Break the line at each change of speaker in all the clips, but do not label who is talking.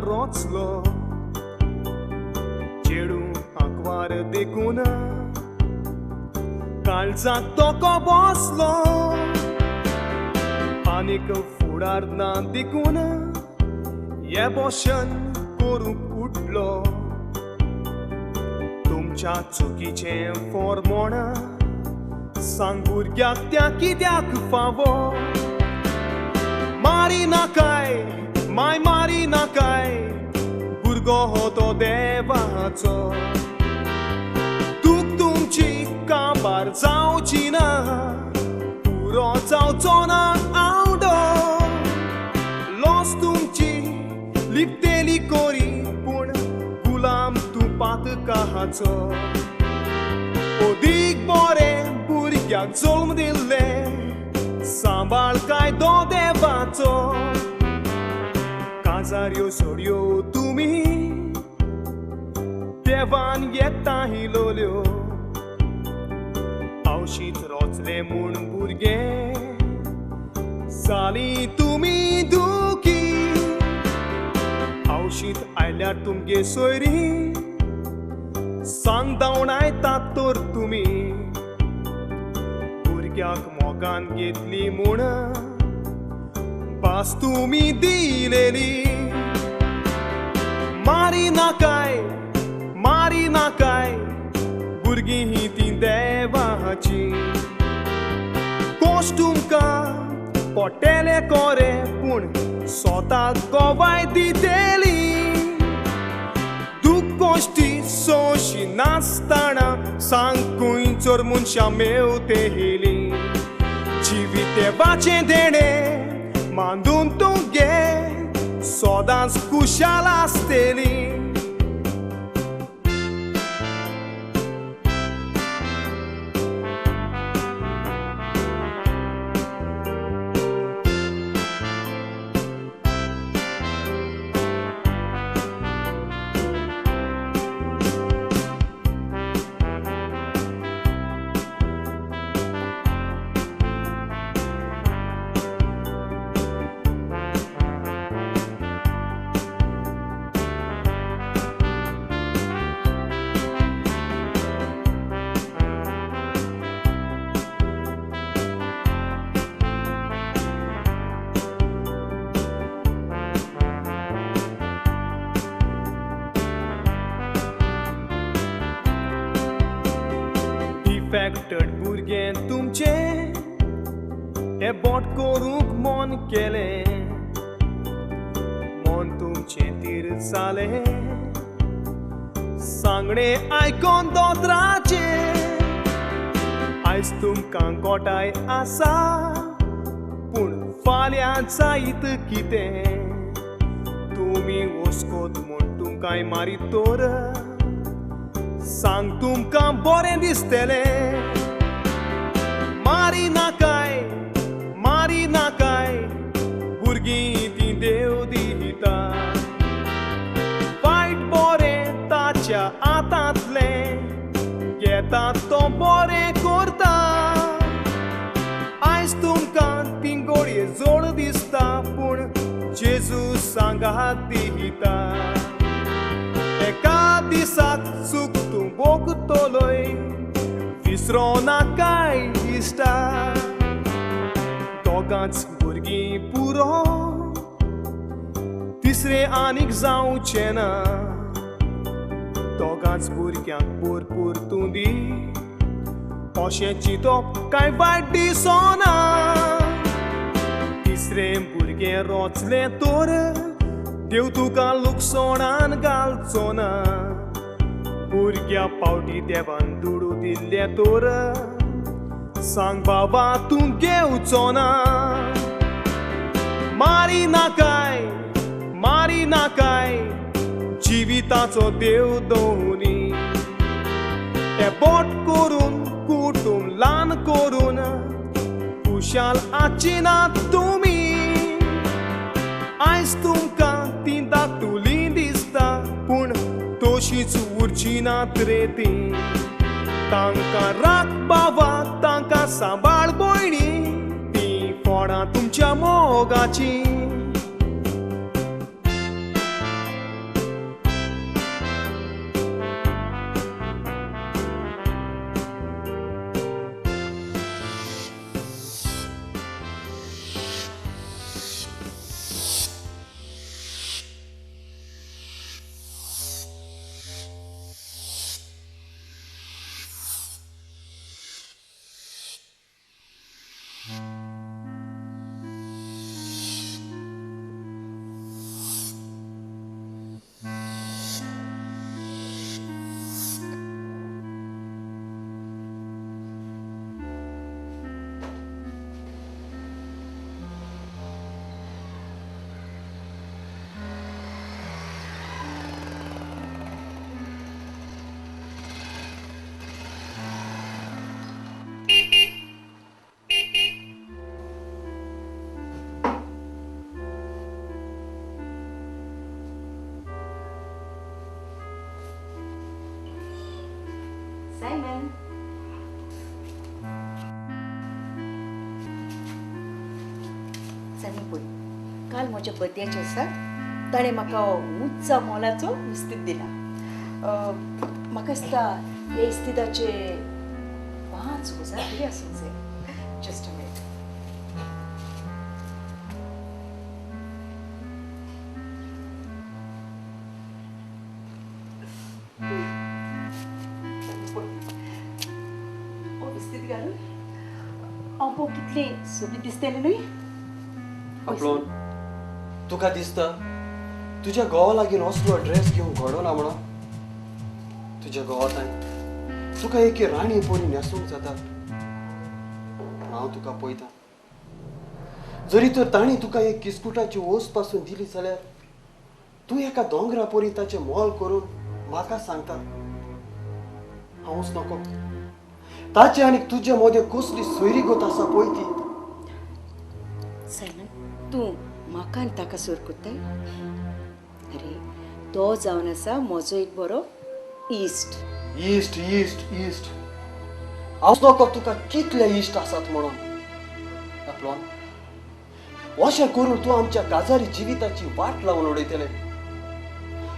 रोचलो चेडूं आंकवार देखून काळजाक तोको बसलो आनीक फुडार ना देखून एबॉर्शन करूंक उठलो तुमच्या चुकीचें फॉर्मोण सांग भुरग्याक त्या कित्याक फावो मारी नाकाय माय मारी नाकाय भुरगो हो तो देवाचो दूख तुमची काबार जावची ना पुरो जावचो ना आवडो लॉस तुमची लिपतेली कोरी पूण गुलाम तूं पातकाचो ओदीक बरें भुरग्याक जल्म दिल्लें सांबाळ कायदो देवाचो काजाऱ्यो सोडयो तुमी देवान येता हिलोल्यो आवशीत रोचले म्हूण भुरगें जाली तुमी दुखी आवशीत आयल्यार तुमगे सोयरी सांग धांवडायतात तर तुमी भुरग्याक मोगान घेतली म्हूण भास तुमी दिलेली मारी नाकाय मारी नाकाय भुरगीं ही तीं देवाची कोश तुमकां पडटेले कोरे पूण स्वताक गोवाय दितेली दूख कोश्टी सोंशी नासतना सांग खंयचोर मनशां मेवतेली जिवीत देवाचें देणें मांदून तूं घे सदांच खुशाल आसतली. डिफेक्टेड भुरगें तुमचें एबॉर्ट करूंक मन केलें मन तुमचें तीर जालें सांगणें आयकोन दोतोराचें आयज तुमकां गोठाय आसा पूण फाल्यां जायत कितें तुमी वस्कोत म्हूण तुमकांय मारीत तर सांग तुमकां बरें दिसतलें मारी नाकाय मारी नाकाय भुरगीं तीं देव दिता वायट बरें ताच्या हातांतलें घेता तो बरें करता आयज तुमकां ती गोडये जोड दिसता पूण जेजू सांगात दिता एका दिसाक चूक तूं भोगतलोय विसरो नाकाय इश्टा दोगांच भुरगीं पुरो तिसरें आनीक जावचें ना दोगांच भुरग्यांक भरपूर तूं दी अशें चिंतप कांय वायट दिसना तिसरें भुरगें रोचलें तर देव तुका लुकसणान घालचो ना भुरग्या पावटी देवान दुडू दिल्ले तर सांग बाबा तूं घेवचो ना मारी नाकाय मारी नाकाय जिविताचो देव दोनी एबॉर्ट करून कुटूंब ल्हान करून खुशाल आचिना तुमी आयज तुमकां तीं धाकटुलीं दिसता पूण तशीच उरची नात रे तीं तांकां राख बाबा तांकां सांबाळ भयणी तीं फोडां तुमच्या मोगाचीं.
सायमन, सायमन पळय, काल म्हज्या बर्थडेच्या दिसा ताणें म्हाका उंचा मोलाचो इस्तीद दिला. म्हाका दिसता हे इस्तिदाचे 5,000 तरी आसूंक जाय. Just a minute. कितले सोबीत दिसतले न्हय?
आपलोन तुका दिसता तुज्या घोवा लागीं असलो ड्रेस घेवंक घडोना म्हणून? तुज्या घोवा तांय तुका एक राणी परी न्हेसूंक जाता. हांव तुका पळयता, जरी तर तांणी तुका एक किस्कुटाची ओस पासून दिली जाल्यार तूं एका दोंगरा परी ताचें मोल करून म्हाका सांगता. हांवूच नको ताचे आनी तुजे मदें कसली सोयरीगत आसा पळय ती.
सायमन, तूं म्हाका आनी ताका सोर करताय? अरे तो जावन आसा म्हजो एक बरो इश्ट.
इश्ट इश्ट इश्ट हांव नको तुका कितले इश्ट आसात म्हणून. आपलोन अशें करून तूं आमच्या काजारी जिविताची वाट लावन उडयतले.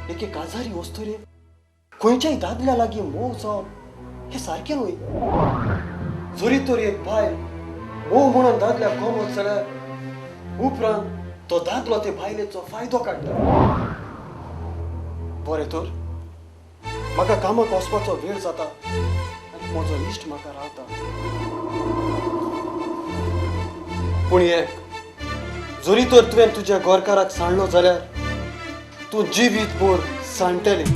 एके काजारी वस्तुरे खंयच्याय दादल्या लागीं मोग जावप हे सारकें न्हय. जरी तर एक बायल मोव म्हणून दादल्याक गमत जाल्यार उपरांत तो दादलो ते बायलेचो फायदो काडटा. बरें तर म्हाका कामाक वचपाचो वेळ जाता आनी म्हजो इश्ट म्हाका रावता. पूण एक जरी तर तुवें तुज्या घरकाराक सांडलो जाल्यार तूं जिवीत भर सांडटलें.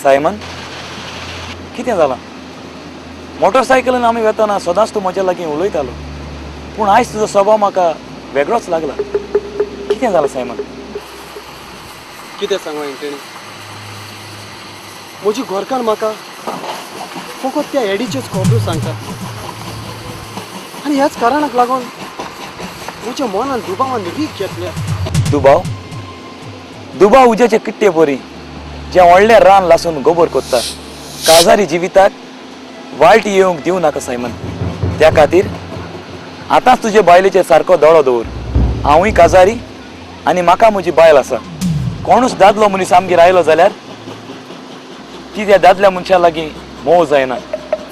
सायमन, कितें जालां? मोटरसायकलीन आमी वेतना सदांच तूं म्हज्या लागीं उलयतालो, पूण आयज तुजो स्वभाव म्हाका वेगळोच लागला. कितें जालां सायमन?
कितें सांगू एंटनी, म्हजी घरकार म्हाका फकत त्या एडीच्योच खबरो सांगता आनी ह्याच कारणाक लागून म्हज्या मनान दुबावान रीक घेतल्या.
दुबाव? दुबाव उज्याचे किट्टे परी जे व्हडलें रान लासून गोबर कोत्ता. काजारी जिविताक वायट येवंक दिवं नाका सायमन. त्या खातीर आतांच तुजे बायलेचेर सारको दोळो दवर. हांवूय काजारी आनी म्हाका म्हजी बायल आसा. कोणूच दादलो मनीस आमगेर आयलो जाल्यार ती त्या दादल्या मनशा लागीं मोव जायना,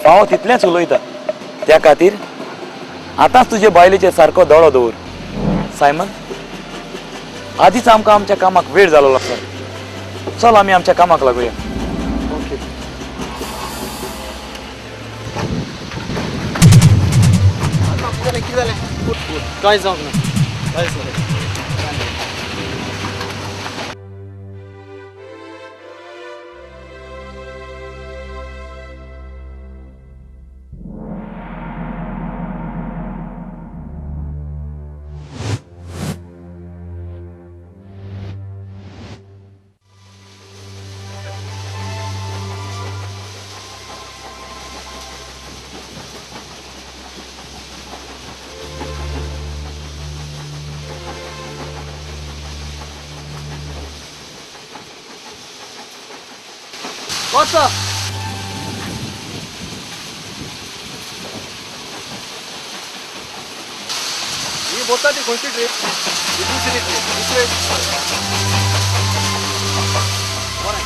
फावो तितलेंच उलयता. त्या खातीर आतांच तुजे बायलेचेर सारको दोळो दवर सायमन. आदींच आमकां आमच्या कामाक वेळ जालो आसा. चल आमी आमच्या कामाक लागुया.
ओके. काय जावंक ना, काय जालें? वचा. ही बोलता ती खंयची ट्रीप? ही दुसरी ट्रीप. दुसरे बरें.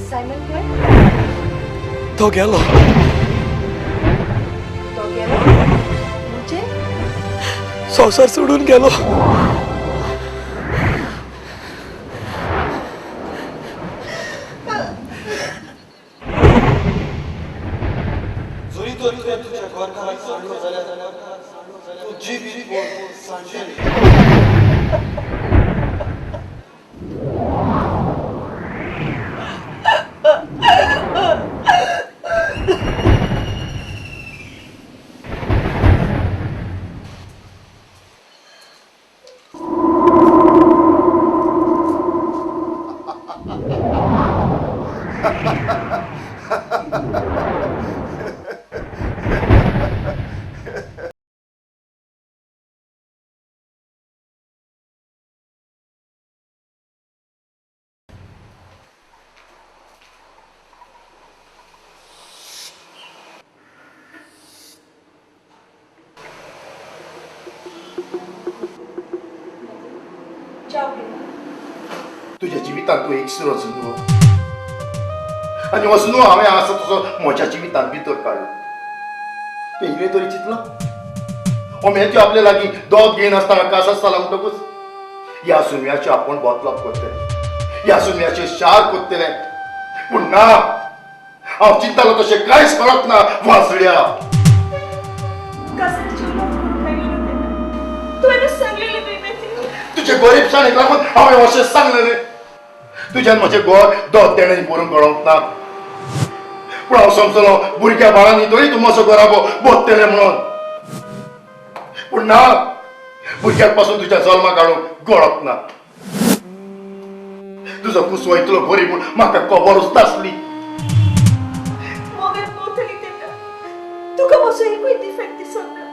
सायमन खंय?
तो गेलो.
तो गेलो म्हणजे?
संवसार सोडून गेलो.
जरी तर तुवें तुज्या घरकाराक सांडलो जाल्यार तूं जिवीत भर सांडटली.
तुज्या जिवितांत तूं एक सुरो न्हू आनी हो न्हू हांवें आसा तसो म्हज्या जिवितांत भितर काडलो. तें इल्लें तरी चिंतलां? हो मेथ्यो आपल्या लागीं दोग घेयनासतना कासार जाला म्हणटकूच ह्या सुम्याचें आपूण बदलप करतलें, ह्या सुम्याचें शार करतलें. पूण ना, हांव चिंततालो तशें कांयच फरक ना. वासड्या तुजे गरीबसाणेक लागून हांवें अशें सांगलें. तुज्यान म्हजें घर दोग तेणें बरोवंक कळोंक ना, पूण हांव समजलो भुरग्या बाळांनी तरी तूं म्हजो घराबो बदतलें म्हणून. पूण ना, भुरग्याक पासून तुज्या जल्मा काडूंक गळप ना. तुजो कुसवो इतलो गरीब म्हूण म्हाका खबरूच नासली.
तुका म्हजो एकूय डिफेक्ट दिसोंक ना,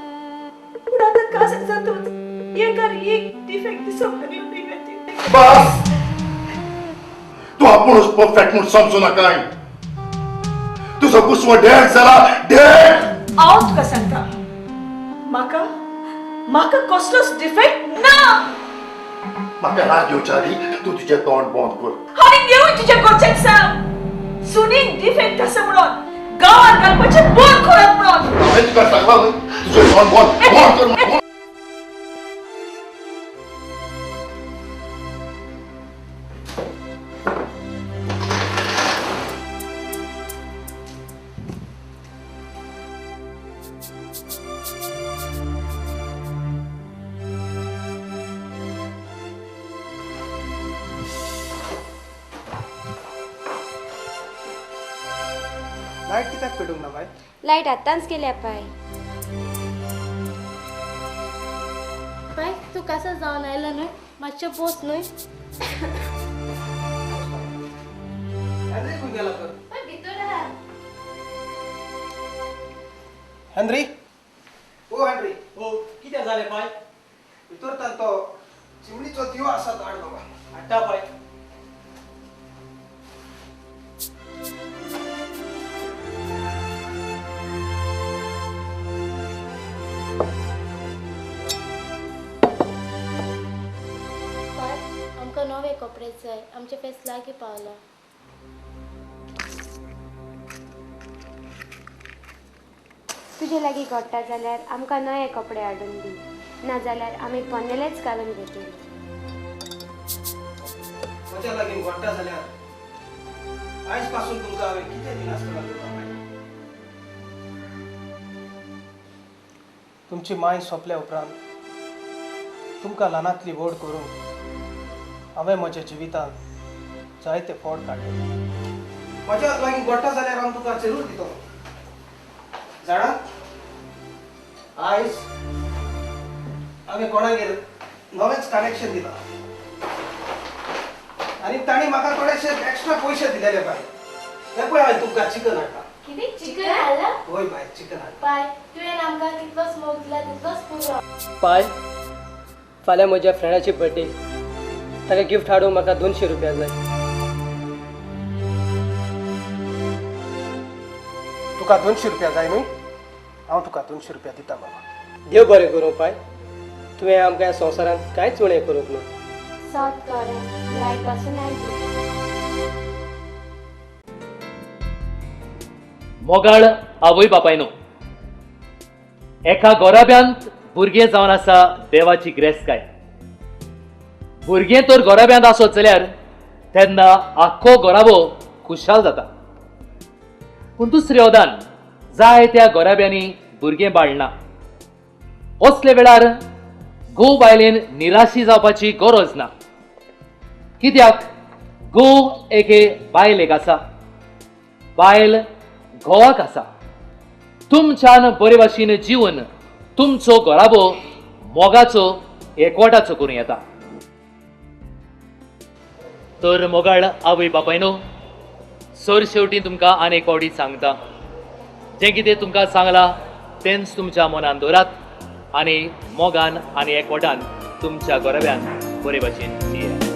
पूण आतां काजार जातूच एकार एक डिफेक्ट दिसोंक लागलो.
बस, तूं आपुणूच परफेक्ट म्हूण समजू नाकाय. तुजो कुसवो डेड जाला, डेड.
हांव तुका सांगता, म्हाका म्हाका कसलोच डिफेक्ट ना.
म्हाका राग येवच्या आदी तूं तुजें तोंड बंद कर.
हांवें घेवन तुज्या घरच्यांक सांग सुनीक डिफेक्ट आसा म्हणून, गांवांत घालपाचें बंद करात म्हणून.
हांवें तुका सांगलां न्हय, तुजें तोंड बंद बंद कर.
लायट कित्याक पेटूंक ना बाय?
लायट आतांच गेल्या पाय. पाय तूं कसो जावन आयलो न्हय, मातशें बोस न्हय.
हेनरी खंय गेला तर?
पाय भितर आहा.
Henry, O Henry.
ओ कितें जालें पाय?
भितर तान तो चिमणीचो दिवो आसा तो हाड बाबा.
हाडटा पाय.
कपडे जाय. आमचें फेस्त लागीं पावलां.
तुजे लागीं घडटा जाल्यार आमकां नवे कपडे हाडून दी, नाजाल्यार आमी पोन्नेलेच घालून घेतली.
म्हज्या लागीं घडटा जाल्यार आयज पासून तुमकां हांवें कितें दिनासतना दिवपाक मेळटा. तुमची माय सोंपल्या उपरांत तुमकां ल्हानांतली व्हड करूंक हांवें म्हज्या जिवितांत जायते फोड काडले. म्हज्या लागीं घडटा जाल्यार हांव तुका जरूर दितलो. जाणा, आयज हांवें कोणागेर नवेंच कनेक्शन दिलां आनी तांणी म्हाका थोडेशे एक्स्ट्रा पयशे दिलेले बाय. हे पळय हांवें तुमकां चिकन हाडटा.
कितें चिकन हाडलां?
हय बाय, चिकन हाडलां.
पाय, तुवें आमकां तितलोच मोग दिला तितलोच पुरो.
पाय, फाल्यां म्हज्या फ्रेंडाची बर्थडे, ताका गिफ्ट हाडूंक म्हाका 200 रुपया जाय.
तुका 200 रुपया जाय न्हय? हांव तुका 200 रुपया दिता बाबा.
देव बरें करूं पाय, तुवें आमकां ह्या संवसारांत कांयच उणें करूंक ना.
सात कारण लायट पासून आयली.
मोगाळ आवय बापायनो, एका गोराब्यांत भुरगें जावन आसा देवाची ग्रेसकाय. भुरगें तर गोराब्यांत आसत जाल्यार तेन्ना आख्खो गोराबो खुशाल जाता. पूण दुसरे वदान जाय त्या गोराब्यांनी भुरगें बाळना. असले वेळार घोव बायलेन निराशी जावपाची गरज ना. कित्याक घोव एके बायलेक आसा, बायल घोवाक आसा. तुमच्यान बरे भाशेन जिवन तुमचो घराबो मोगाचो एकवटाचो करूं येता. तर मोगाळ आवय बापायनो, सर शेवटी तुमकां आनी एक फावटी सांगता, जें कितें तुमकां सांगलां तेंच तुमच्या मनान दवरात आनी मोगान आनी एकवटान तुमच्या घराब्यान बरे भाशेन जियात.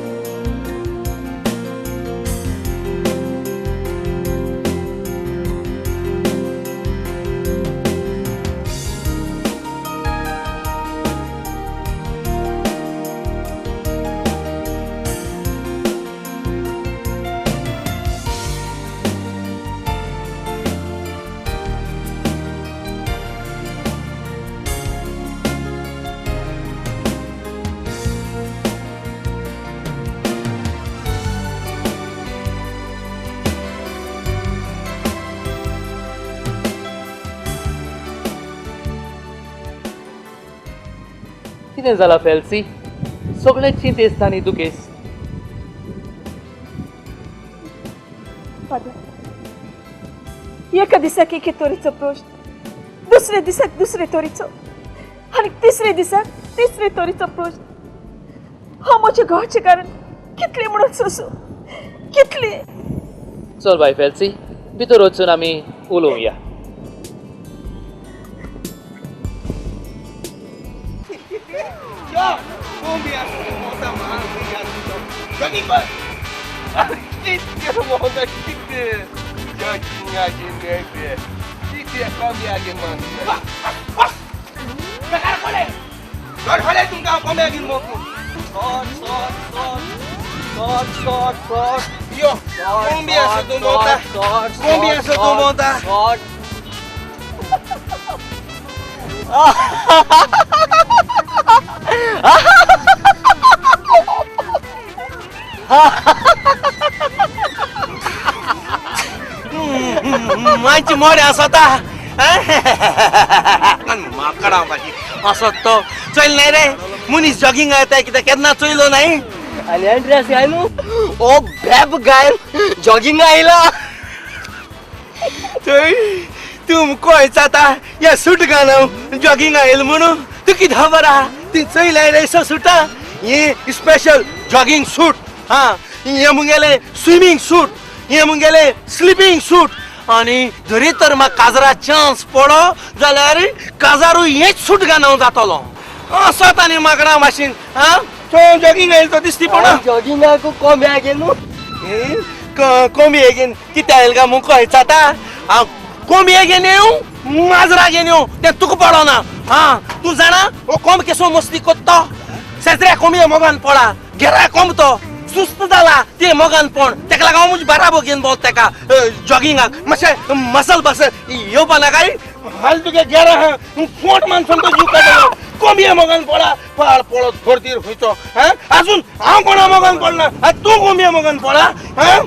कितें जालां फेल्सी? सगळे चिंतेस्त आनी दुखेस्त.
फादर, एका दिसाक एके तरेचो प्रश्न, दुसरे दिसाक दुसरे तरेचो आनी तिसरे दिसाक तिसरे तरेचो प्रश्न. हांव म्हज्या घोवाचें कारण कितलें म्हणून सोसूं, कितलें?
चल बाय फेल्सी, भितर वचून आमी उलोवया.
मांची मोरे आसता माकडा भाजी असत तो चल नाही रे मनीस जॉगिंग येता कित्याक केन्ना चोयलो नाही.
आनी ड्रेस घाय न्हू, ओ बेब घायल जॉगिंग आयला.
थंय तूं खंय जाता या सूट घालून जॉगिंग आयल म्हणून तूं कितें खबर आहा? ती चोयलाय रे सुटा हे स्पेशल जॉगिंग सूट. हा, हे मुगेले स्विमींग सूट, हे मुगेले स्लिपींग सूट. आनी जरी तर म्हाका काजरा चान्स पडो जाल्यार काजारूय हेच सूट घालून जातलो. असत आनी माकडा माशीन. हा, तो जॉगिंग आयल तो दिसती पडो.
जॉगिंगाक कोंबे घेन न्हू,
कोंबये घेन कितें आयल काय म्हूण खंय जाता? हांव कोंबये घेन येवं माजरा घेन येवं तें तुका पडना. हा, तूं जाणा हो कोंब केसो मस्ती कोत्तो? शेजऱ्या कोंबये मोगान पडा, घेरा कोंब तो सुस्त जाला ते मोगान पण तेका लागून हांव म्हजे बाराबो घेवन भोंवता तेका जॉगिंगाक मातशें मसल बसल येवपा नाकाय हाल तुगे गेरा आहा फोट मानसून तो जीव काडटलो कोंबये मोगान पडा पाड पळत घोडतीर खंयचो हां आजून हांव कोणा मोगान पडना तूं कोंबये मोगान पडा हां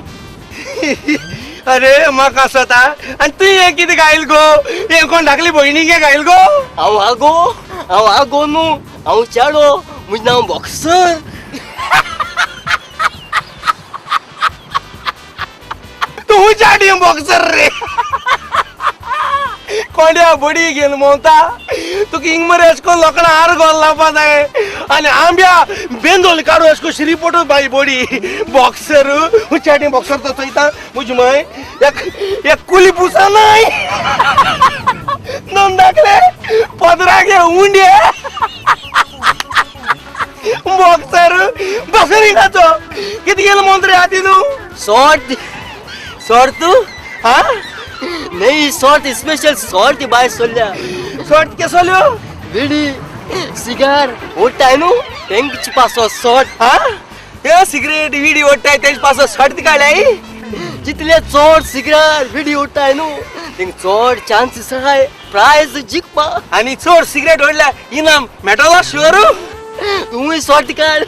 अरे म्हाका स्वता आनी तूं हें कितें घायल गो हें कोण धाकली भयणीक हें घायल गो
हांव आगो हांव आगो न्हू हांव चेडो म्हजें नांव बॉक्सर
तूं चाडी बॉक्सर रे कोंड्या बडी घेवन भोंवता तुका हिंग मरे अशें करून लोकांक हार घोल लावपा जाय आनी आंब्या बेंदोल काडू अशें करून श्रीपोटू बाई बडी बॉक्सर चाटी बॉक्सर तो चोयता म्हजी माय एक कुली पुसा न्हय दोन दाखले पदराक उंडे बॉक्सर बॉक्सर हिंगाचो कितें गेलो मंत्री हाती तूं
शॉर्ट शॉर्ट तूं
हा
नाही शॉर्ट स्पेशल शॉर्ट बाय सोडल्या
शॉर्ट के सोल्यो
विडी सिगार ओडटाय न्हू तेंचे पासो शॉर्ट
हा हे सिगरेट विडी ओडटाय तेंचे पासो शॉर्ट काडल्याय
जितले चड सिगार विडी ओडटाय न्हू तेंक चड चान्सीस आहाय प्रायज जिखपा
आनी चड सिगरेट ओडल्या इनाम मेळटलो शुअर
तूंय शॉर्ट काड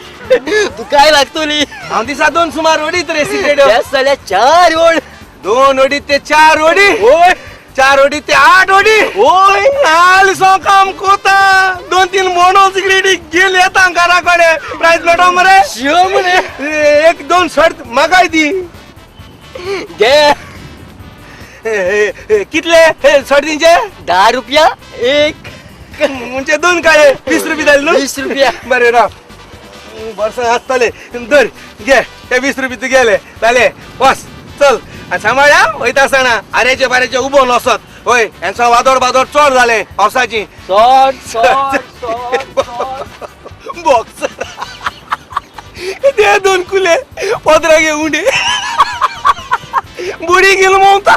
तुकाय लागतली
हांव दिसा दोन सुमार ओडीत रे सिगरेट
जाल्यार 4 ओड
2 ओडी ते 4 ओडी
ओय
4 ओडी ते 8 ओडी
ओय
हाल सो काम कोता 2-3 मोणो सिगरेटी घेवन येता घरा कडेन प्रायज मेळटो मरे
शुअर मरे
1-2 शर्ट म्हाकाय दी
घे
कितले शर्ट दिंचे
10 रुपया एक
म्हणजे 2 काळे 20 रुपये जाले न्हू
20 रुपया
बरें राव वर्सां आसतले धर घे ते 20 रुपये तूं गेले जाले वस चल सांबाळ्या वयता आसतना आरेचे बारेचे उबो नसत वय हेंचो वादोड बादोड चड जालें पावसाची
चड चड चड
बॉक्सर ते 2 कुले पदराक उंडे बुडी घेवन भोंवता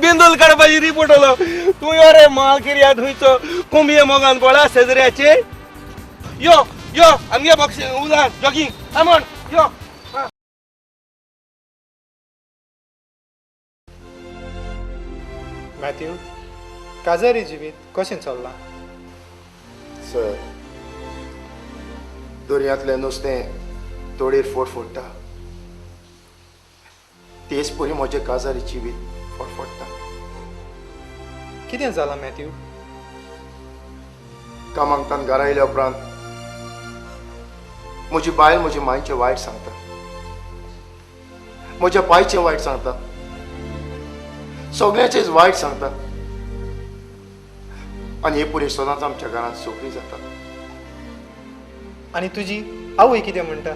बेंदोल काडपाची रिपोर्ट आलो तूं यो रे माल किर्या थंयचो कोंबये मोगान पळा शेजऱ्याचे यो यो आमगे बॉक्स उला जॉगिंग आमण यो
मॅथ्यू काजारी जिवीत कशें चल्लां
सर दर्यांतलें नुस्तें तोडयेर फोट फोडटा तेच परी म्हजें काजारी जिवीत फोट फोडटा
कितें जालां मॅथ्यू
कामाक तान घरा आयल्या उपरांत म्हजी बायल म्हजे मांयचें वायट सांगता म्हज्या पायचें वायट सांगता सगळ्याचेच वायट सांगता आनी हे पुरे सदांच आमच्या घरांत सोगळी जाता
आनी तुजी आवय कितें म्हणटा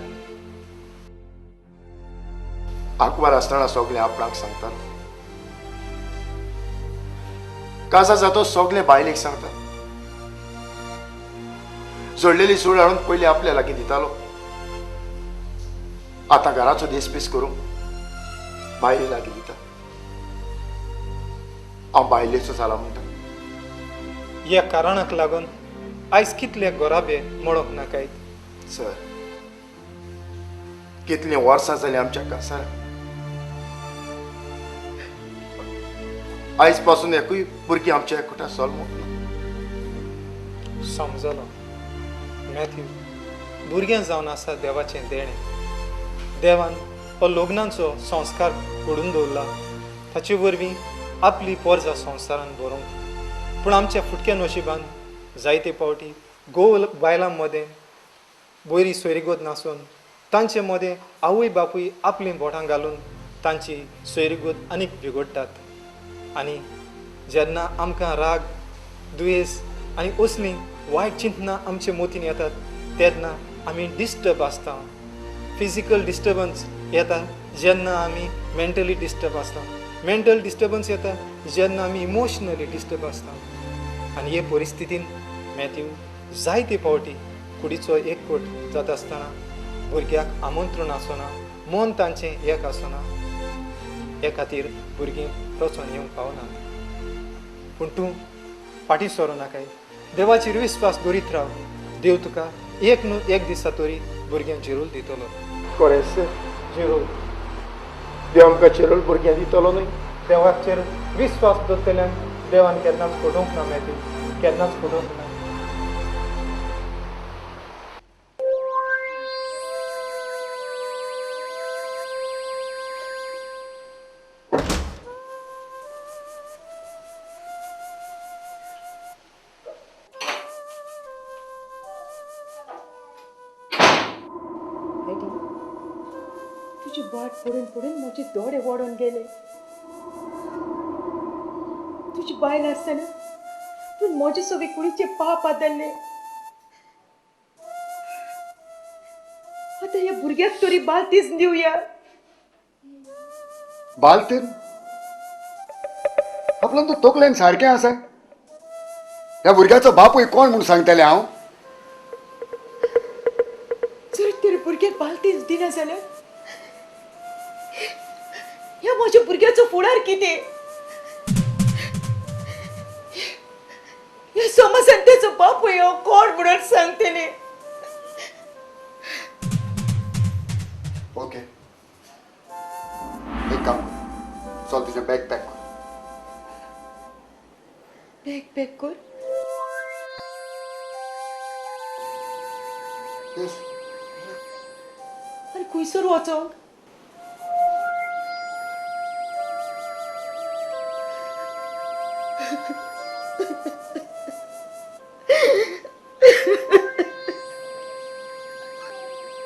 आंकवार आसतना सगळें आपणाक सांगता काजार जातो सगळें बायलेक सांगता जोडलेली सूळ हाडून पयलीं आपल्या लागीं दितालो आतां घराचो देसपीस करूंक बायले लागीं दिता हांव बायलेचो जाला म्हणटा
ह्या कारणाक लागून आयज कितले गोराबे मोडोंक नाकाय
सर कितलीं वर्सां जालीं आमच्या कासाराक आयज पासून एकूय भुरगीं आमच्या एकवटा जल्मूंक ना
समजलो मॅथ्यू भुरगें जावन आसा देवाचें देणें देवान हो लग्नाचो संस्कार घडून दवरला ताचे वरवीं आपली पोरजा संवसारान बरोवंक पूण आमच्या फुटक्या नशिबान जायते फावटी घोव बायलां मदें बरी सोयरीगत नासून तांचे मदें आवय बापूय आपलीं बोटां घालून तांची सोयरीगत आनीक बिगडटात आनी जेन्ना आमकां राग दुयेंस आनी असलीं वायट चिंतनां आमचे मतीन येतात तेन्ना आमी डिस्टर्ब आसता फिजिकल डिस्टर्बन्स येता जेन्ना आमी मेंटली डिस्टर्ब आसता मेंटल डिस्टर्बन्स येता जेन्ना आमी इमोशनली डिस्टर्ब आसता आनी हे परिस्थितीन मॅथ्यू जायते फावटी कुडीचो एकवट जाता आसतना भुरग्याक आमंत्रण आसना मन तांचें एक आसना हे खातीर भुरगीं रचोन येवंक पावनात पूण तूं फाटीं सरूं नाकाय देवाचेर विस्वास दवरीत राव देव तुका एक न्हू एक दिसा तरी भुरग्यांक जिरूल दितलो.
कोरें
जिरोल,
देव आमकां चेरोल भुरग्यां दितलो न्हय?
देवाचेर विस्वास दवरतल्यांक देवान केन्नाच फटोवंक ना मॅथ्यू, केन्नाच फटोवंक ना.
तुजी वाट पडून पडून म्हजे दोळे वाडून गेले. तुजी बायल आसतना तूं म्हजे सोबी कुडीचे पाप आदल्ले. आतां ह्या भुरग्याक तरी बालतीस दिवया.
बालतीन आपल्यान तूं तकलेन सारकें आसा. ह्या भुरग्याचो बापूय कोण म्हूण सांगतलें हांव?
जर तर भुरग्याक बालतीस दिना जाल्यार ह्या म्हज्या भुरग्याचो फुडार कितें? ह्या समाजान तेचो बापूय हांव कोण म्हणून सांगतलें?
ओके, एक काम कर, चल तुजें बॅग पॅक कर.
बॅग पॅक कर?
येस.
आनी खंयसर वचोंक?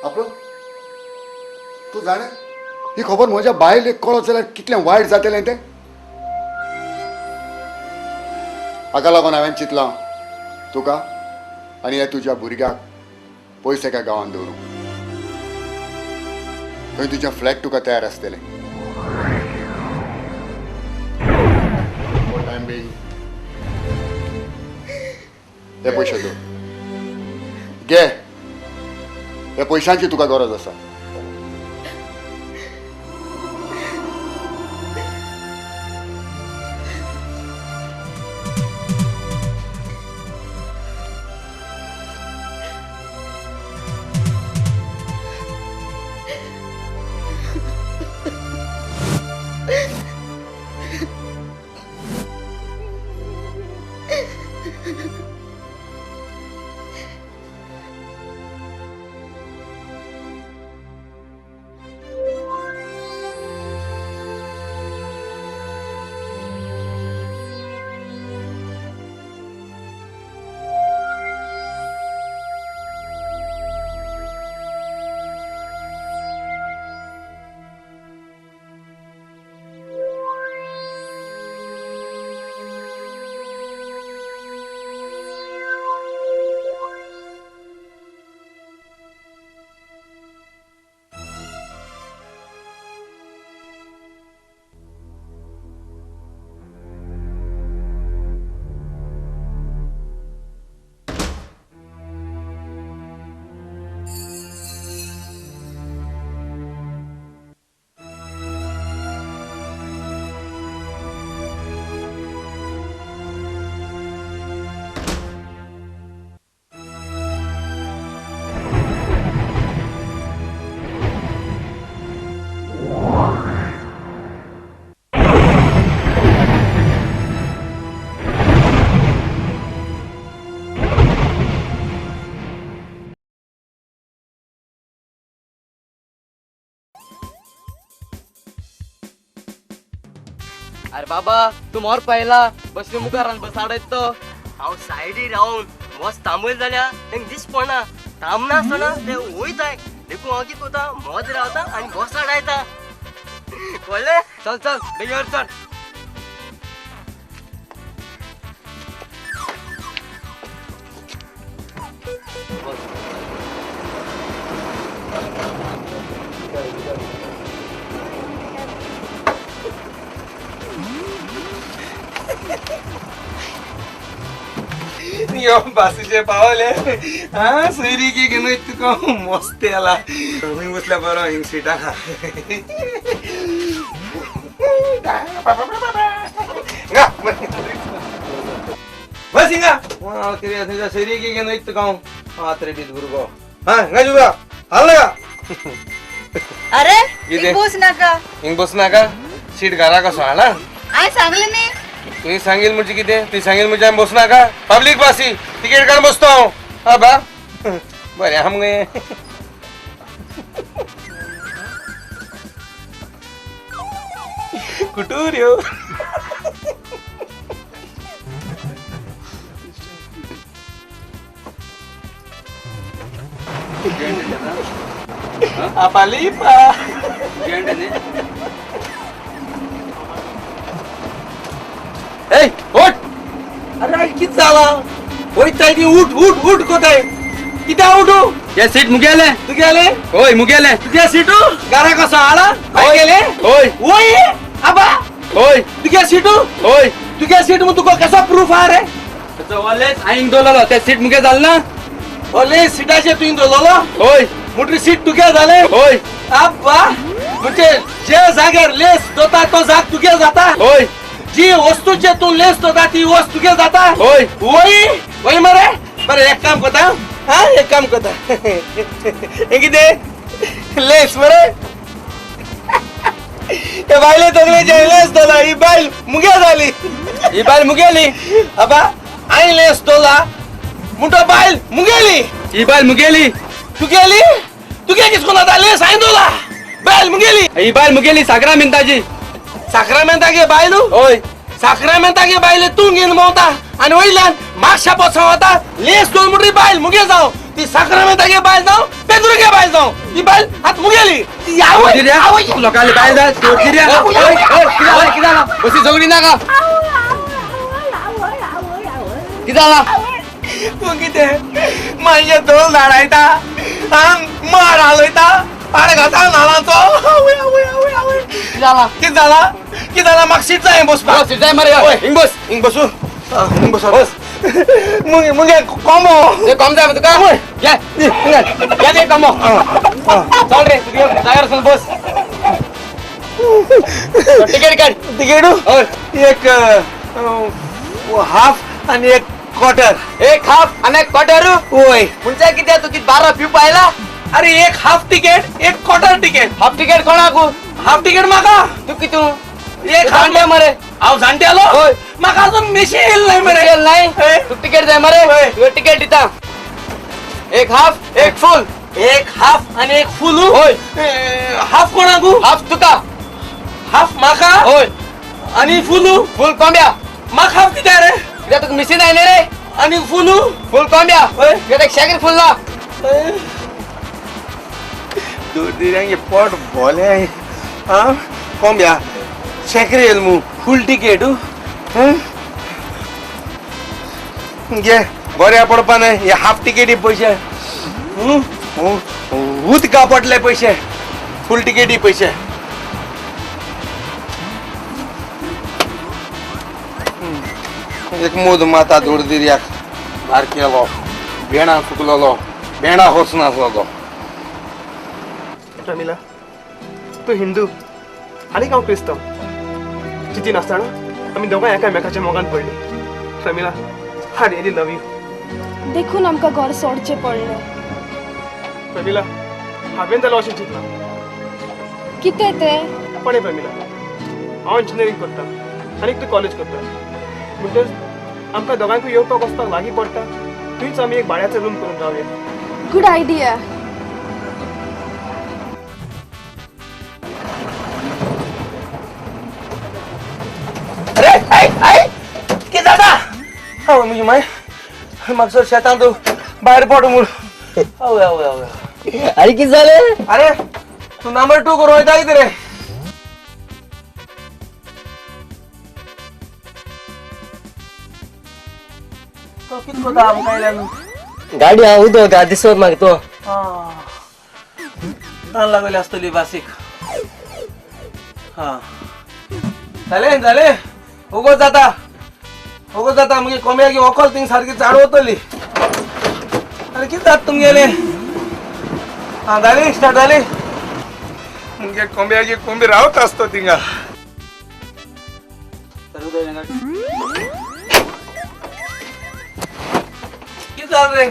आपलो तूं जाणा ही खबर म्हज्या बायलेक कळत जाल्यार कितलें वायट जातलें तें. हाका लागून हांवें चिंतलां तुका आनी ह्या तुज्या भुरग्याक पयस एका गांवांत दवरूं. थंय तुजें फ्लॅट तुका तयार आसतलें. हे पयशे दवर, घे, ह्या पयशांची तुका गरज आसा.
अरे बाबा तूं मोर पळयला बसले मुखार बस आडयत तो. हांव सायडी रावन मस्त थांबयले जाल्यार तेंका this पडना. थांबनासतना ते वयताय देखून हांव कितें करता, मोद रावता आनी बस आडायता. कळ्ळें? चल चल बेगीन चल.
यो बासीचे पावले. हा सैरी की घेऊन तुका मस्त आला. मी बसल्या बरो हिंग सीटा. बस हिंगा सैरी की घेऊन तुका आत्रे बीत भुरगो. हा हिंगा जुगा हाल का.
अरे हिंग बस नाका.
हिंग बस नाका. सीट घरा कसो हाडा?
हांवें सांगलें न्ही.
तुवें सांगील म्हणजे कितें? तुवें सांगील म्हणजे हांवें बस नाका? पब्लीक बसी तिकेट काडून बसतो हांव. हा बा बरें आहा मुगे. कुटूर यो. Apalipa. Hey, उठ. अरे कित जाला? वयताय ती उठ उठ उठ कोताय. कित्या उठू?
हे सीट मुगेले.
तुगेले?
होय मुगेले.
तुगे सीटू घरा कसो हाडा? खंय गेले?
होय.
वय आबा.
होय.
तुगे सीटू?
होय.
तुगे सीट मग तुका कसो प्रूफ आहा रे?
तेचो वॉलेट हांवें दवरलेलो ते सीट मुगे जालें ना?
ओले सीटाचेर तुवें दवरलेलो?
होय.
मोटरी सीट तुगे जालें?
होय.
आब्बा म्हणजे जे जाग्यार लेस दोता तो जाग तुगे जाता?
होय.
जी वस्तूचे तूं लेस दोता ती वस्त तुगे जाता?
होय.
वय वय मरे. बरें एक काम करता. हा एक काम करता. हें कितें लेस मरे. ते बायले तकलेचेर लेस दोला ही बायल मुगे जाली.
ही बायल मुगेली.
आबा हांवें लेस दोला म्हणटो बायल मुगेली.
ही बायल मुगेली.
तुगेली? तुगे किस कोण आतां लेस हांवें दोला बायल मुगेली.
ही बायल मुगेली साक्रामेंताची.
साक्रामेंतागे बायल?
हय.
साक्रामेंतागे बायल तूं घेवन भोंवता आनी वयल्यान मागशा पोसां वता लेस दोन म्हणटरी बायल मुगे जावं ती साक्रामेंतागे बायल जावं पेद्रुगे बायल जावं ही बायल आतां मुगेली.
लोकांली बायल जाय. कितें जालां? बसी झगडी नाका. कितें जालां?
तूं कितें मागीर धोल धाडायता हांग मार हालयता पाड घाता न्हाणाचो. आवय आवय आवय आवय.
कितें जालां?
कितें जालां? कितें जालां? म्हाका सीट जाय बसपाक.
सीट जाय मरे. हिंग बस.
हिंग बसूं. हिंग बस बस. मुगे मुगे कोंबो.
ते कोंब जाय तुका? घे घे ते कोंबो. चल रे तुगे जाग्यार वचून बस. तिकेट काड.
तिकेट?
हय.
एक हाफ आनी एक क्वार्टर.
एक हाफ आनी एक क्वार्टर?
वय.
म्हणजे कितें तूं कितें 12 पिवपा आयला?
अरे एक हाफ तिकेट एक क्वार्टर तिकेट.
हाफ तिकेट कोणाकू?
हाफ तिकेट म्हाका.
तूं कितू?
एक
जाणटे मरे.
हांव जाणटेलो?
हय.
म्हाका अजून मिशी येयली नाय मरे.
येयली नाय? तुका तिकेट जाय मरे? तुका तिकेट दिता. एक हाफ एक फूल.
एक हाफ आनी एक फूल?
हय.
हाफ कोणाकू?
हाफ तुका.
हाफ म्हाका?
हय.
आनी फूल?
फूल कोंब्या.
म्हाका हाफ कित्याक रे?
कित्याक तुका मिशीन आयलें रे.
आनी फूल?
फूल कोंब्या. कित्याक शेगरी फूल ना.
दूर दिऱ्यांगे पोट भोलें. आं कोंब्या शेकरे येयल मू फूल तिकेट. घे बऱ्या पडपा न्हय हे हाफ तिकेटी पयशे. उदका पडले पयशे फूल तिकेटी पयशे. एक मूद माता दूर दिऱ्याक बारकेलो भेणा सुकलेलो भेणा वचनासलो.
प्रमिला तूं हिंदू आनी हांव क्रिस्तांव. चिंती नासतना आमी दोगांय एकामेकाच्या मोगान पडली. Pramila I really love you.
देखून आमकां घर सोडचें पडलें.
प्रमिला हांवें जाल्यार अशें चिंतलां.
कितें तें?
पळय प्रमिला हांव इंजिनियरींग करता आनी तूं कॉलेज करता म्हणटच आमकां दोगांकूय येवपाक वचपाक लागीं पडटा. थंयच आमी एक भाड्याचो रूम करून रावया.
Good idea.
अरे आई आई कितें जाता? आवय म्हजी माय म्हाका शेतांत भायर पड म्हूण. आवय आवय आवय.
अरे कितें जालें?
अरे तूं नंबर 2 करून वयता कितें रे? तो कितें करता आमकां आयल्यान?
गाडी हांव उदक दिसत म्हाका तो.
तान लागली आसतली बासीक. हां जालें जालें वोगोत जाता वोगोत जाता. मागीर कोंब्याक व्हंकल थिंग सारकी चाडवतली. आरे कितें जाता तुमगेलें? आं जाली स्टार्ट जाली. मुगे कोंब्याक कोंबी रावता आसतो थिंगा. कितें जालें रे?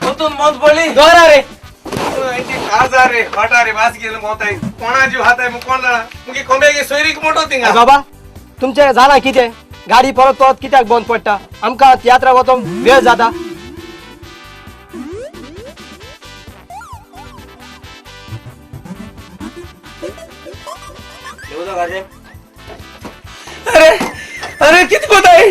परतून मोज पडली?
दोरा रे.
काजार रे हॉटारे बास घेवन भोंवताय कोणा जीव हाताय कोण जाणा मुगे कोंब्यागे सोयरीक मोटो थिंगा.
बाबा तुमचें जालां कितें? गाडी परत परत कित्याक बंद पडटा? आमकां तियात्रा वचोंक वेळ जाता.
अरे अरे कितें कोताय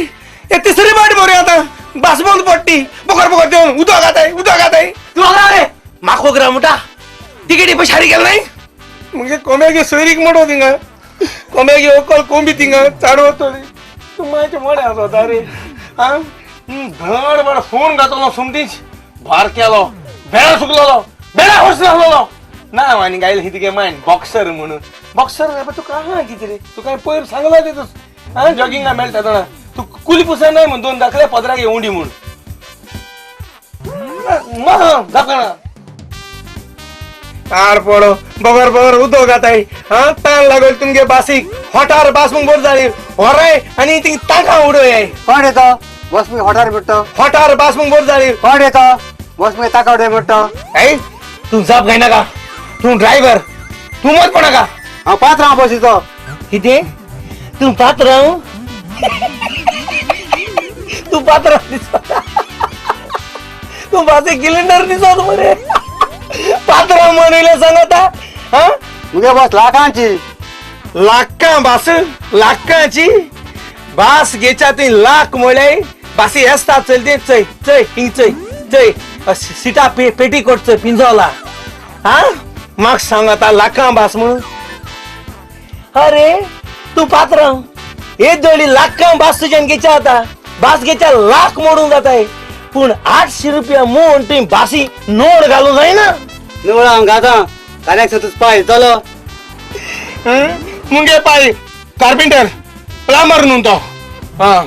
हे तिसरी पाट मरे आतां बास बंद पडटी बोकर बोकर देवन उदक घाताय उदक घाताय. तूं हांगा रे माखो ग्रा म्हणटा तिकेटी पयशारी गेल न्हय मुगे कोंब्यागे सोयरीक मोटो थिंगा कोंब्यागे व्हंकल कोंबी थिंगा चाड वतली. तूं मातशें मोडें आसता रे आं धड बरो फोन घातलो सोमतीच भार केलो बेळा सुकलोलो बेळा हॉर्स नासलोलो ना आनी गायल ही तुगे मायन बॉक्सर म्हणून. बॉक्सर रे तुका आहा कितें रे तुका पयर सांगला ते आं जॉगिंगा मेळटा जाणा तूं कुली पुसा न्हय म्हूण दोन दाखले पदराक उंडी म्हूण दाखना तार पडो बगर बगर उदक घाताय आं तान लागल तुमगे बासीक होटार बास म्हूण बरी जाली होराय आनी ती तांकां उडोय.
कोण येता बस मुगे होटार म्हणटा?
होटार बास म्हूण बरी जाली.
कोण येता बस मुगे ताका उडय म्हणटा?
ऐ तूं जाप घेयनाका तूं ड्रायव्हर तूं मत पडनाका.
हांव पात्रांव बसीचो.
कितें तूं पात्रांव? तूं पात्रांव दिसता तूं बासीक सिलिंडर दिसत मरे पात्रांव म्हणिल्लें सांगता. आं
मुगे बस लाखांची.
लाखां बास लाखांची बास घेच्या ती लाख म्हळ्यार बासी आसता चल ते चय चय हिंग चय चय सिटा पेटीकोट चय पिंजोला. आं म्हाका सांग आतां लाखां बास म्हणून. अरे तूं पात्रांव हे जोडी लाखां बास तुज्यान घेच्या आतां बास घेच्या लाख मोडूंक जाताय पूण 800 रुपया म्हूण तुवें बासी नोड घालूंक जायना.
नोड हांव घाता काल्याक तुज पाय चलो.
मुगे पाय कार्पेंटर प्लंबर न्हू तो. आं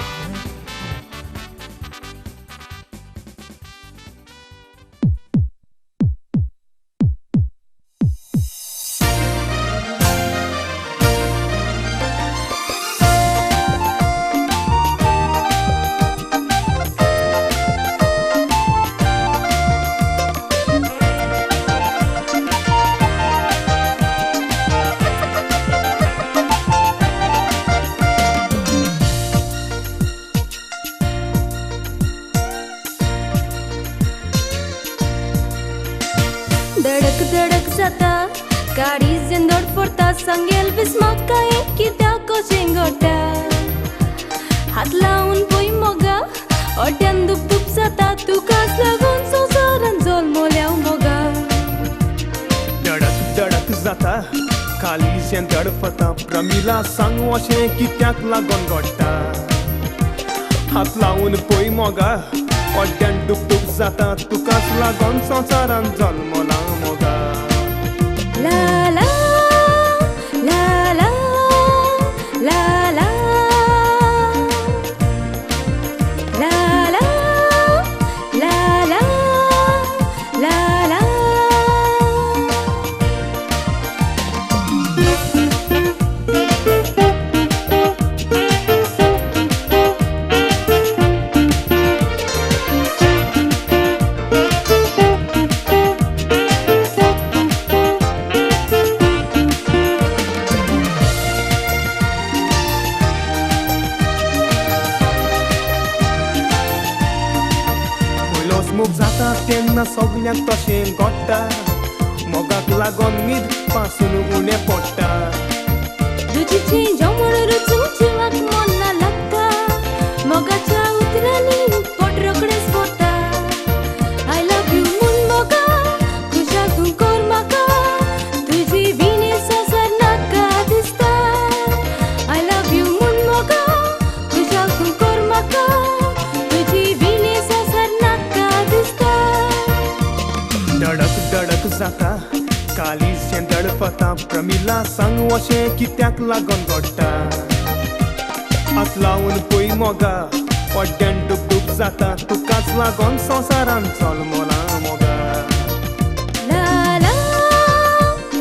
सांगेल बिस्माका कित्याक कशें घडटा हात लावन पळय मोगा अड्यान दुपदुप जाता तुकाच लागून संवसारान जल्मल्या मोगा.
धडक धडक जाता काळीजें धडपता प्रमिला सांग अशें कित्याक लागून घडटा हात लावन पळय मोगा अड्यान दुपदुप जाता तुकाच लागून संवसारान जल्मला मोगा.
ला ला La la la la la la la la la la.
तेन्ना सगल्यांक तशें घडटा मोगाक लागून न्हीद पासून उणें पडटा.
रुचीचें जेवण रुचूंक जिवाक मन ना लागता मोगाच्या उतरांनी पोट रोखडेंच भरता. I love you म्हूण मोगा खुशाल तूं कर म्हाका तुजी विणे संवसार नाका दिसता. I love you म्हूण मोगा खुशाल तूं कर म्हाका तुजी विणे संवसार नाका दिसता.
धडक धडक जाता काळीजें धडपता प्रमिला सांग अशें कित्याक लागून घडटा हात लावन पळय मोगा पड्ड्यान डुबडुब जाता तुकाच लागून संवसारान जल्मला मोगा.
ला ला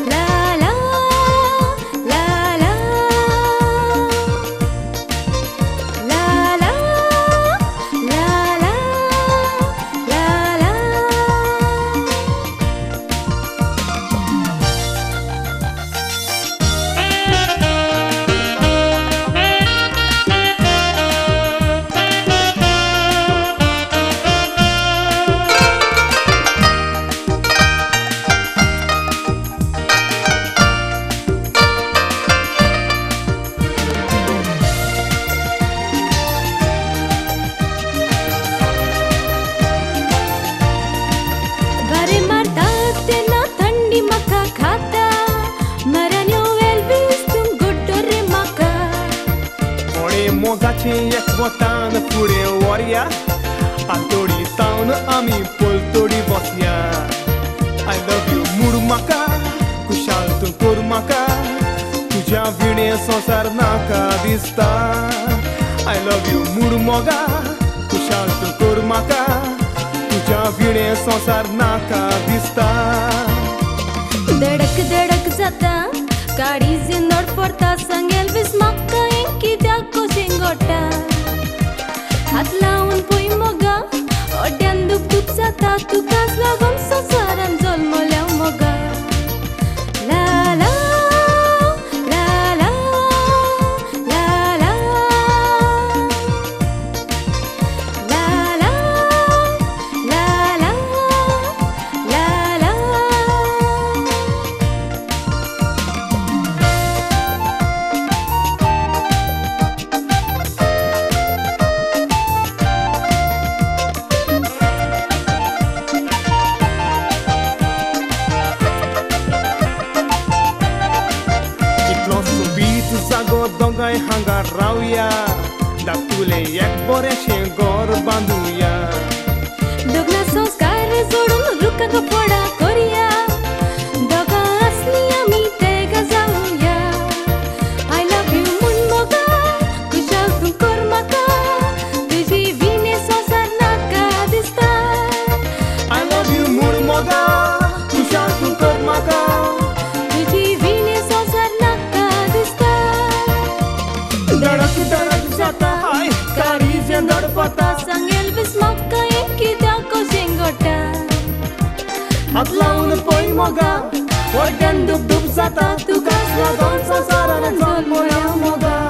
ला ला ला ला ला ला ला ला ला ला.
भुरग्यांचे एकवटान फुडें व्हरया, आतोडी तावन आमी पलतोडी बसया. I love you मूड म्हाका, खुशाल तूं कर म्हाका, तुज्या विणे संवसार नाका दिसता. I love you मूड मोगा, खुशाल तूं कर म्हाका, तुज्या विणे संवसार नाका दिसता.
धडक धडक जाता काळीज नडफडता, सांगेल वीस म्हाका हें कित्याक कशें घडटा. हात लावन पळय मोगा, अड्ड्यान दुख दुख जाता, तुकाच लागून संवसारान जल्मल्या मोगा. ला ला ला ला ला ला ला ला ला ला ला ला.
इतलो सोबीत जागो दोगांय हांगा रावया, धाकटुलें एक बरेंशें घर बांदुया.
लग्न संस्कार जोडून रुखाक फोडा करया, दोगां आसलीं आमी तेगां जावया. I love you म्हूण मोगा, खुशाल तूं कर म्हाका, तुजी विणे संवसार नाका दिसता.
I love you म्हूण मोगा, खुशाल तूं कर म्हाका,
तुजी विणे संवसार नाका दिसता.
धडक धडक जाता हाय काळीज धडपडटा,
सांगेल वीस म्हाका हें कित्याक कशें घडटा.
हात लावन पळय मोगा, व्हड्यान डूब डूब जाता, तुकाच लागून संवसारान जल्मल्या मोगा.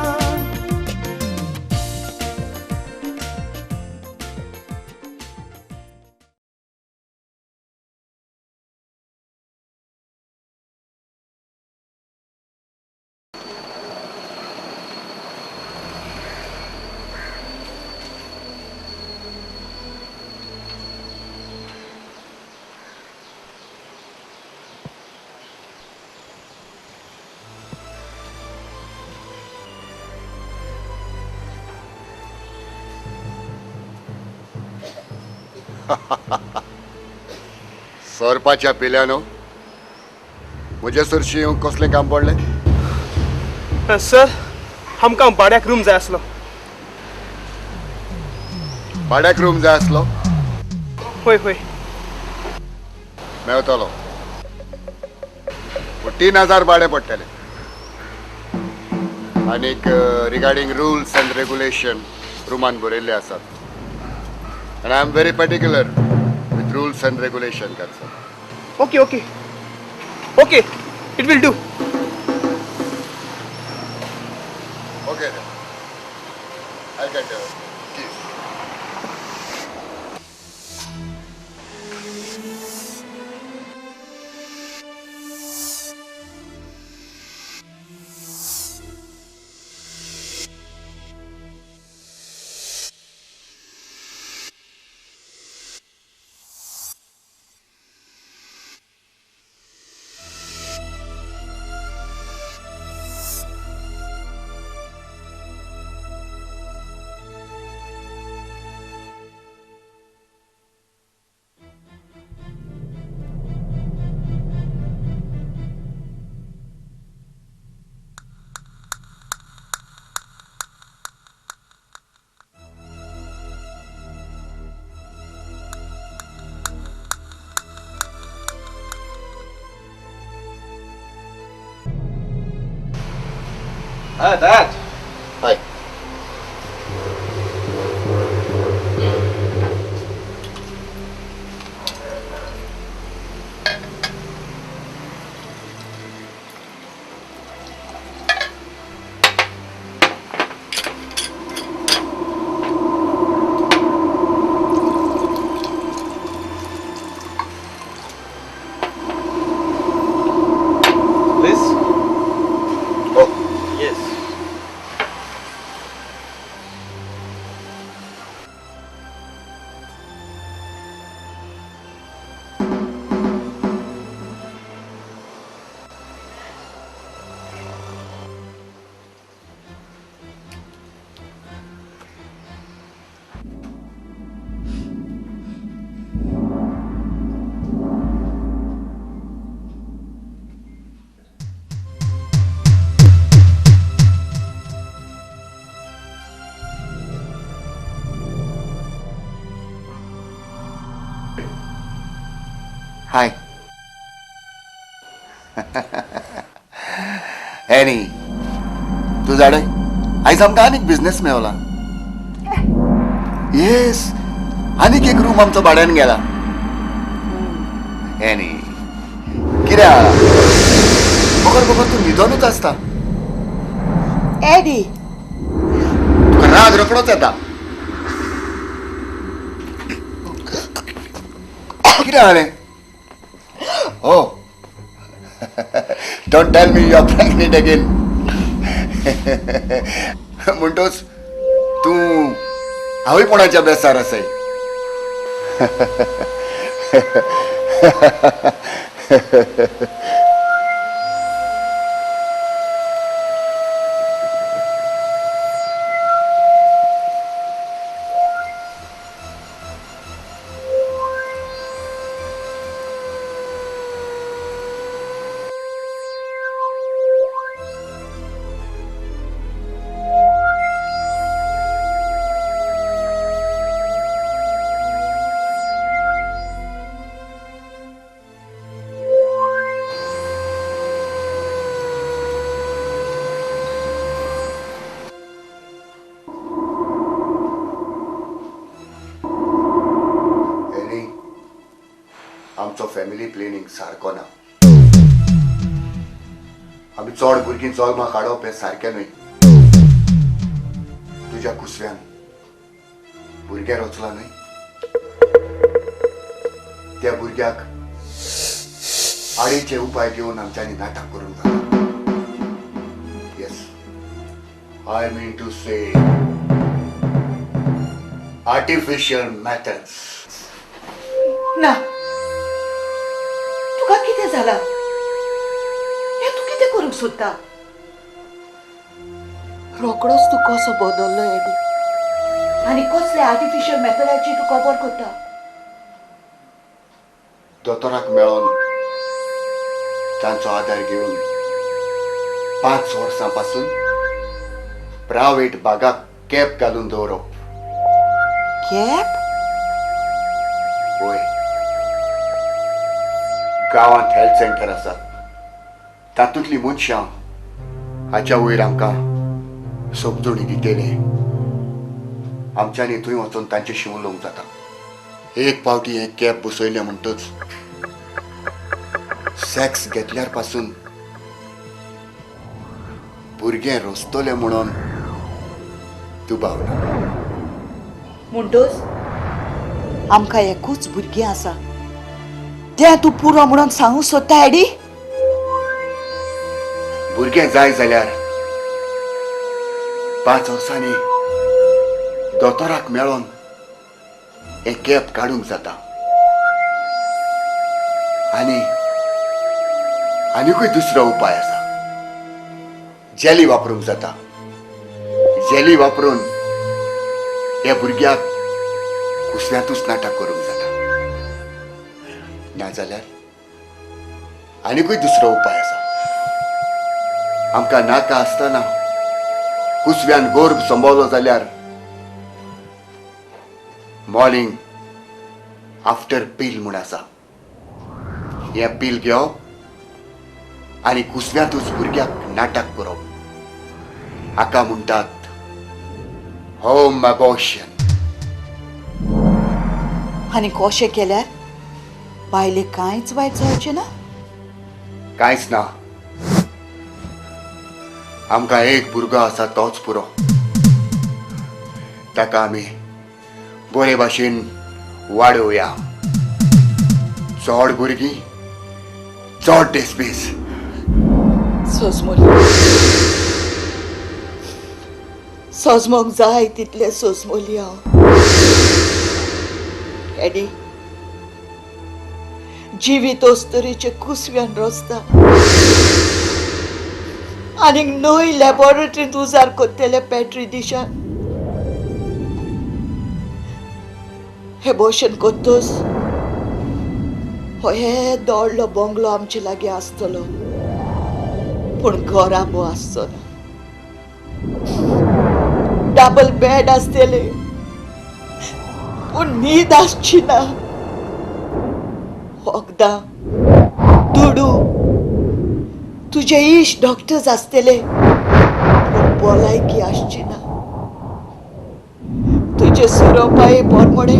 सोरपाच्या पिल्यानो, म्हज्या सरशी येवंक कसलें काम पडलें?
सर, आमकां भाड्याक रूम जाय आसलो.
भाड्याक रूम जाय आसलो?
हय हय.
मेवतलो. पूण 3000 भाडें पडटलें. आनीक रिगार्डींग रुल्स अँड रेगुलेशन रुमान बरयल्ले आसात. And I am very particular with rules and regulation concern.
Okay okay okay, it will do.
Okay then, I'll get the keys.
Hi, Dad.
Hi.
This?
Oh.
Yes.
High any, तूं जाणय आयज आमकां आनीक business Mewla. येस, आनीक एक room आमचो भाड्यान गेला. Any, कित्याक बगर बगर तूं न्हिदोनूच आसता.
एडी,
तुका राग रोकडोच येता. कितें जालें? Oh, don't tell me you are pregnant again. म्हणटोच तूं आवयपणाच्या बेसार आसाय. आमचो फॅमिली प्लॅनिंग सारको ना. आमी चड भुरगीं जल्मा काडप हें सारकें न्हय. तुज्या कुसव्यान भुरगें रचलां न्हय, त्या भुरग्याक आडीचे उपाय घेवन आमच्यांनी नाटक करूंक जाता. Yes, I mean to say artificial methods.
ना, तुका कितें जाला? हें तूं कितें करूंक सोदता? रोकडोच तूं कसो बदल्लो एडी, आनी कसले आर्टिफिशियल मेथडाची तूं खबर करता?
दोतोराक मेळोन तांचो आदार घेवन 5 वर्सां पासून प्रायव्हेट बागाक कॅप घालून दवरप.
कॅप?
होय, गांवांत हेल्थ सेंटर आसात, तातूंतली मनशां हाच्या वयर आमकां समजणी दितले. आमच्यांनी थंय वचून तांच्याशी उलोवंक जाता. एक पावटी हें कॅप बसयलें म्हणटच सॅक्स घेतल्यार पासून भुरगें रचतलें म्हणून दुबाव ना.
म्हणटच आमकां एकूच भुरगें आसा, तें तूं पुरो म्हणून सांगूंक सोदता एडी?
भुरगें जाय जाल्यार 5 वर्सांनी दोतोराक मेळोन हें कॅप काडूंक जाता. आनी आनीकूय दुसरो उपाय आसा. जेली वापरूंक जाता. जेली वापरून ह्या भुरग्याक कुसव्यांतूच नाटक करूंक जाता. नाजाल्यार आनीकूय दुसरो उपाय आसा. आमकां नाका आसतना कुसव्यान गोर्भ संभवलो जाल्यार मॉर्निंग आफ्टर पील म्हूण आसा. हें पील घेवप आनी कुसव्यांतूच भुरग्याक नाटक करप. हाका म्हणटात होम अबॉर्शन.
आनी कशें केल्यार बायले कांयच वायट जावचें ना?
कांयच ना. आमकां एक भुरगो आसा तोच पुरो. ताका आमी बरे भाशेन वाडोवया. चड भुरगीं चड डेस्पेस.
सोजमोली, सोजमोंक जाय तितलें सोजमोली हांव. एडी, जिवीत अस्तुरेचे कुसव्यान रचता आनीक न्हय लॅबोरेटरींत उजार करतले पॅट्री डिशान. हे भशेन करतच हो हे दोडलो बंगलो आमचे लागीं आसतलो, पूण घराबो आसचो ना. डबल बेड आसतले, पूण न्हीद आसची ना.
वखदां, दुडू, तुजे इश्ट डॉक्टर्स आसतले पूण भलायकी आसची ना. तुजे सुरोपाये पोरमोणे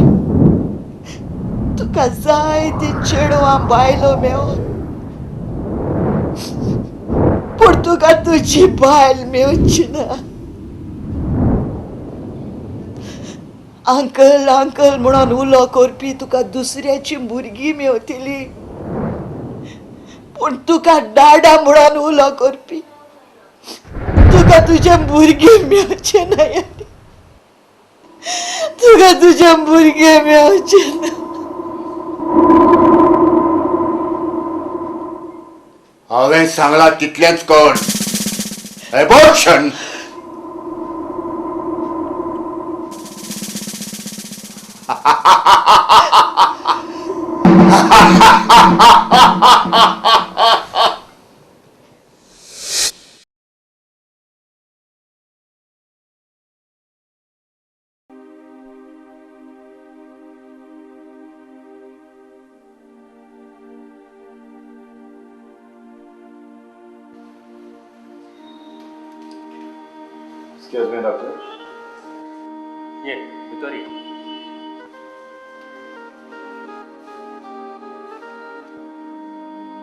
तुका जाय ती चेडवां बायलो मेवोन, पूण तुका तुजी बायल मेवची ना. अंकल अंकल म्हणून उलो करपी तुका दुसऱ्याची भुरगीं मेवतली, पूण तुका डाडा म्हणून उलो करपी तुका तुजे भुरगें मेवचें ना. तुका तुजें भुरगें मेवचें ना.
हांवें सांगलां तितलेंच कर. Abortion.
Excuse me, doctor.
ये भितर ये.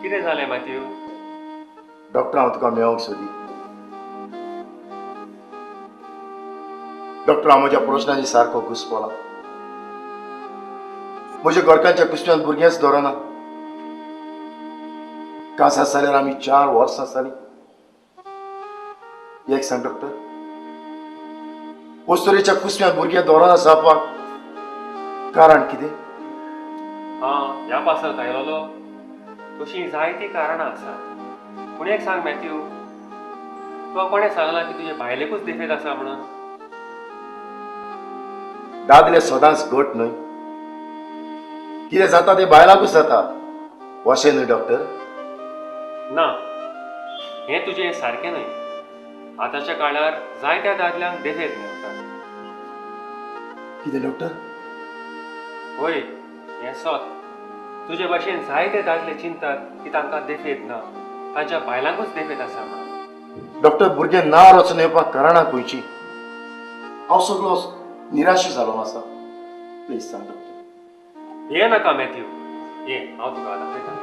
कितें जालें मॅथ्यू?
डॉक्टर, हांव तुका मेळोंक सोदी. डॉक्टर, हांव म्हज्या प्रश्नांनी सारको घुसपला. म्हज्या घरकांच्या कुसव्यांत भुरगेंच दवरना. कासार जाल्यार आमी 4 वर्सां जालीं. एक सांग डॉक्टर, अस्तुरेच्या कुसव्यांत भुरगें दवरना जावपाक कारण कितें?
आं, ह्या पासत आयलोलो तशीं जायतीं कारणां आसात. पूण एक सांग मॅथ्यू, तुका कोणें सांगलां की तुजे बायलेकूच देफेद आसा म्हणून?
दादले सदांच घट न्हय. कितें जाता तें बायलांकूच जाता, अशें न्हय डॉक्टर?
ना, हें तुजें सारकें न्हय. आतांच्या काळार जायत्या दादल्यांक देफेद मेळटा.
कितें डॉक्टर?
हय, हें सत. तुजे भाशेन जायते दादले चिंतात की तांकां देफेद ना, तांच्या बायलांकूच देफेद आसा म्हणून.
डॉक्टर, भुरगें ना रचून येवपाक कारणां खंयचीं? हांव सगळो निराश जालो आसा. प्लीज सांग डॉक्टर.
भिये नाका मॅथ्यू, ये हांव तुका दाखयतां.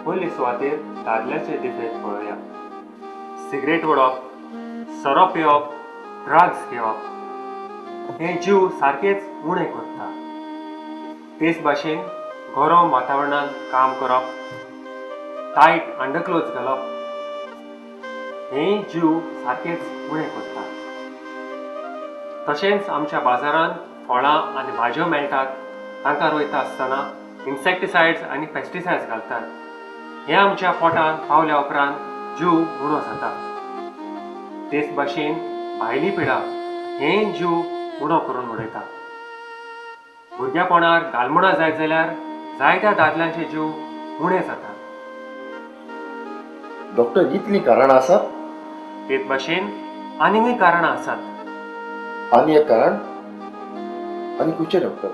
पयले सुवातेर दादल्याचे देफेद पळोवया. सिगरेट ओडप, सोरो पिवप, ड्रग्स घेवप हे जीव सारकेच उणें करता. तेच भाशेन गरम वातावरणांत काम करप, टायट अंडरक्लोथ घालप हेंय जीव सारकेच उणें करता. तशेंच आमच्या बाजारांत फळां आनी भाजयो मेळटात तांकां रोयता आसतना इन्सेक्टिसायड्स आनी पेस्टिसायड्स घालतात. हे आमच्या पोटांत पावल्या उपरांत जीव उणो जाता. तेच भाशेन भायली पिडा हेंय जीव उणो करून उडयता. भुरग्यापणार गालमुणां जायत जाल्यार जायत्या दादल्यांचे जीव उणे जातात.
डॉक्टर, इतलीं कारणां आसात?
तेच भाशेन आनीकूय कारणां आसात.
आनी एक कारण? आनी खंयचें डॉक्टर?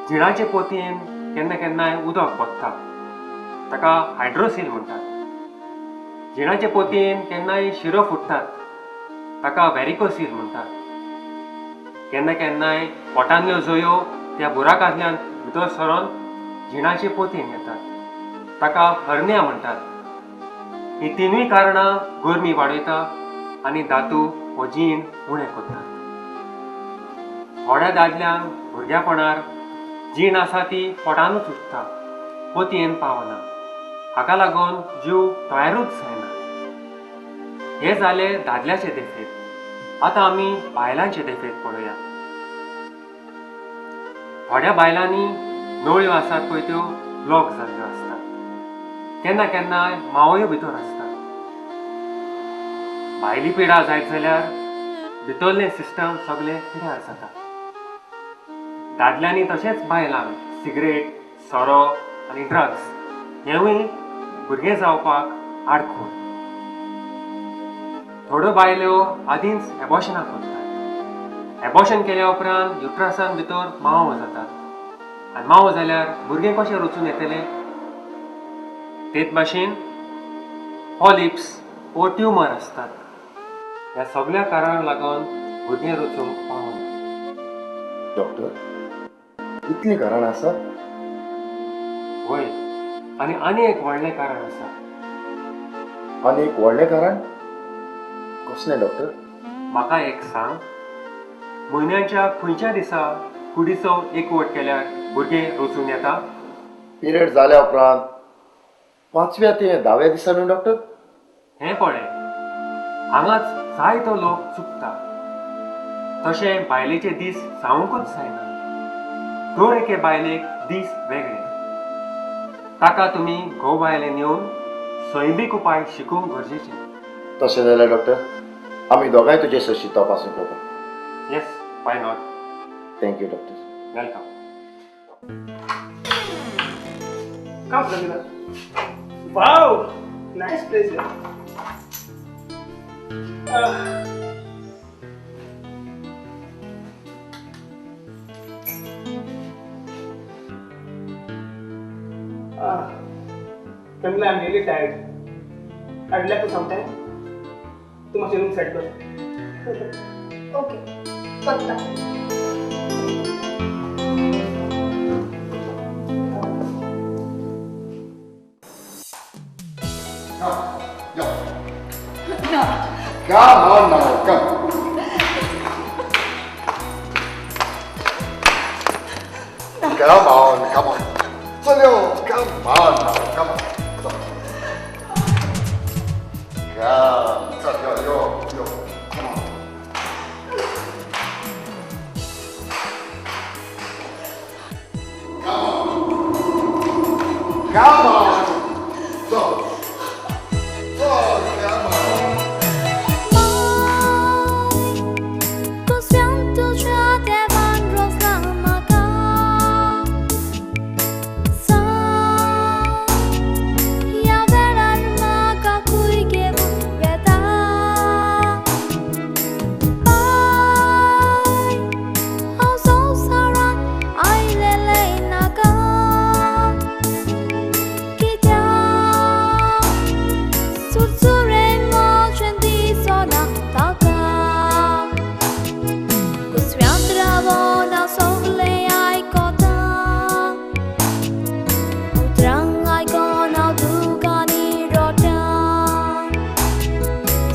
जिणाचे पोतयेन केन्ना केन्नाय उदक वता, ताका हायड्रोसील म्हणटात. जिणाचे पोतयेन केन्नाय शिरो फुट्टात, ताका व्हॅरिकोसील म्हणटात. केन्ना केन्नाय पोटांतल्यो जोयो त्या बुराकांतल्यान भितर सरून जिणाचे पोतयेन येतात, ताका हर्निया म्हणटात. ही तिनूय कारणां गरमी वाडयता आनी धातू हो जीण उणें करतात. थोड्या दादल्यांक भुरग्यापणार जीण आसा ती पोटानूच उरता, पोतयेन पावना. हाका लागून जीव तयारूच जायना. हे जाले दादल्याचे देफेद. आतां आमी बायलांचे देफेद पळोवया. थोड्या बायलांनी नळ्यो आसात पळय त्यो ब्लॉक जाल्ल्यो आसतात. केन्ना केन्नाय मावयो भितर आसतात. भायली पिडा जायत जाल्यार भितरलें सिस्टम सगळें पिड्यार जाता. दादल्यांनी तशेंच बायलांक सिगरेट, सोरो आनी ड्रग्स हेंवूय भुरगें जावपाक आडखळ. थोड्यो बायल्यो आदींच एबॉर्शनाक वतात. एबॉर्शन केल्या उपरांत युट्रसान भितर मावो जाता आनी मावो जाल्यार भुरगें कशें रचून येतलें? तेच भाशेन पॉलिप्स वो ट्युमर आसतात. ह्या सगळ्या कारणांक लागून भुरगें रचूंक पावना.
डॉक्टर, इतलीं कारणां आसात?
वय, आनी आनी एक व्हडलें कारण आसा.
आनी एक व्हडलें कारण? कसलें डॉक्टर?
म्हाका एक सांग, म्हयन्याच्या खंयच्या दिसा कुडीचो एकवट केल्यार भुरगें रचून येता?
पिरियड जाल्या उपरांत 5व्या ते 10व्या दिसा न्हू डॉक्टर?
हें पळय, हांगाच जायतो लोक चुकता. तशें बायलेचे दीस जावंकूच जायना. दर एके बायलेक दीस वेगळे. ताका तुमी घोव बायलेन येवन सैमीक उपाय शिकूंक गरजेचें.
तशें जाल्यार डॉक्टर, आमी दोगांय तुजे सरशी तपासूंक येता.
Yes, why not?
Thank you doctor.
Welcome.
Come, Pramila. Wow, nice place here. Pramila, I'm really tired. I'd like to some time. तू माझे रूम सेट कर.
ओके, करता.
Come on now, come. Come on, come on. Chalo, come on now, come on. Come, chalo, yo, yo, come on. Come on. Come on. So, so, come on.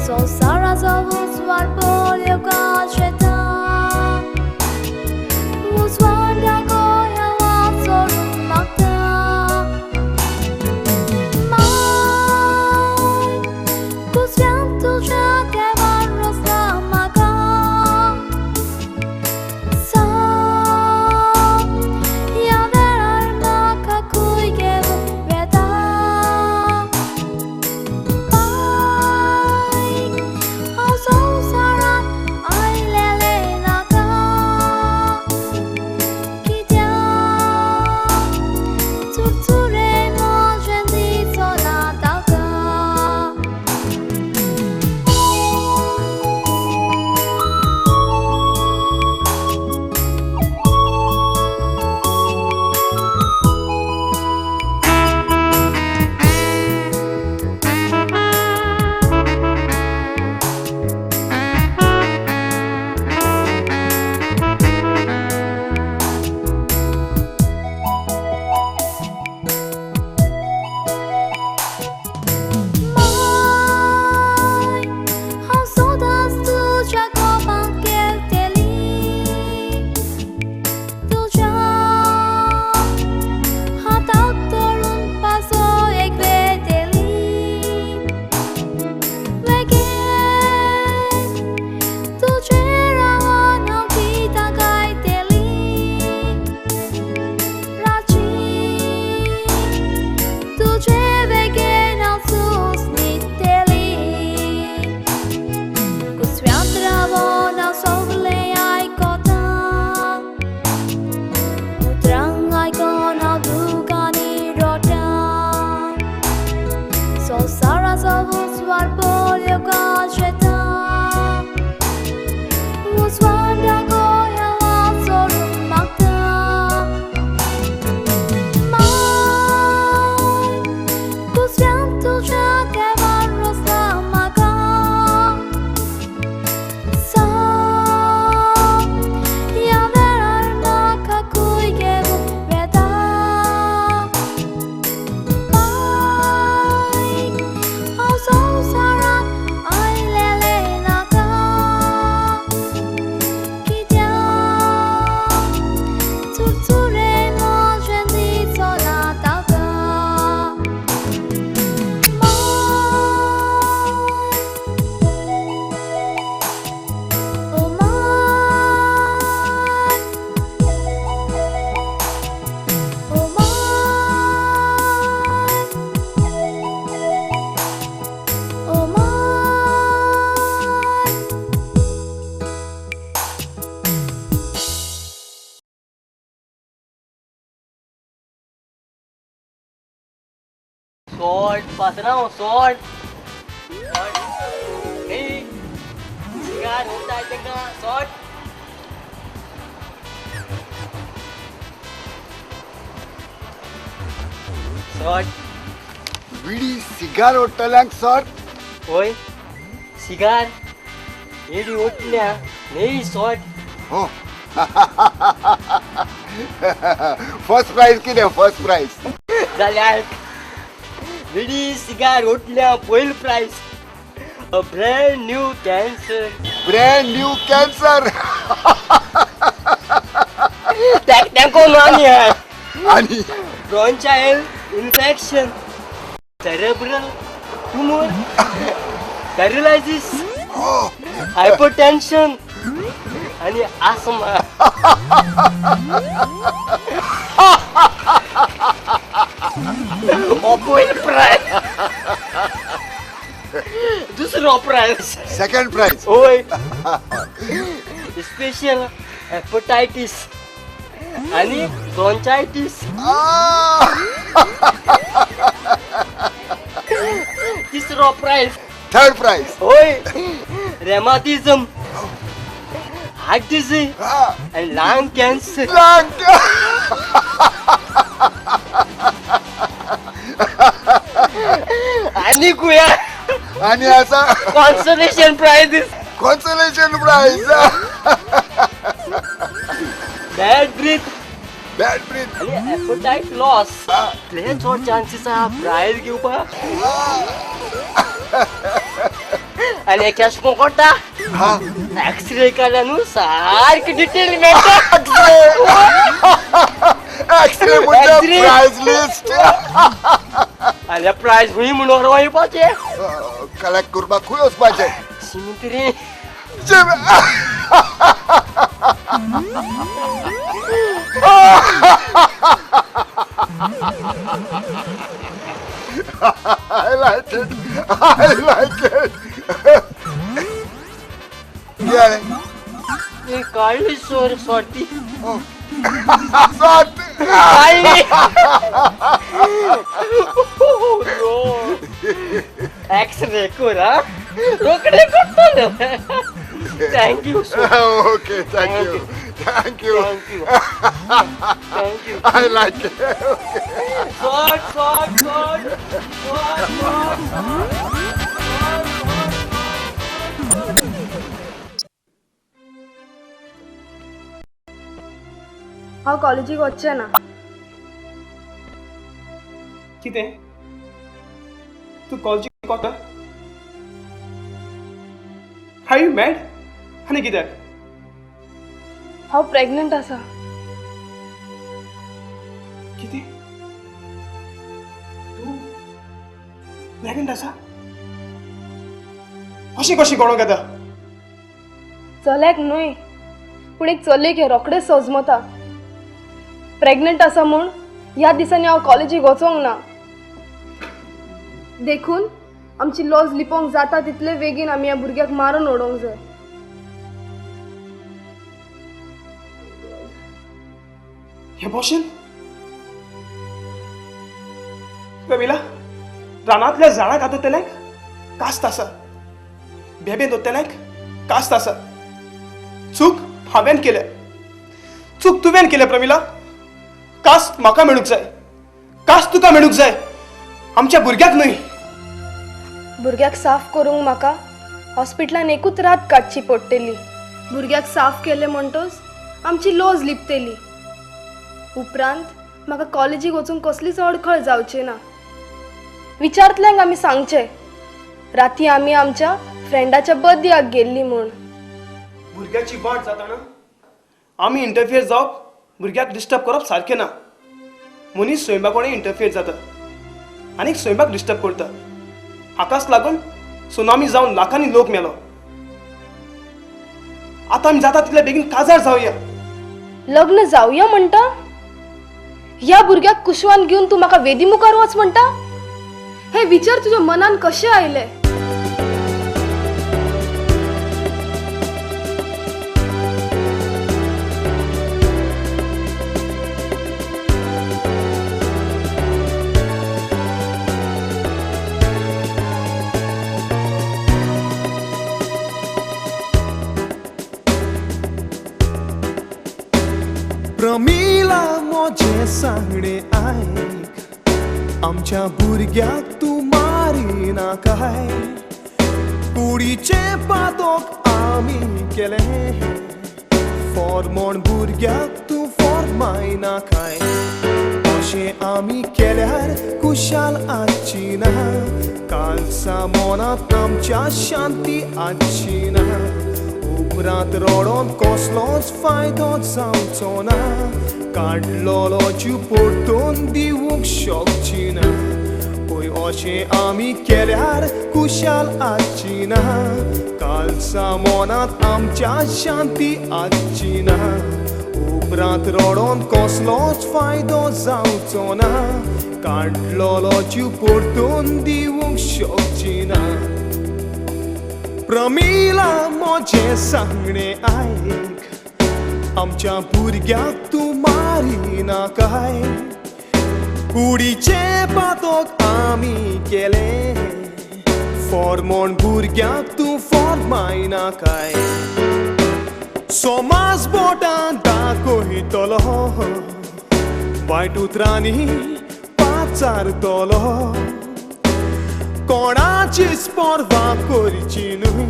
So sorry.
पात्रांव सोड. Cigar ओडटाय तेंकां सोड. सोड.
विडी cigar ओडटल्यांक सोड.
होय cigar AD ओडटल्या न्ही सोड.
हो फर्स्ट प्राइज कितें? फर्स्ट प्राइज
जाल्यार विडी सिगार ओडटल्या पयलो prize a brand new cancer.
Brand new cancer.
तेंको आनी
आनी
bronchial infection, cerebral tumour, paralysis, hypertension आनी आसमा. पयलो प्रायज. दुसरो प्रायज.
Second prize.
होय स्पेशल हेपटायटीस आनी ब्रोंचायटीस. तिसरो प्रायज.
Third prize.
होय रेमाटिझम, हार्ट डिसीज आनी लंग कॅन्सर. आनी कुया
आनी आसा
consolation prize.
Consolation prize.
Bad breath.
Bad breath
आनी एपेटायट लॉस. इतले चड चान्सीस आहा प्रायज घेवपाक. आनी कॅश कोटा एक्सरे काडल्या न्हू सारकी डिटेल मेळटा.
एक्सरे म्हणजे प्रायज लिस्ट.
आनी प्रायज खंय म्हणून वयपाचें?
कलेक्ट करपाक खंय वचपाचें?
सिमितरी.
I like it. I like it. कितें
जालें? काडली सोर सोडटी.
सोड
काडली. एक्सरे कर हा, रोकडे करतलो. Thank you sir.
Okay, thank you. Thank you.
Thank you. Thank you.
I like it. Okay.
सोड सोड सोड सोड सोड.
हांव कॉलेजीक वचचें ना.
कितें? तूं कॉलेजीक वता? Are you mad? आनी कित्याक?
हांव प्रेग्नंट आसा.
कितें? तूं प्रेग्नंट आसा? अशें कशें घडोवंक येता?
चल्याक न्हय पूण एक चलयेक हें रोखडेंच सजमता. प्रेग्नंट आसा म्हूण ह्या दिसांनी हांव कॉलेजीक वचोंक ना. देखून आमची लॉज लिपोवंक जाता तितले बेगीन आमी ह्या भुरग्याक मारून उडोवंक जाय.
हे भशेन प्रमिला, रानांतल्या झाडाक आदोतल्यांक कास्त आसा, बेबे दोतल्यांक कास्त आसा. चूक हांवें केल्या, चूक तुवें केल्या प्रमिला. कास्त म्हाका मेळूंक जाय, कास्त तुका मेळूंक जाय, आमच्या भुरग्याक न्हय.
भुरग्याक साफ करूंक म्हाका हॉस्पिटलान एकूच रात काडची पडटली. भुरग्याक साफ केलें म्हणटच आमची लॉज लिपतली. उपरांत म्हाका कॉलेजीक वचूंक कसलीच अडखळ जावची ना. विचारतल्यांक आमी सांगचें राती आमी आमच्या फ्रेंडाच्या बर्थडेक गेल्ली म्हूण.
भुरग्याची वाट जाताना आमी इंटरफियर जावप, भुरग्याक डिस्टर्ब करप सारकें ना. मनीस स्वयंबा कडेन इंटरफियर जाता आनी स्वयंबाक डिस्टर्ब करता. हाकाच लागून सुनामी जावन लाखांनी लोक मेलो. आतां आमी जाता तितले बेगीन काजार जावया.
लग्न जावया म्हणटा? ह्या भुरग्याक कुशवान घेवन तूं म्हाका वेदी मुखार वच म्हणटा? हे विचार तुज्या मनान कशे आयले?
प्रमिला म्हजें सांगणें आयक, आमच्या भुरग्याक तूं मारिनाकाय. कुडीचें पातोक आमी केलें, फॉर्मोण भुरग्याक तूं फॉर्मायनाकाय. अशें आमी केल्यार खुशाल आसची ना, कालसा मनांत आमच्या शांती आसची ना. उपरांत रडोन कसलोच फायदो जावचो ना, काडलोलो जीव परतून दिवंक शकची ना. पळय अशें आमी केल्यार खुशाल आसची ना, कालसा मनांत आमच्या शांती आसची ना. उपरांत रडोन कसलोच फायदो जावचो ना, काडलोलो जीव परतून दिवंक शकची ना. प्रमिला म्हजें सांगणें आयक, आमच्या भुरग्याक तूं मारिनाकाय. कुडीचें पातोक आमी केलें, फॉर्मोण भुरग्याक तूं फॉर्मायनाकाय. समाज बोटां दाखयतलो, वायट उतरांनी पाचारतलो, कोणाचीच पर्वा करची न्हय,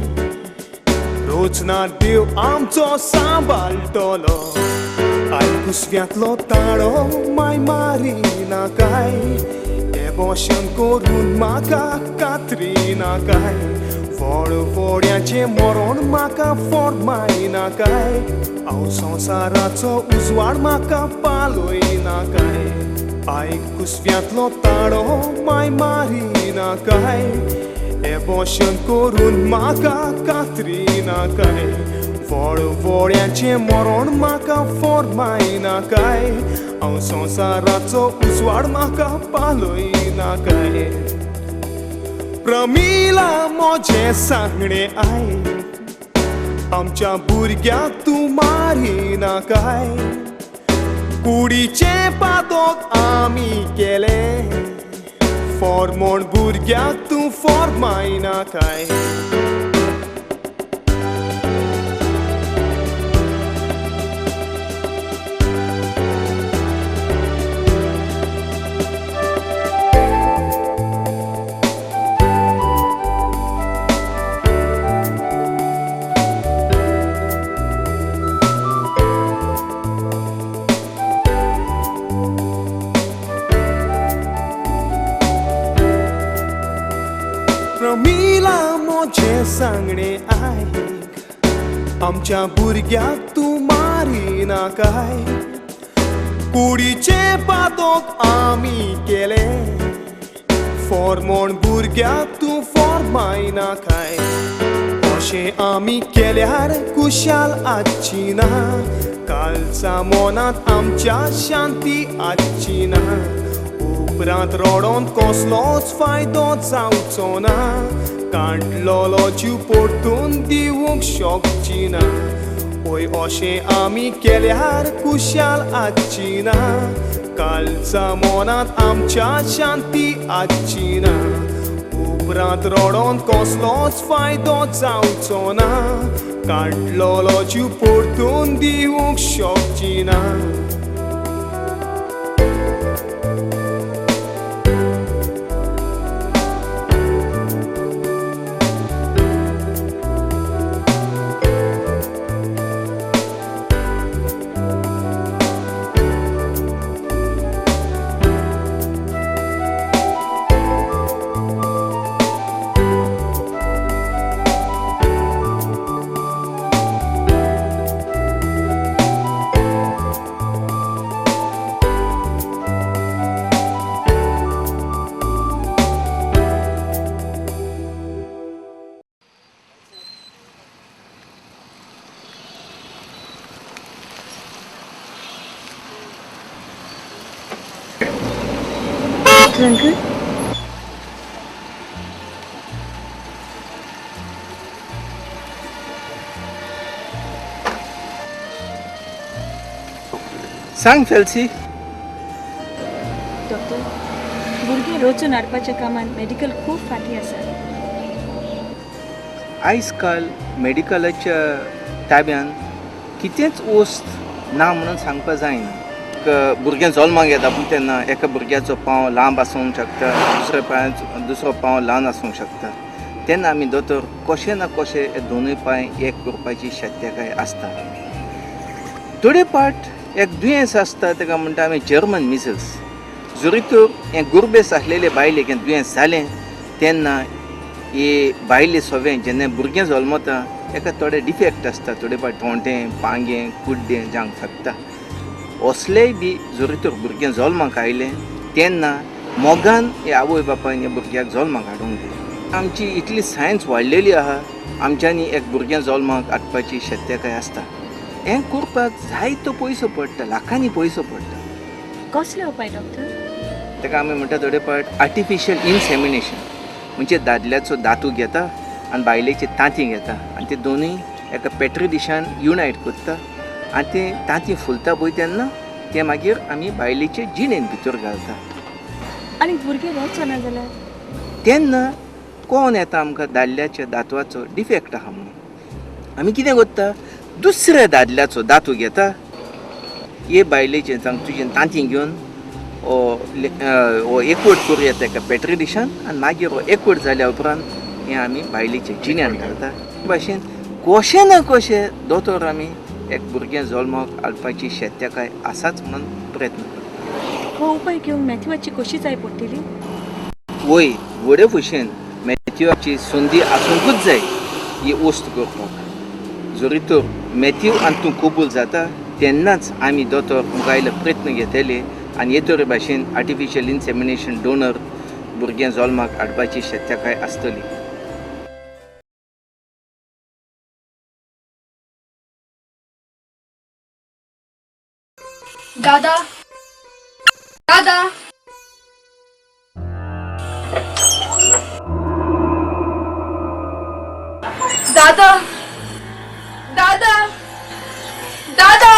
रोज ना देव आमचो सांबाळटलो. आयक कुसव्यांतलो ताळो माय मारिनाकाय, एबॉशन करून म्हाका कातरिनाकाय. फळफोड्याचें मरण म्हाका फॉर्मायनाकाय, हांव संवसाराचो उजवाड म्हाका पालयनाकाय. आयक कुसव्यांतलो ताळो माय मारिनाकाय, एबॉशन करून म्हाका कातरिनाकाय. फळफोड्याचें मरण म्हाका फॉर्मायनाकाय, हांव संवसाराचो उजवाड म्हाका पालयनाकाय. प्रमिला म्हजें सांगणें आयक, आमच्या भुरग्याक तूं मारिनाकाय. कुडीचें पातोक आमी केलें, फॉर्मोण भुरग्याक तूं फॉर्मायनाकाय. प्रमिला म्हजें सांगणें आयक, आमच्या भुरग्याक तूं मारिनाकाय. कुडीचें पातोक आमी केलें, फॉर्मोण भुरग्याक तूं फॉर्मायनाकाय. अशें आमी केल्यार खुशाल आसची ना, कालचा मनांत आमच्या शांती आसची ना. उपरांत रडोन कसलोच फायदो जावचो ना, काडलोलो जीव परतून दिवंक शकची ना. पळय अशें आमी केल्यार खुशाल आसची ना, कालचा मनांत आमच्या शांती आसची ना. उपरांत रडोन कसलोच फायदो जावचो ना, काडलोलो जीव परतून दिवंक शकची ना.
Uncle?
सांग फेल्सी.
डॉक्टर, भुरगीं रोचून हाडपाच्या कामांत मेडिकल खूब फाटीं आसा.
आयज काल मेडिकलाच्या ताब्यान कितेंच वस्त
ना म्हणून सांगपाक जायना. भुरगें जल्माक येता पूण तेन्ना एका भुरग्याचो पांव लांब आसूंक शकता, दुसऱ्या पांयाचो दुसरो पांव ल्हान आसूंक शकता. तेन्ना आमी दोतोर कशें ना कशें हे दोनूय पांय एक करपाची शक्यताय आसता. थोडे पाट एक दुयेंस आसता ताका म्हणटा आमी जर्मन मिजल्स. जरी तर हें गुरबेस आसलेले बायलेक हें दुयेंस जालें तेन्ना हे बायले सगळें जेन्ना भुरगें जल्मता एका थोडे डिफेक्ट आसता, थोडे फावट थोंटें पांगें कुड्डें जावंक शकता. असलेय बी जरी तर भुरगें जल्माक आयलें तेन्ना मोगान हे आवय बापायन ह्या भुरग्याक जल्माक हाडूंक जाय. आमची इतली सायन्स वाडलेली आहा, आमच्यांनी एक भुरगें जल्माक हाडपाची शक्यताय आसता. हें करपाक जायतो पयसो पडटा, लाखांनी पयसो पडटा.
कसले उपाय डॉक्टर?
ताका आमी म्हणटा थोडे फावट आर्टिफिशियल इनसेमिनेशन. म्हणजे दादल्याचो दातू घेता आनी बायलेची तांती घेता आनी ते दोनूय एका पेट्री डिशान युनायट करता आनी ते तांती फुलता पळय तेन्ना ते मागीर आमी बायलेचे जिणेन भितर घालता.
आनी भुरगें रोवचो ना जाल्यार
तेन्ना कोण येता आमकां दादल्याच्या दातवाचो डिफेक्ट आहा म्हणून आमी कितें करता, दुसऱ्या दादल्याचो दातू घेता, हे बायलेचें जावं तुजें तांती घेवन हो एकवट करूं येता एका पेट्री डिशान आनी मागीर हो एकवट जाल्या उपरांत हें आमी बायलेचे जिण्यान घालता. भाशेन कशें ना कशें दोतोर आमी एक भुरगें जल्माक हाडपाची शक्यताय आसाच म्हणून प्रयत्न करता.
हो उपाय घेवंक मॅथ्यूवाची कशी जाय पडटली?
वय व्हडे भशेन मॅथ्यूवाची संदी आसूंकूच जाय ही वस्त करपाक. जरी तर मॅथ्यू आनी तूं कबूल जाता तेन्नाच आमी दोतोर मुखायले प्रयत्न घेतले आनी हे तरे भाशेन आर्टिफिशियल इनसेमिनेशन डोनर भुरगें जल्माक हाडपाची शक्यताय आसतली.
दादा, दादा, दादा, दादा, दादा.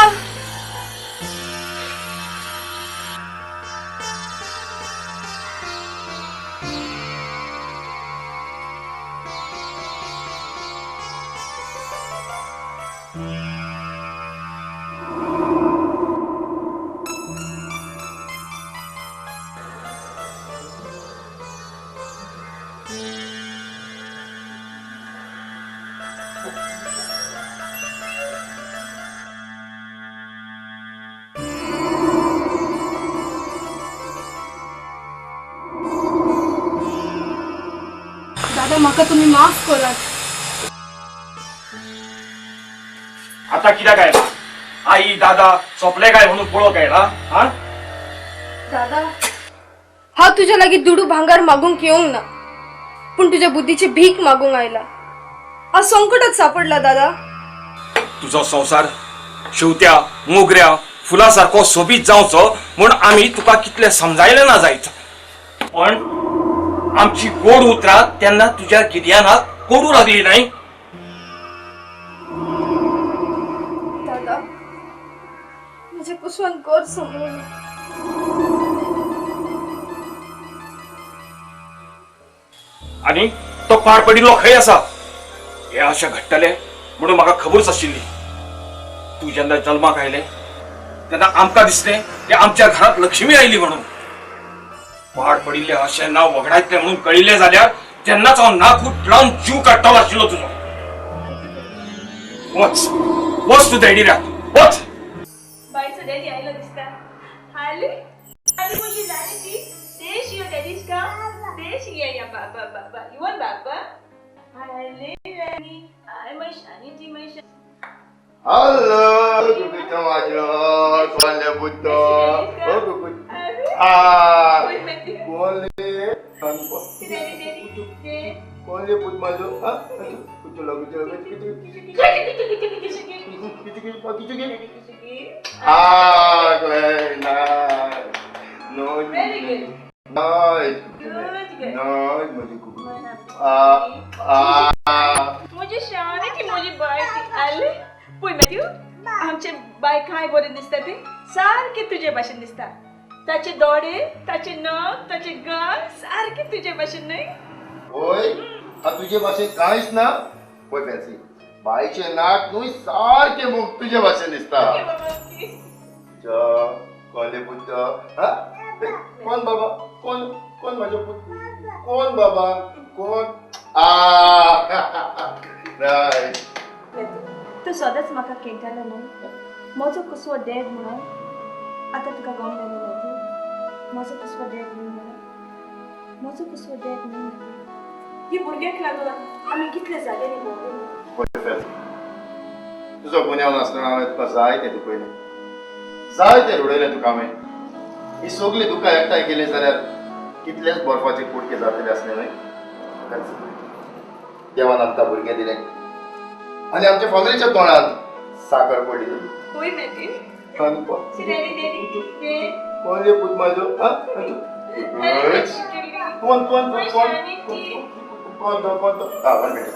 दादा म्हाका तुमी माफ करात.
आता कित्याक आयला? आई दादा सोंपले काय म्हणून पळोवंक आयला? हा
दादा, हांव तुज्या लागीं दुडू भांगर मागूंक येवंक ना, पूण तुज्या बुद्धीची भीक मागूंक आयला. हांव संकटात सापडला दादा.
तुजो संवसार शेवत्या मोगऱ्या फुला सारको सोबीत जावचो म्हूण आमी तुका कितले समजायले ना जायत, पण आमची गोड उतरां तेन्ना तुज्या गिर्यानाक कोडू लागली न्हय.
दादा, म्हज्या कुसवान घर सांबाळना.
आनी तो पाड पडिल्लो खंय आसा हे अशें घडटलें म्हणून म्हाका खबरच आशिल्ली. तूं जेन्ना जल्माक आयलें तेन्ना आमकां दिसलें की आमच्या घरांत लक्ष्मी आयली म्हणून. पाड पडिल्लें अशें नांव वगडायतलें म्हणून कळिल्लें जाल्यार तेन्नाच हांव नाकूट लावन जीव काडटलो आशिल्लो तुजो. वच वच तूं डॅडीराक वच.
बायचो डॅडी आयलो दिसता. हाली आनी कशी जाली ती देश यो डॅडीश का देश या या बाबा बाबा you want बाबा हाले रानी I my Shani G my Shani.
Hello कुकुचो माझो कोणले पुतो ओ कुकु आ कोणले कोणले पुत माझो आ कुचो लागू कुचो आ very nice. No
very good.
Nice nice माझी कुकु आ आ
मुझे शानी थी मुझे बाय थी. आले पळय मॅथ्यू, आमचे बाय काय बरें दिसता ते सारकें तुजे भाशेन दिसता. ताचे दोळे, ताचे नख, ताचे गाल सारके तुजे भाशेन न्हय?
होय, तुजे भाशेन कांयच ना. पळय फॅन्सी, बायचें नाक न्हय सारकें मुख तुजे भाशेन दिसता. कोण पुत? कोण बाबा? कोण कोण म्हजो पूत? कोण बाबा? कोण? रायट.
तूं सदांच म्हाका खेळटालो न्हू, म्हजो कुसवो डॅड म्हणून. आतां तुका गमलें न्हू मॅथ्यू? म्हजो कुसवो डॅड न्हू म्हणून, म्हजो कुसवो डॅड न्हू मॅथ्यू. ही भुरग्याक लागून आमी कितले जाग्यांनी भोंवले.
तुजो गुन्यांव नासतना हांवें तुका जाय तें दुखयलें, जाय तें रडयलें तुका हांवें. ही सगळीं दुकां एकठांय केली जाल्यार कितलेच बर्फाचे कुडके जातले आसले न्हय? देवान आमकां भुरगें दिलें आनी आमच्या फॅमिलीच्या तोंडांत साकर पडली. कोण रे पूत म्हाजो? कोण कोण कोण कोण तो? कोण तो? हा, वन मिनिट.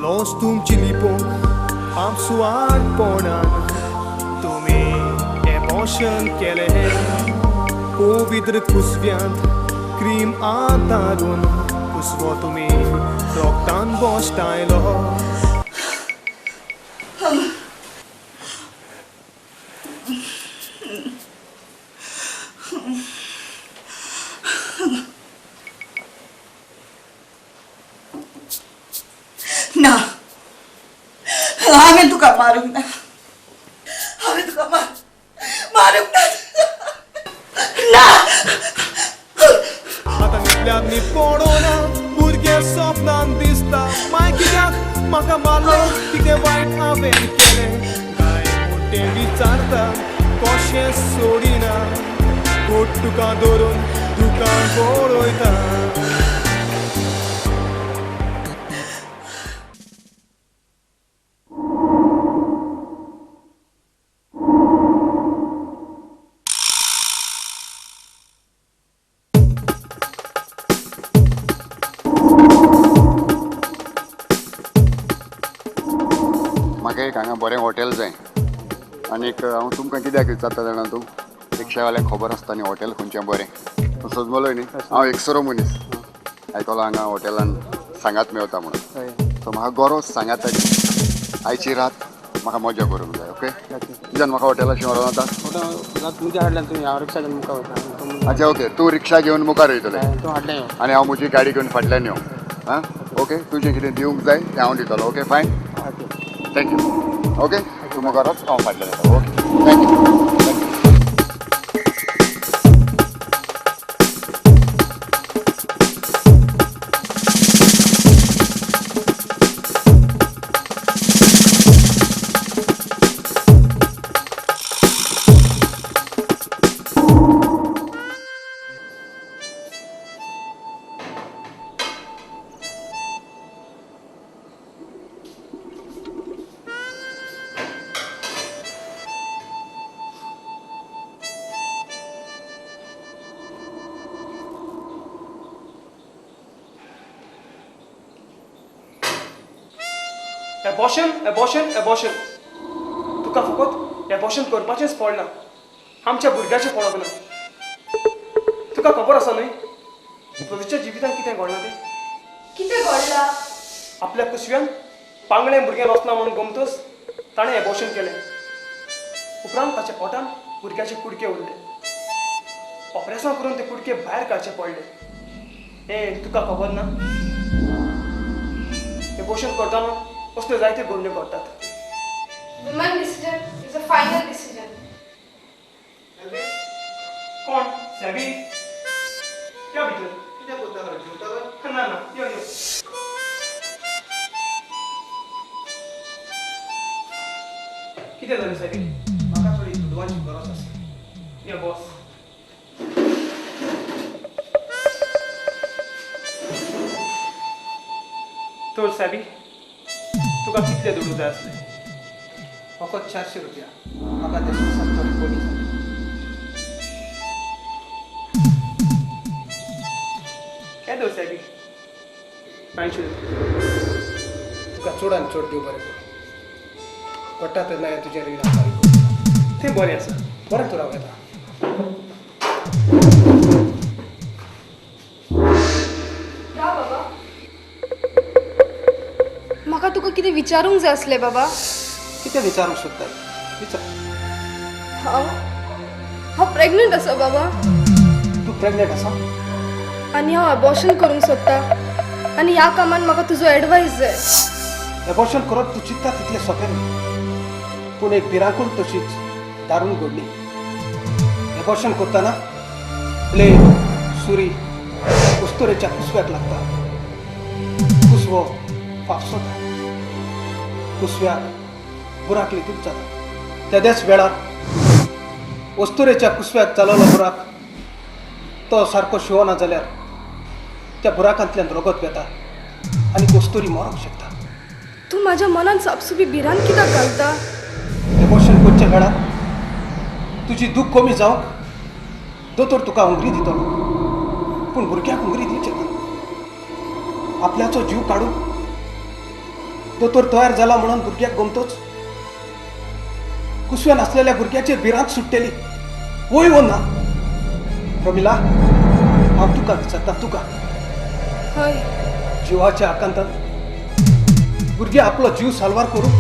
लॉस तुमची लिपोवंक आपसुवारपणान तुमी एबॉर्शन केलें. पवित्र कुसव्यांत क्रीम आदारून कुसवो तुमी रोगतान बोस्टायलो.
ना, हांवें तुका मारूंक ना, हांवें तुका मारूंक ना ना.
आतां न्हिदल्यार न्हीद पडना, भुरगें सपनान दिसता. माय कित्याक म्हाका मारलो? कितें वायट हांवें केलें काय म्हूण तें विचारता. कशें सोडिना गोट तुका धरून तुका गळयता.
म्हाका एक हांगा बरें हॉटेल जाय आनीक हांव तुमकां कित्याक विचारता जाणा तूं? रिक्षावाल्यांक खबर आसता न्ही हॉटेल खंयचें बरें. तूं सजमलो न्ही, हांव एकसरो मनीस आयकलो हांगा हॉटेलान सांगात मेवता म्हणून. सो म्हाका गरज सांगाताची. आयची रात म्हाका मजा करूंक जाय. ओके, तुज्यान म्हाका हॉटेलाशी व्हरोन वता? अच्छा ओके, तूं रिक्षा घेवन मुखार वयतलें आनी हांव म्हजी गाडी घेवन फाटल्यान यो. आं ओके, तुजें कितें दिवंक जाय तें हांव दितलो. Okay fine, thank you. Okay, तूं मुखार वच, हांव फाटल्यान येता. Okay, thank you.
Abortion, abortion, abortion. तुका फकत एबॉर्शन करपाचेंच पडलां, आमच्या भुरग्याचें पडोंक ना. तुका खबर आसा न्हय रोजीच्या जिवितांत कितें घडलां तें?
कितें घडलां?
आपल्या कुसव्यान पांगळें भुरगें वचना म्हणून गमतच ताणें एबॉर्शन केलें. उपरांत ताच्या पोटान भुरग्याचे कुडके उरले. ऑपरेशन करून ते कुडके भायर काडचे पडले. हें तुका खबर ना? एबॉर्शन करतना असल्यो जायत्यो घडण्यो घडटात.
Woman decision is a final decision.
कोण? सॅबी? यो भितर. कितें करता जेवता? ना ना, यो यो. कितें जालें सॅबी? म्हाका थोडी दुडवांची गरज आसा. यो बॉस. तर सॅबी, तुका कितले दुडू जाय आसले?
फकत 400 रुपया. म्हाका ते सुसाक थोडे कमी जाले.
केदो सॅबी? 500 रुपया. तुका तुका चड आनी चड देव बरें करूं. पडटा तेन्ना हें तुजें रीण हांव फारीक करतलों. तें बरें आसा, बरें तूं राव येता.
राव बाबा, म्हाका तुका कितें विचारूंक जाय आसलें बाबा.
कितें विचारूंक सोदता? विचार.
हांव हांव प्रेग्नंट आसा बाबा.
तूं प्रेग्नंट आसा?
आनी हांव अबॉर्शन करूंक सोदता आनी ह्या कामान म्हाका तुजो एडवायस जाय.
एबॉर्शन करप तूं चिंतता तितलें सोंपें न्हय, पूण एक भिरांकूळ तशीच दारून घडली. एबॉर्शन करतना ब्लेड, सुरी उस्तुरेच्या कुसव्याक लागता. कुसवो फाफसता, कुसव्याक बुराक लेगीत जाता. तेद्याच वेळार अस्तुरेच्या कुसव्याक जालोलो बुराक तो सारको शिवना जाल्यार त्या बुराकांतल्यान रगत वेता आनी अस्तुरी मरोंक शकता.
तूं म्हाज्या मनान सापसुपी भिरांत कित्याक घालता?
एबॉर्शन करच्या वेळार तुजी दूख कमी जावंक दोतोर तुका हुंगरी दितलो, पूण भुरग्याक हुंगरी दिवचे ना. आपल्याचो जीव काडून दोतोर तयार जाला म्हणून भुरग्याक गमतोच कुसव्या नासलेल्या भुरग्याचेर भिरांत सुट्टली वय वो ना. प्रमिला, हांव तुका विचारता, तुका.
हय.
जिवाच्या आकांतान भुरगें आपलो जीव साल्वार करूं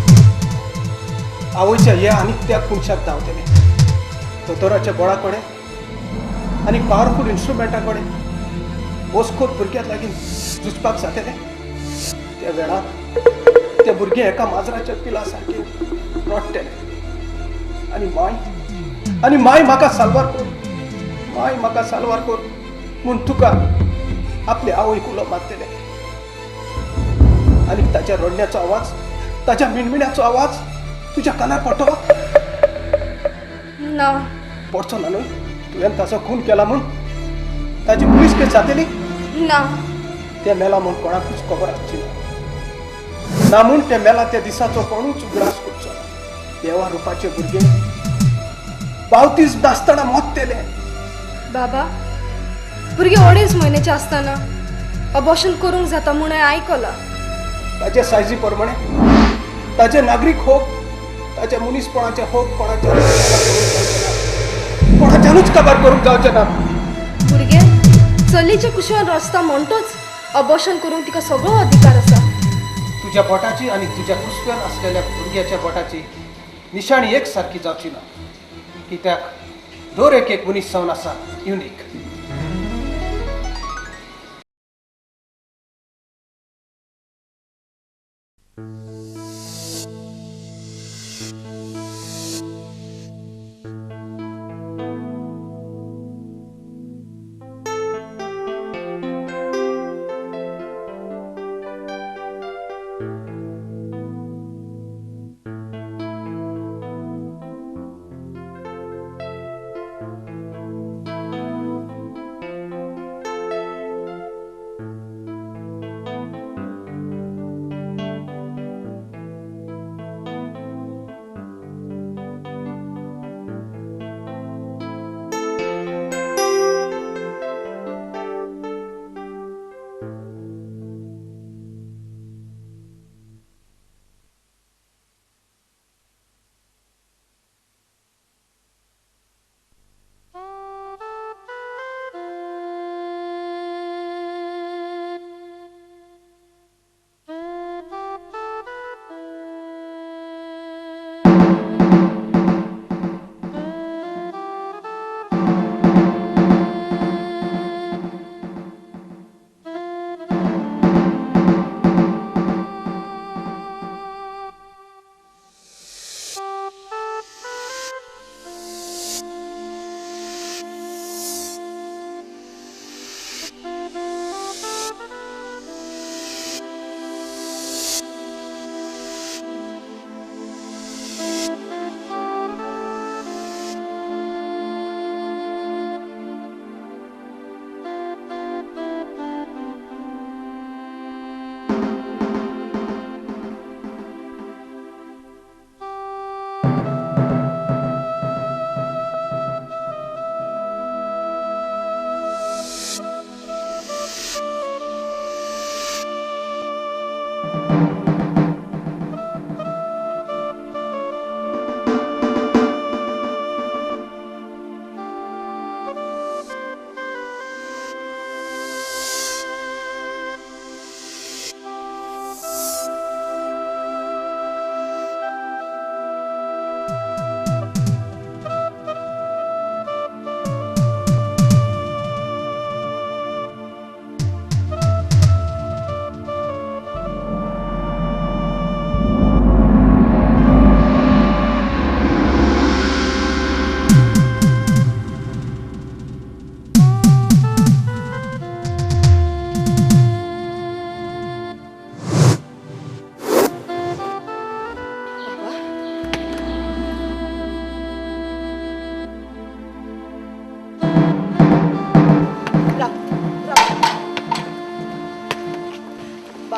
आवयच्या ह्या आनी त्या कुनशाक धांवतलें. दोतोराच्या बोळा कडेन आनी पावरफूल इन्स्ट्रुमेंटा कडेन वस्कोत भुरग्याक लागीं झुजपाक जातलें. त्या वेळार ते भुरगें एका माजराच्या पिला सारकें रडटलें आनी माय, आनी माय म्हाका साल्वार कर, माय म्हाका साल्वार कर म्हूण तुका आपले आवयक उलो मारतलें. आनी ताच्या रडण्याचो आवाज, ताच्या मिणमिण्याचो आवाज तुज्या कानार पडटलो
ना?
पडचो ना न्हय? तुवें ताचो खून केला म्हूण ताची पुलीस केस जातली
ना?
ते मेला म्हूण कोणाकूच खबर आसची ना. ना म्हूण ते मेला त्या दिसाचो कोणूच उगडास करचो ना. देवा रुपाचे भुरगे बावतीस नासतना मोत्तेले.
बाबा, भुरगें 2.5 म्हयन्याचें आसतना अबॉर्शन करूंक जाता म्हूण हांवें आयकलां.
ताचे सायजी प्रमाणे ताचे नागरीक होप, ताच्या मनीसपणाचे होप कोणाच्यानूच काबार करूंक जावचें ना.
भुरगें चलयेच्या कुशवान रचता म्हणटोच अबॉर्शन करूंक तिका सगळो अधिकार आसा.
तुज्या बोटाची आनी तुज्या कुसव्यान आसलेल्या भुरग्याच्या बोटाची निशाणी एक सारकी जावची ना, कित्याक दर एक एक मनीस जावन आसा युनीक.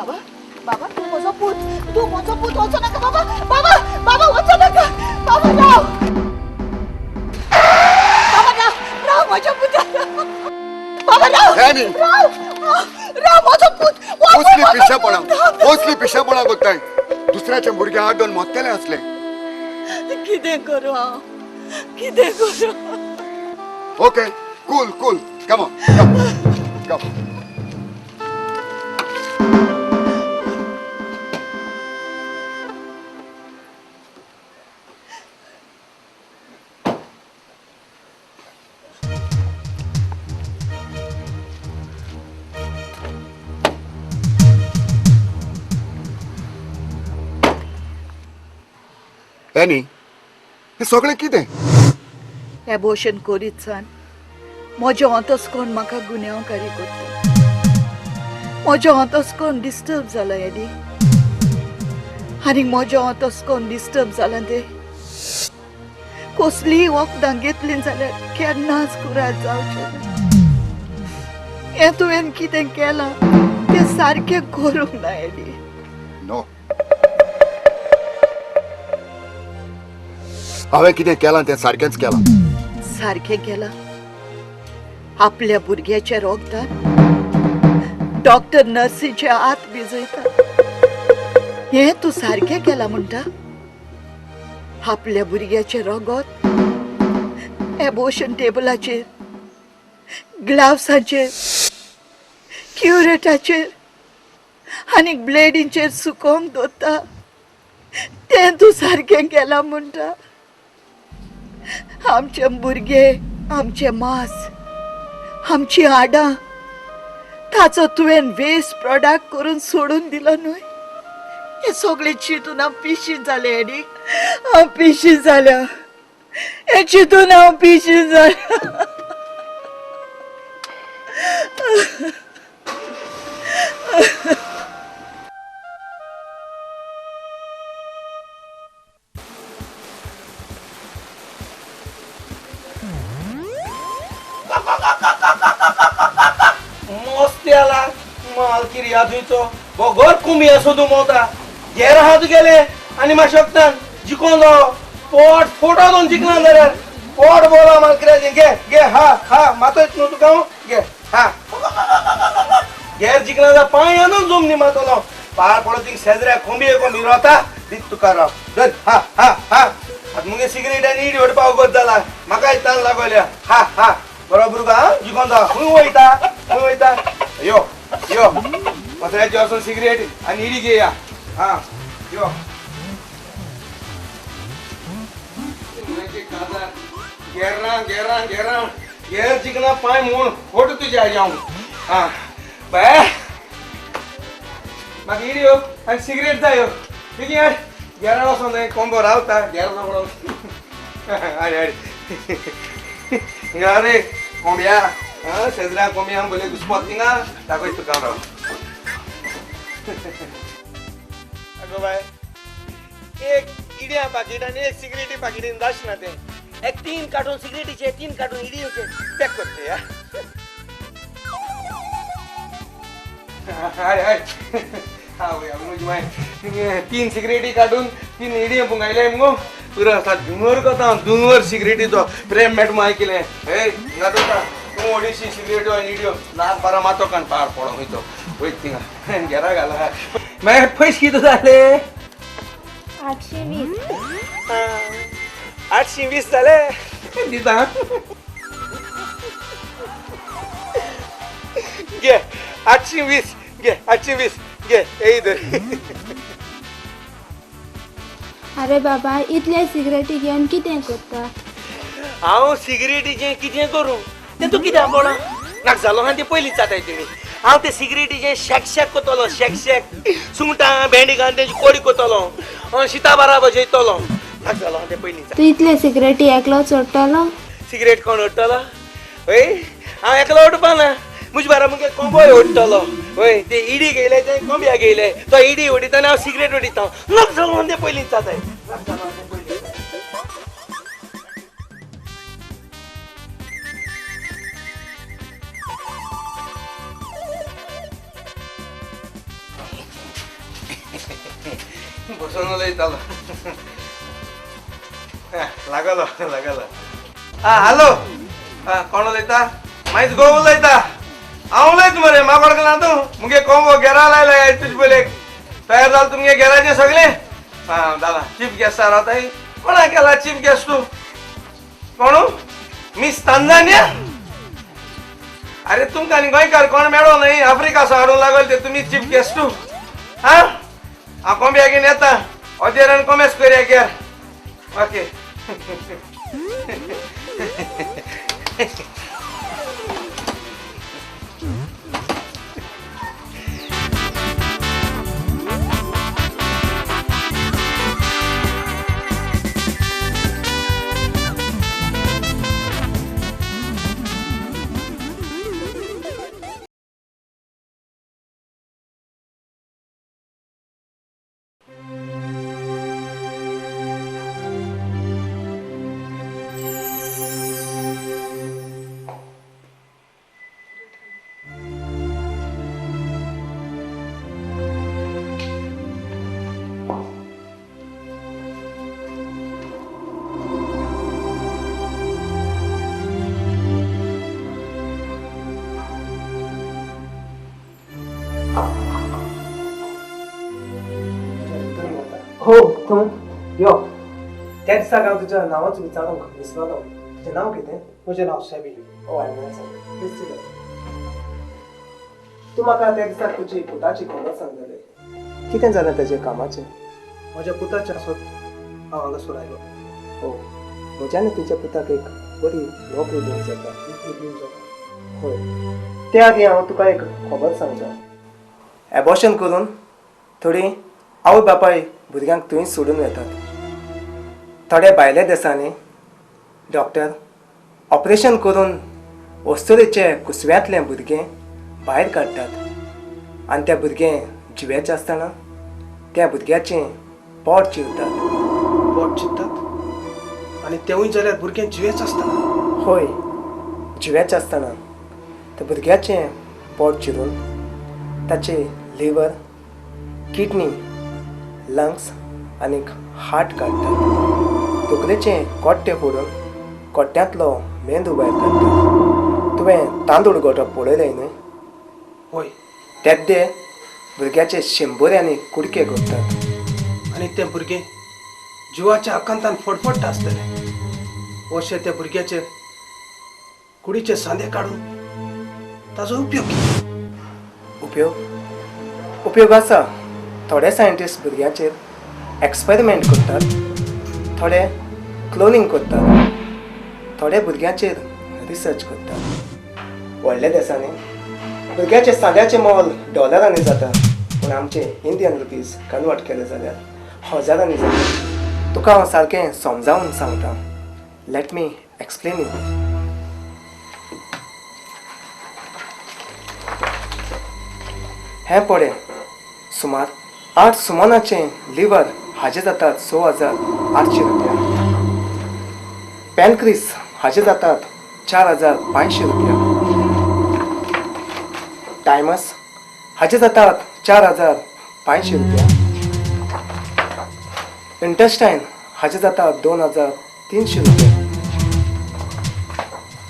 बाबा बाबा तूं म्हजो पूत, तूं म्हजो पूत, वचो नाका बाबा, बाबा बाबा वचो नाका बाबा, राव बाबा, राव राव म्हज्या पुता, बाबा राव राव राव म्हजो पूत.
कसली पिशेपणा, कसली पिशेपणा करताय. दुसऱ्याच्या भुरग्या आडोवन मरतले आसले.
कितें करूं हांव, कितें करूं?
Okay, cool cool, come on come come. Annie, हें सगळें कितें?
एबोशन करीत सान म्हजें अंतस्कोण म्हाका गुन्यांवकारी करता. म्हजें अंतस्कोण डिस्टर्ब जालां एडी, आनी म्हजें अंतस्कोण डिस्टर्ब जालां तें कसलीय वखदां घेतलीं जाल्यार केन्नाच कुरार जावचें ना. हें तुवें कितें केलां तें सारकें करूंक ना एडी.
नो, हांवें कितें केलां तें सारकेंच केलां.
सारकें केलां? आपल्या भुरग्याच्या रोगदान डॉक्टर नर्सीचे हात भिजयता, हें तूं सारकें केलां म्हणटा? आपल्या भुरग्याचें रोगत एबोशन टेबलाचेर, ग्लावसाचेर, क्युरेटाचेर आनी ब्लेडींचेर सुकोवंक दवरता, तें तूं सारकें केलां म्हणटा? आमचे भुरगे, आमचे मांस, आमची हाडां, ताचो तुवें वेस्ट प्रोडक्ट करून सोडून दिलो न्हय. हें सगळें चिंतून हांव पिशी जालें एडी, हांव पिशी जाल्या. हें चिंतून हांव पिशी जाल्या.
मस्ती आला माल किर्या तुयचो बगर कोंबी आसो तूं मोवता घेर आहा तुगेले आनी मातशें जिकोन जावो पोट फोटो दोन जिखना जाल्यार पोट बोला माल किर्याचें. घे घे हा हा मातोच न्हू तुका हांव, घे हा घेर जिखना जाल्यार पांय न्हू जमनी मातलो पार पडो थिंग शेजऱ्या कोंबये कोंबी रोता दीत तुका राव धर हा हा हा. आतां मुगे सिगरेट आनी इडी ओडपा वगत जाला, म्हाकाय तान लागोल्या. हा हा बरोबर हा जिकोन जा. खंय वयता खंय वयता? यो यो पत्र्याची वचून सिगरेट आनी इडी घेया. हा यो गेरां गेरां गेरां घेर जिखना पांय म्हूण फोटो तुजे आयज हांव. हा बाय म्हाका इडी यो आनी सिगरेट जाय यो बेगीन हाड. गेरा वचोन थंय कोंबो रावता गेरा पडोन. हाड हाड हिंगा रे कोंब्या शेजऱ्या कोंब्या बोले घुसपत थिंगा दाखय तुका राव. अगो बाय एक इड्या पाकीट आनी एक सिगरेटी पाकीटीन जाश ना तें. एक 3 कार्टून सिगरेटीचे, 3 कार्टून इडयेचे पॅक करते. हाड हाड हा वय म्हजी माय 3 सिगरेटी काडून 3 इडये पुंगायले मुगो पुरो आसा. धुंवर कोता धुंवर सिगरेटीचो प्रेम मेट माय केलें. हे हिंगा दवरता तूं ओडीशी सिगरेट्यो आनी इडयो नाक बारा मातो कान पार पडोंक वयतो वयत थिंगा घेरा घाला. मागीर पयशे कितें जाले?
820.
820 जाले दिता. घे 820 घे 820 घे हे धर.
अरे बाबा इतले सिगरेटी घेवन कितें करता?
हांव सिगरेटीचें कितें करूं तें तूं कित्याक पळोवना? नाक जालो आहा तें पयलीं जाताय तुमी. हांव ते सिगरेटीचें शॅक शॅक करतलो, शॅक शॅक सुंगटां भेंडी घालून तेजी कोडी करतलो, शिता बारा भजयतलो. नाक जालो आहा तें पयलीं.
तूं इतले सिगरेटी एकलो चोडटलो?
सिगरेट कोण ओडटलो? हय हांव एकलो ओडपाना, म्हजे बारा मुगे कोंबोय ओडटलो. हय ते इडी घेयले ते कोंब्या घेयले, तो इडी ओडिता आनी हांव सिगरेट ओडिता. नाक जालो आहा तें पयलीं जाताय. नाक जालो आहा तें पयलीं. बसून उलयतालो. लागलो लागलो. आं हॅलो, कोण उलयता? मायज गो उलयता. हांव उलयता मरे, म्हाका वळखना तूं? मुगे कोंबो गेरा लायला तुजे पयले. तयार जाल तुमगे गेराचें सगळें? आं जाला. चीफ गेस्ट रावताय. कोणा केला चीफ गेस्ट तूं? कोणू? Miss Tanzania? अरे तुमकां आनी गोंयकार कोण मेळो न्हय, आफ्रिका सो हाडूंक लागल ते तुमी चीफ गेस्ट तूं. आं हांव कोंब्या घेवन येता, अजेर आनी कोमेस करया गेर. ओके.
हो तूं यो. त्या दिसाक हांव तुज्या नांवाचो विचारूंक विसरलो. तुजें नांव कितें? म्हजें नांव सेबी. ओ I Nelson. तूं म्हाका त्या दिसाक तुजी पुताची खबर सांगतले. कितें जालें तेजें कामाचें?
म्हज्या पुताचें आसत हांव हांगासर आयलो.
हो, म्हज्यान तुज्या पुताक एक बरी नोकरी दिवंक जाता.
नोकरी दिवंक जाता?
हय. त्या आदीं हांव तुका एक खबर सांगता. एबॉर्शन करून थोडीं आवय बापाय भुरग्यांक थंय सोडून वेतात. थोड्या भायल्या देशांनी डॉक्टर ऑपरेशन करून अस्तुरेचे कुसव्यांतलें भुरगें भायर काडटात आनी त्या भुरगें जिवेचें आसतना त्या भुरग्याचें पोट चिरतात.
पोट चिरतात? आनी तेवूय जाल्यार भुरगें जिवेच आसतना?
हय, जिवेचें आसतना त्या भुरग्याचें पोट चिरून ताचें लिवर, किडनी, लंग्स आनी हार्ट काडटात. तकलेचें कोट्टें फोडून कोट्ट्यांतलो मेंदू भायर काडटात. तुवें तांदूळ गोटप पळयलें न्हय?
हय.
तेद्दे भुरग्याचे शंबऱ्यांनी कुडके करतात.
आनी तें भुरगें जिवाच्या आकांतान फडफडटा आसतलें. अशें त्या भुरग्याचे कुडीचे सांदे काडून ताजो उपयोग कितें?
उपयोग? उपयोग आसा. थोडे सायंटिस्ट भुरग्यांचेर एक्सपेरिमेंट करतात, थोडे क्लोनिंग करतात, थोडे भुरग्यांचेर रिसर्च करतात. व्हडल्या देशांनी भुरग्याचे सांद्याचें मोल डॉलरांनी जाता, पूण आमचे इंडियन रुपीज कन्वर्ट केले जाल्यार हजारांनी जाता. तुका हांव सारकें समजावन सांगता. Let me explain you. हें पळय, सुमार 8 सुमनाचें लिवर हाजे जातात 6,800 रुपया. पॅनक्रीस हाजे जातात 4,500 रुपया. टायमस हाजे जातात 4,500 रुपया. इंटेस्टायन हाजे जातात 2,300 रुपया.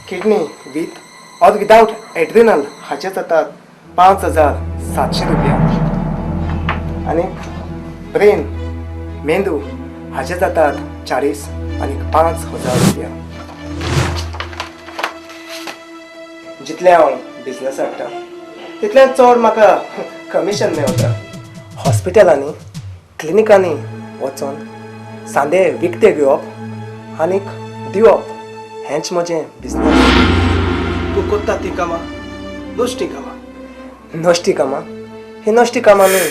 Kidney with or without adrenal हाजे जातात 5,700 रुपया. आनी ब्रेन, मेंदू हाजे जातात 40 आनी 5,000 रुपया. जितलें हांव बिजनस हाडटा तितलें चड म्हाका कमिशन मेळटा. हॉस्पिटलांनी, क्लिनिकांनी वचोन सांदे विकते घेवप आनी दिवप हेंच म्हजें बिजनस.
तूं करता तीं कामां नश्टी कामां.
नश्टी कामां? ही नश्टी कामां न्हय.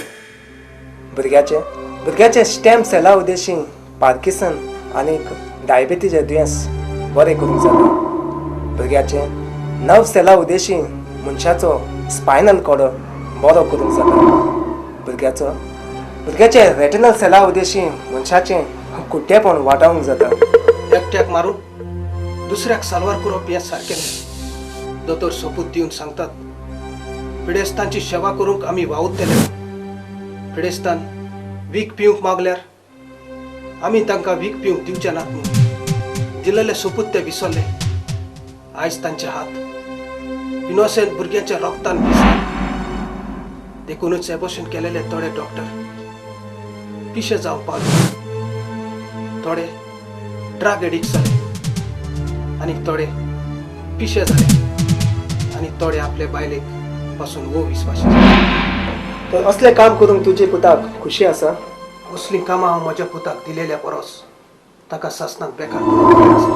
भुरग्याचे स्टेम सेला उद्देशी पार्किसन आनी डायबिटीजे दुयेंस बरें करूंक जाता. भुरग्याचे नर्व सेला उद्देशी मनशाचो स्पायनल कॉर्ड बरो करूंक जाता. भुरग्याचे रेटिनल सेला उद्देशी मनशाचें कुड्डेपण वाटावंक जाता.
एकट्याक मारून दुसऱ्याक साल्वार करप हें सारकें न्हय. दोतोर सोपूत दिवन सांगतात, पिडेस्तांची सेवा करूंक आमी वावुरतले. पिडेस्तान
वीख पिवंक मागल्यार आमी तांकां वीख पिवंक दिवचे नात म्हूण दिलेले सोपूत ते विसरले. आयज तांचे हात इनोसेंट भुरग्यांच्या रोगतान भिजले. देखूनच एबॉर्शन केलेले थोडे डॉक्टर पिशे जावंक पावले, थोडे ड्रग एडिक्ट जाले आनी थोडे पिशे जाले आनी थोडे आपले बायलेक पासून वो विस्वासी जाले.
तर असलें काम करूंक तुजे पुताक खुशी आसा?
असलीं कामां हांव म्हज्या पुताक दिलेल्या परस ताका सासणाक बेकार करूंक बरें आसा.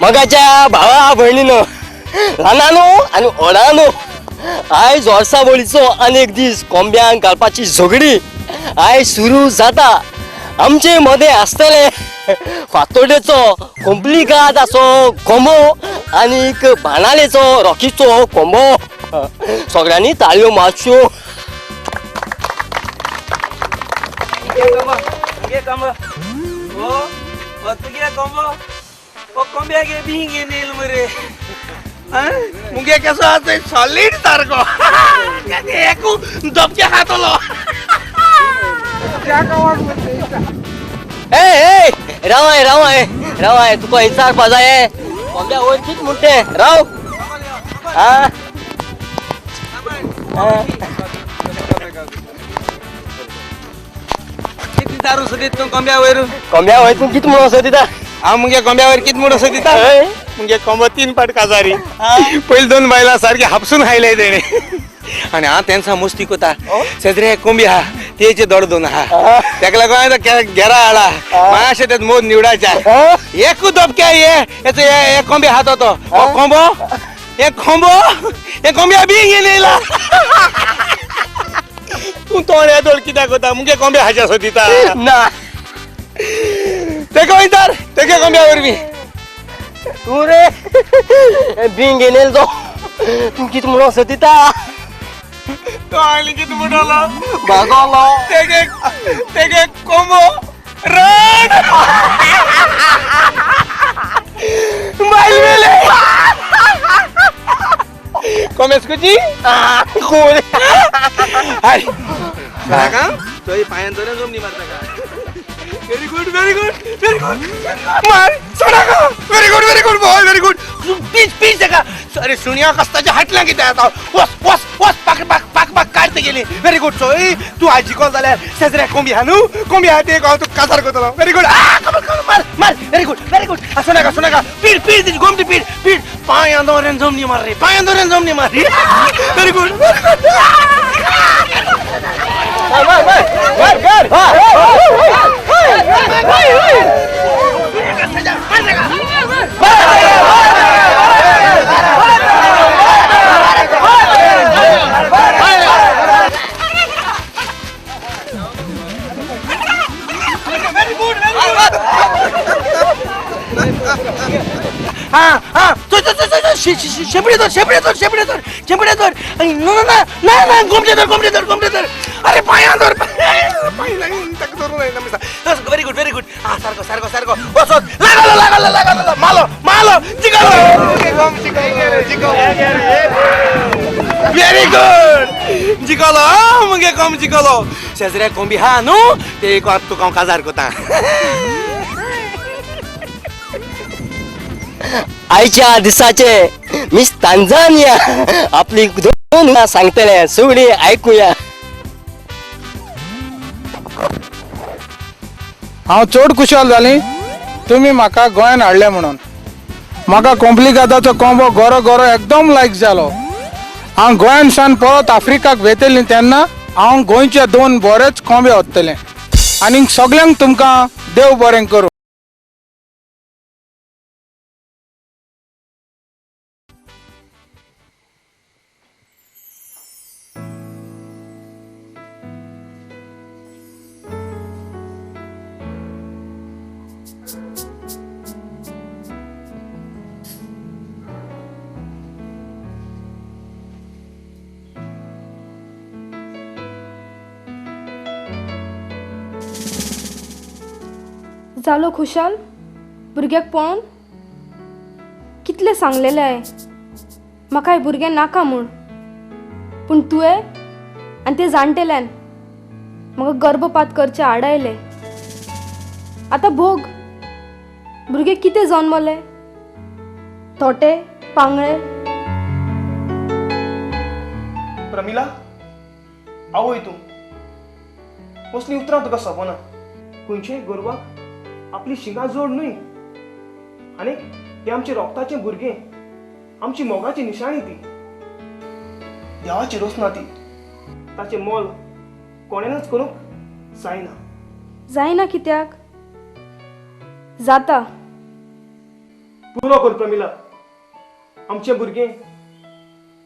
मगाच्या भावा भयणीनो, ल्हानानो आनी व्हडानो, आयज वर्सावळीचो आनी एक दीस कोंब्यांक घालपाची झगडी आयज सुरू जाता. आमचे मदें आसतले फातोडेचो कोंपलीगाद असो कोंबो आनीक बाणालेचो रॉकीचो कोंबो. सगळ्यांनी ताळयो मारच्यो.
कोंब्यागे बिंगे नेल मरे मुगे कसो आसा सॉलिड सारको एकू दबके खातलो.
ए ए रावाय रावाय रावाय, तुका विचारपा जाय कोंब्या वळखीत म्हण तें. राव. आ
किती दारू सोदीत तूं कोंब्या वयर?
कोंब्या वयर तूं कित म्हणून सोदिता?
हांव मुगे कोंब्या वयर कित म्हणून सोदिता? मुगे कोंबो 3 पाट काजारी. पयलीं 2 बायलां सारकी हापसून खायले तेणे आनी हांव तेंचा मस्ती कोता. शेजरे कोंबी आहा तेचे दोड 2 आहा, तेका लागून हांवें घेरा हाडला. मातशें तें मोद निवडाच्या एकू धपक्या हे हेचो कोंबी हात तो कोंबो हे कोंबो हे कोंब्या बी येयला. तूं तोंड येदोळ कित्याक कोता? मुगे कोंब्या हाच्या सोदिता
ना
तेका वयतार तेगे कोंब्या वरवीं
तूं रे बिंग येयलो तो तूं कितें म्हणून सोदिता?
तूं हांवें कितें म्हणलो?
भागलो
तेगे तेगे कोंबो रड बायल मेले कोमेस कुची कोण हाय काका तोय पायान धरून जमनी मारता का? Very good very good very good मार सोडा का? Very good very good boy very good. पीच पीच का? अरे सुनिया कस्ताच्या हाटला कितें आतां वस वस वस पाक पाक पाक पाक काडत गेली. व्हेरी गुड सोय तूं आजी कॉल जाल्यार शेजऱ्या कोंबी हा न्हू कोंबी हा ते तूं काजार करतलो. व्हेरी गुड आ कमन कमन मार मार very good very good. Sonaka Sonaka पीड पीड तिची गोमटी पीड पीड पांयां दवरेन जमनी मार रे पांयां दवरेन जमनी मार. व्हेरी गुड व्हेरी गुड
मार मार मार कर.
हाँ हाँ तो तो तो तो शेपड़े धर शेपड़े धर शेपड़े धर शेपड़े धर ना ना ना ना गोमटे धर गोमटे धर गोमटे धर. अरे पाया धर पाय लागून ताका धरून आयला मिसा. Very good very good. हा सारको सारको सारको वच वच लागलो लागलो लागलो मालो मालो जिकलो जिकलो व्हेरी गुड जिकलो मुगे कोम जिकलो. शेजऱ्या कोंबी हा न्हू ते एक तुका हांव काजार कोता.
आयच्या दिसाचे मिस तांजानिया आपली दोन सांगतले सगळी आयकुया.
हांव चड खुशाल जाली तुमी म्हाका गोंयान हाडले म्हणून. म्हाका कोंपलीगादाचो कोंबो गोरो गोरो एकदम लायक जालो. हांव गोंयान सावन परत आफ्रिकाक वेतली तेन्ना हांव गोंयचे 2 बरेच कोंबे व्हरतले. आनी सगल्यांक तुमकां देव बरें करूं.
जालो खुशाल भुरग्याक पळोवन? कितलें सांगलेलें हांवें म्हाका हें भुरगें नाका म्हूण, पूण तुवें आनी ते जाणटेल्यान म्हाका गर्भपात करचें आडायलें. आतां भोग. भुरगें कितें जन्मलें? थोटे पांगळे.
प्रमिला, आवय तूं, कसलीं उतरां तुका सोबना. खंयच्याय गोरवाक आपली शिंगां जोड न्हय, आनी हें आमचें रोगताचें भुरगें, आमची मोगाची निशाणी ती, देवाची रोसना ती. ताचें मोल कोणेनच करूंक जायना.
जायना कित्याक? जाता.
पुरो कर प्रमिला. आमचें भुरगें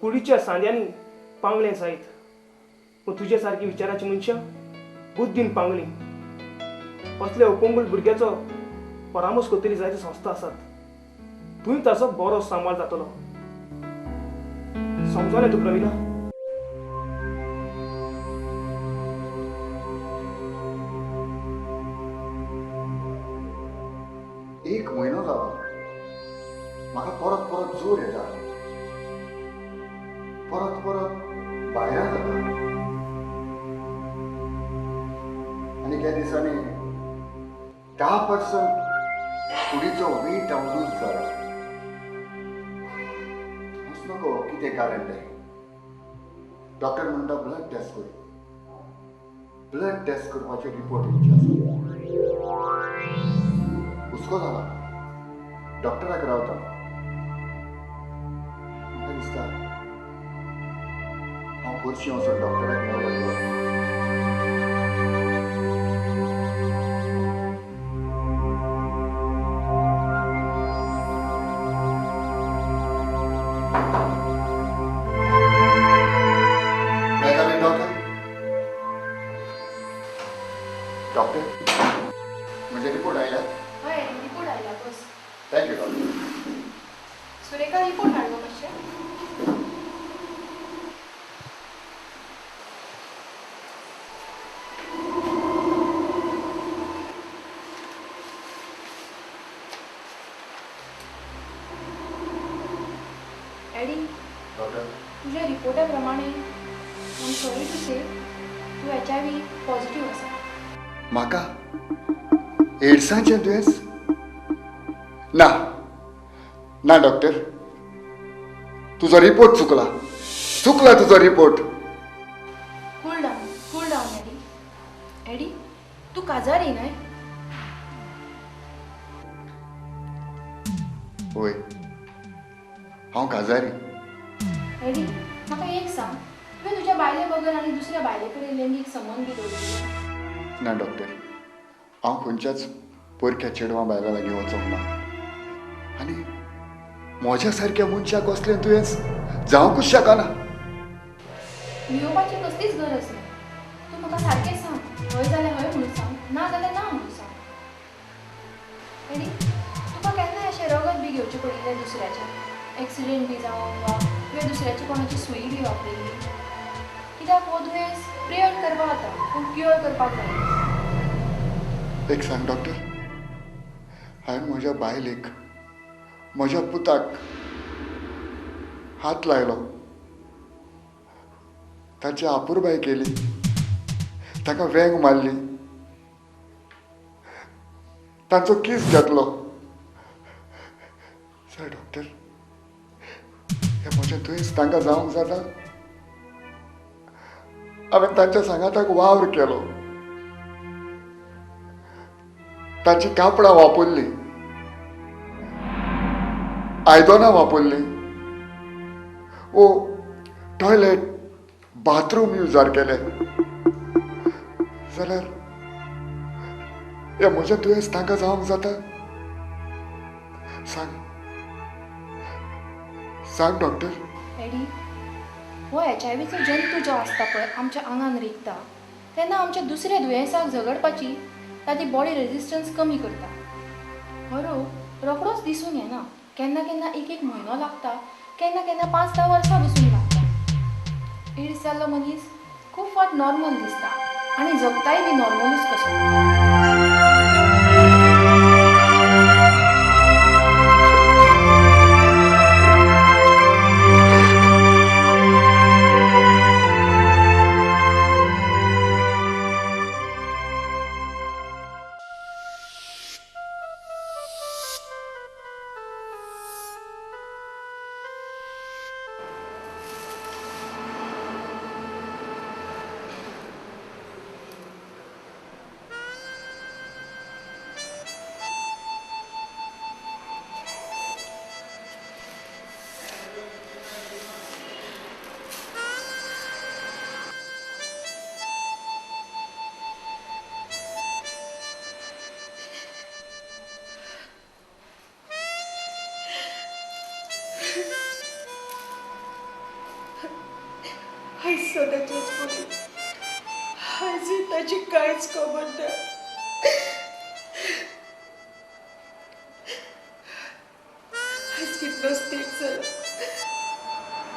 कुडीच्या सांद्यांनी पांगलें जायत, पूण तुजे सारकी विचाराची मनशां बुद्दीन पांगलीं. असल्या अपंगूळ भुरग्याचो परामर्श करतली जायत्यो संस्था आसात. थंय ताचो बरो सांबाळ जातलो. समजलें तूं प्रमिला?
एक म्हयनो जालो म्हाका परत परत जोर येता, परत परत भायरां जाता आनी त्या दिसांनी 10% कुडीचो वेट हांव लूज जाला. नको कितें कारण तें. डॉक्टर म्हणटा ब्लड टेस्ट कर. ब्लड टेस्ट करपाचे रिपोर्ट येवचे आसा. हुस्को जाला. डॉक्टराक रावता. म्हाका दिसता हांव हरशीं वचून डॉक्टराक मेळूंक. डॉक्टर, म्हजे रिपोर्ट आयला?
हय, रिपोर्ट आयला. बस.
Thank you doctor.
Surekha, Report हाड गो मातशें. एडी,
डॉक्टर,
तुज्या रिपोर्टा प्रमाणे I am sorry to say तूं HIV positive आसा.
म्हाका एड्साचें दुयेंस? ना ना डॉक्टर, तुजो रिपोर्ट चुकला. चुकला तुजो report.
Cool down, cool down Eddie. Eddie, तूं काजारी न्हय?
होय, हांव काजारी.
एडी, म्हाका एक सांग, तुवें तुज्या बायले बगर आनी दुसऱ्या बायले कडेन लैंगीक संबंद बी दवरिल्ले?
ना डॉक्टर, हांव खंयच्याच परक्या चेडवां बायलां लागीं वचोंक ना आनी म्हज्या सारक्या मनशाक असलें दुयेंस जावंकूच शकना.
भियोवपाची कसलीच गरज ना. तूं म्हाका सारकें सांग, हय जाल्यार हय म्हणून सांग, ना जाल्यार ना म्हणून सांग. एडी, तुका केन्नाय अशें रगत बी घेवचें पडिल्लें दुसऱ्याचें? एक्सिडेंट बी जावन वा तुवें दुसऱ्याची कोणाची सुई बी वापरिल्ली? कित्याक हो दुयेंस प्रिवेंट करपाक जाता, पूण क्युअर करपाक जायना.
एक सांग डॉक्टर, हांवें म्हज्या बायलेक, म्हज्या पुताक हात लायलो, ताची आपुरबाय केली, ताका वेंग मारली, तांचो कीस घेतलो. सर डॉक्टर, हें म्हजें दुयेंस तांकां जावंक जाता? हांवें तांच्या सांगाताक वावर केलो, तांची कापडां वापरलीं, आयदनां वापरलीं, ओ टॉयलेट बाथरूम युजार केले, जाल्यार हें म्हजें दुयेंस तांकां जावंक जाता? सांग सांग डॉक्टर.
एडी, हो HIV जंतू जो आसता पळय आमच्या आंगान रिगता तेन्ना आमच्या दुसऱ्या दुयेंसाक झगडपाची ताची बॉडी रेजिस्टन्स कमी करता. हो रोग रोखडोच दिसून येना, केन्ना केन्ना एक एक म्हयनो लागता, केन्ना केन्ना 5-10 वर्सां बसून लागता. एड्स जाल्लो मनीस खूब फावट नॉर्मल दिसता आनी जगताय बी नॉर्मलूच कसो.
सदांचेच परी आयजूय ताची कांयच खबर ना. आयज कितलोच तेंप जालो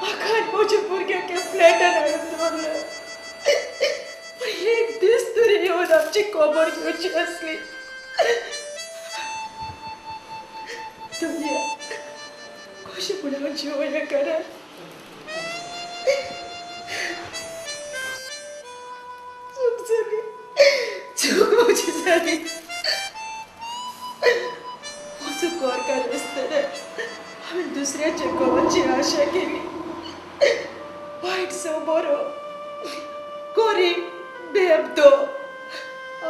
म्हाका आनी म्हज्या भुरग्यांक ह्या फ्लॅटान हाडून दवरला. पूण एक दीस तरी येवन आमची खबर घेवची आसली. दुनिया कशें म्हूण हांव जिवो ह्या घरांत? चूक जाली, चूक म्हजी जाली. म्हजो घरकार आसतना हांवें दुसऱ्याच्या घोवाची आशा केली. वायट जावं बरो, गरीब बेबदो,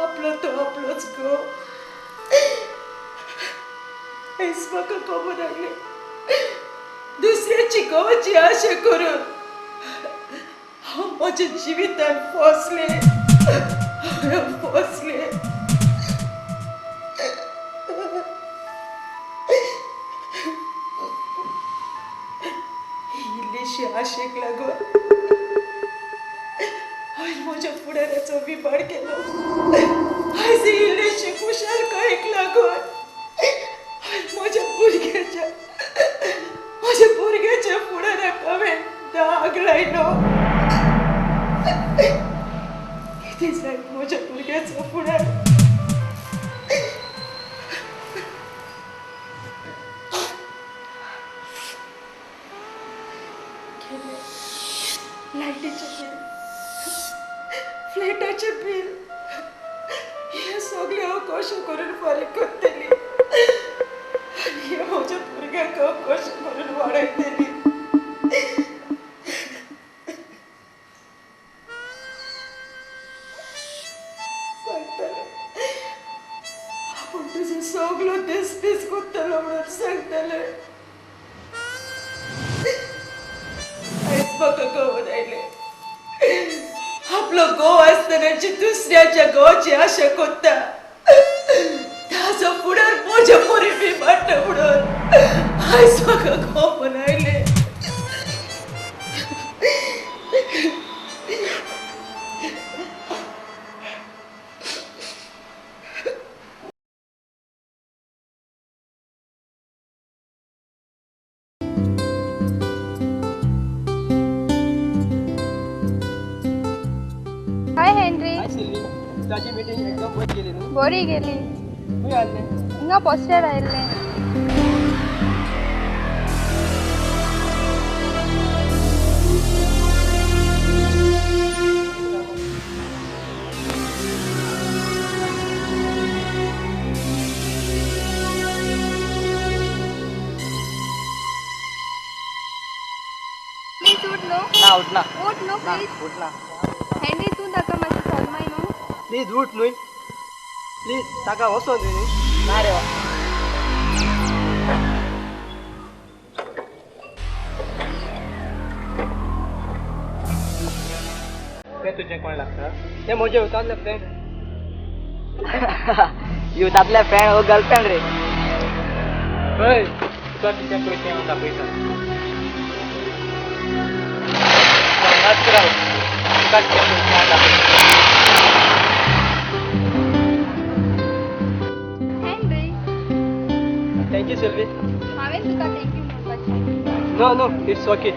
आपलो तो आपलोच घोव. आयज म्हाका खबर आयलें दुसऱ्याची घोवाची आशा करून हांव म्हज्या जिवितान फसलें, हांव फसलें. इल्लीशी आशेक लागून हांवें म्हज्या फुडाराचो विबाड केलो. आयज इल्लीशी खुशालकायेक लागून हांवें म्हज्या भुरग्याच्या फुडाराक हांवें दाग लायलो. कितें जायत म्हज्या भुरग्याचो फुडार? लायटीचें बील, फ्लॅटाचें बील, हें सगळें हांव कशें करून फारीक करतली? आनी हें म्हज्या भुरग्यांक हांव कशें करून वाडयतली? सांगतलें आपूण तुजो सगलो दीस दीस करतलो म्हणून सांगतलें. आयज म्हाका खबर आयलें आपलो घोव आसतनाची दुसऱ्याच्या घोवाची आशा करता, ताजो फुडार म्हज्या परी बी मांडटा म्हणून आयज म्हाका खबर आयलें.
हाय हेनरी.
हाय सिल्वी, तुजी मीटिंग एकदम बरी गेली न्हू?
बरी गेली.
खंय आसलें?
हिंगा पोस्टर आयिल्लें. प्लीज उठ न्हू.
ना उठना.
उठ न्हू प्लीज.
उठना.
हेनरी तूं ताका मातशें सलमाय न्हू.
प्लीज उठ न्हय, प्लीज ताका वचोन दी न्हय. ना रे.
तें तुजें कोण लागता? तें म्हजें युथांतलें फ्रेंड.
युथांतलें फ्रेंड हो गर्लफ्रेंड रे.
हय, तुका कितें पळय तें हांव दाखयता. हांगाच राव, तुका कितें पळय तें हांव दाखयता.
हेनरी.
Thank you Silvi.
हांवें तुका thank you म्हणपाचें.
No no, it's okay.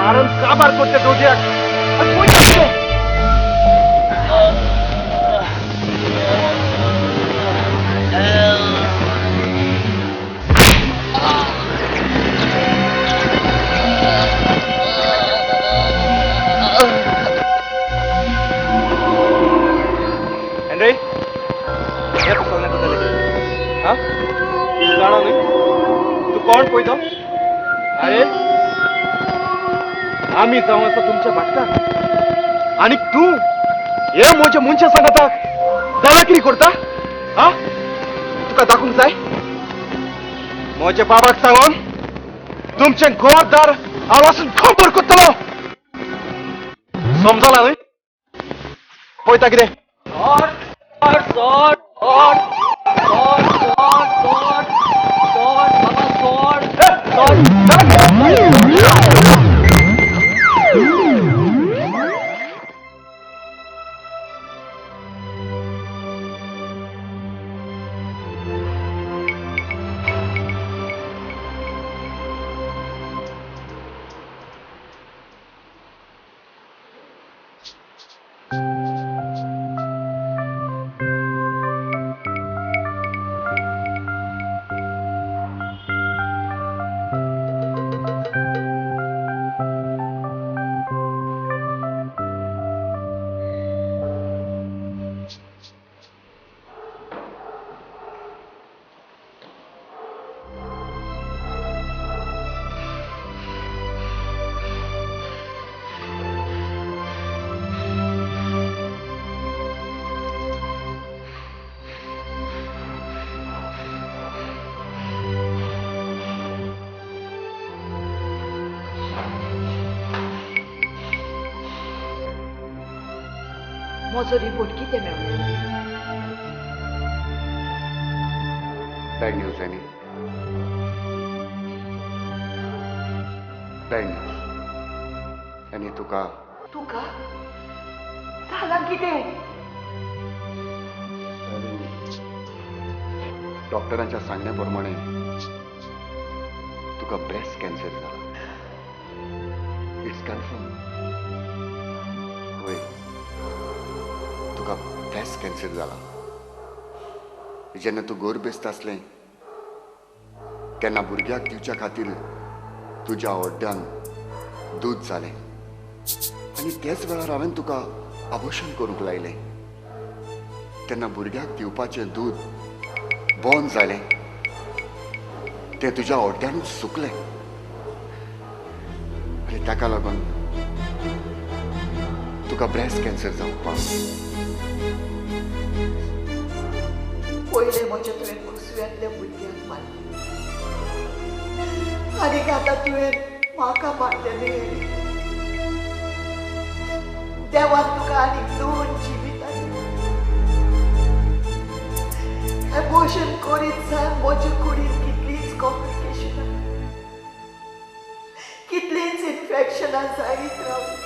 मारून काबार करते दोग्याक. आनी हेनरी, हे पसवलें तुजें हा? तूं जाणा न्हय तूं कोण पळय तो? अरे आमी जावं आसा तुमच्या भाटकार आनी तूं हे म्हज्या मनशा सांगाताक दादागिरी करता? हा, तुका दाखोवंक जाय? म्हज्या बाबाक सांगून तुमचें घरदार हांव वचून खबर करतलो. समजला न्हय? पळयता कितें?
म्हजो रिपोर्ट कितें मेळ्ळो?
Bad news, Annie. Bad news. Annie, तुका
तुका जालां कितें?
डॉक्टरांच्या सांगण्या प्रमाणे तुका ब्रेस्ट कॅन्सर जाला. It's confirm. होय, तुका ब्रेस्ट कॅन्सर जाला. जेन्ना तूं गर्भेस्त आसलें तेन्ना भुरग्याक दिवच्या खातीर तुज्या हड्ड्यान दूद जालें आनी त्याच वेळार हांवें तुका आबोशन करूंक लायलें. तेन्ना भुरग्याक दिवपाचें दूद बंद जालें, तें तुज्या हड्ड्यानूच सुकलें आनी ताका लागून तुका ब्रेस्ट कॅन्सर जावंक पावलो.
पयलें म्हज्या तुवें कुसव्यांतल्या भुरग्यांक मारलें आनी आतां तुवें म्हाका मारलें न्हय. देवान तुका आनीक दोन जिवितां दिलीं. एबोर्शन करीत सावन म्हजे कुडीन कितलींच कॉम्प्लिकेशनां, कितलींच इन्फेक्शनां जायत रावलीं.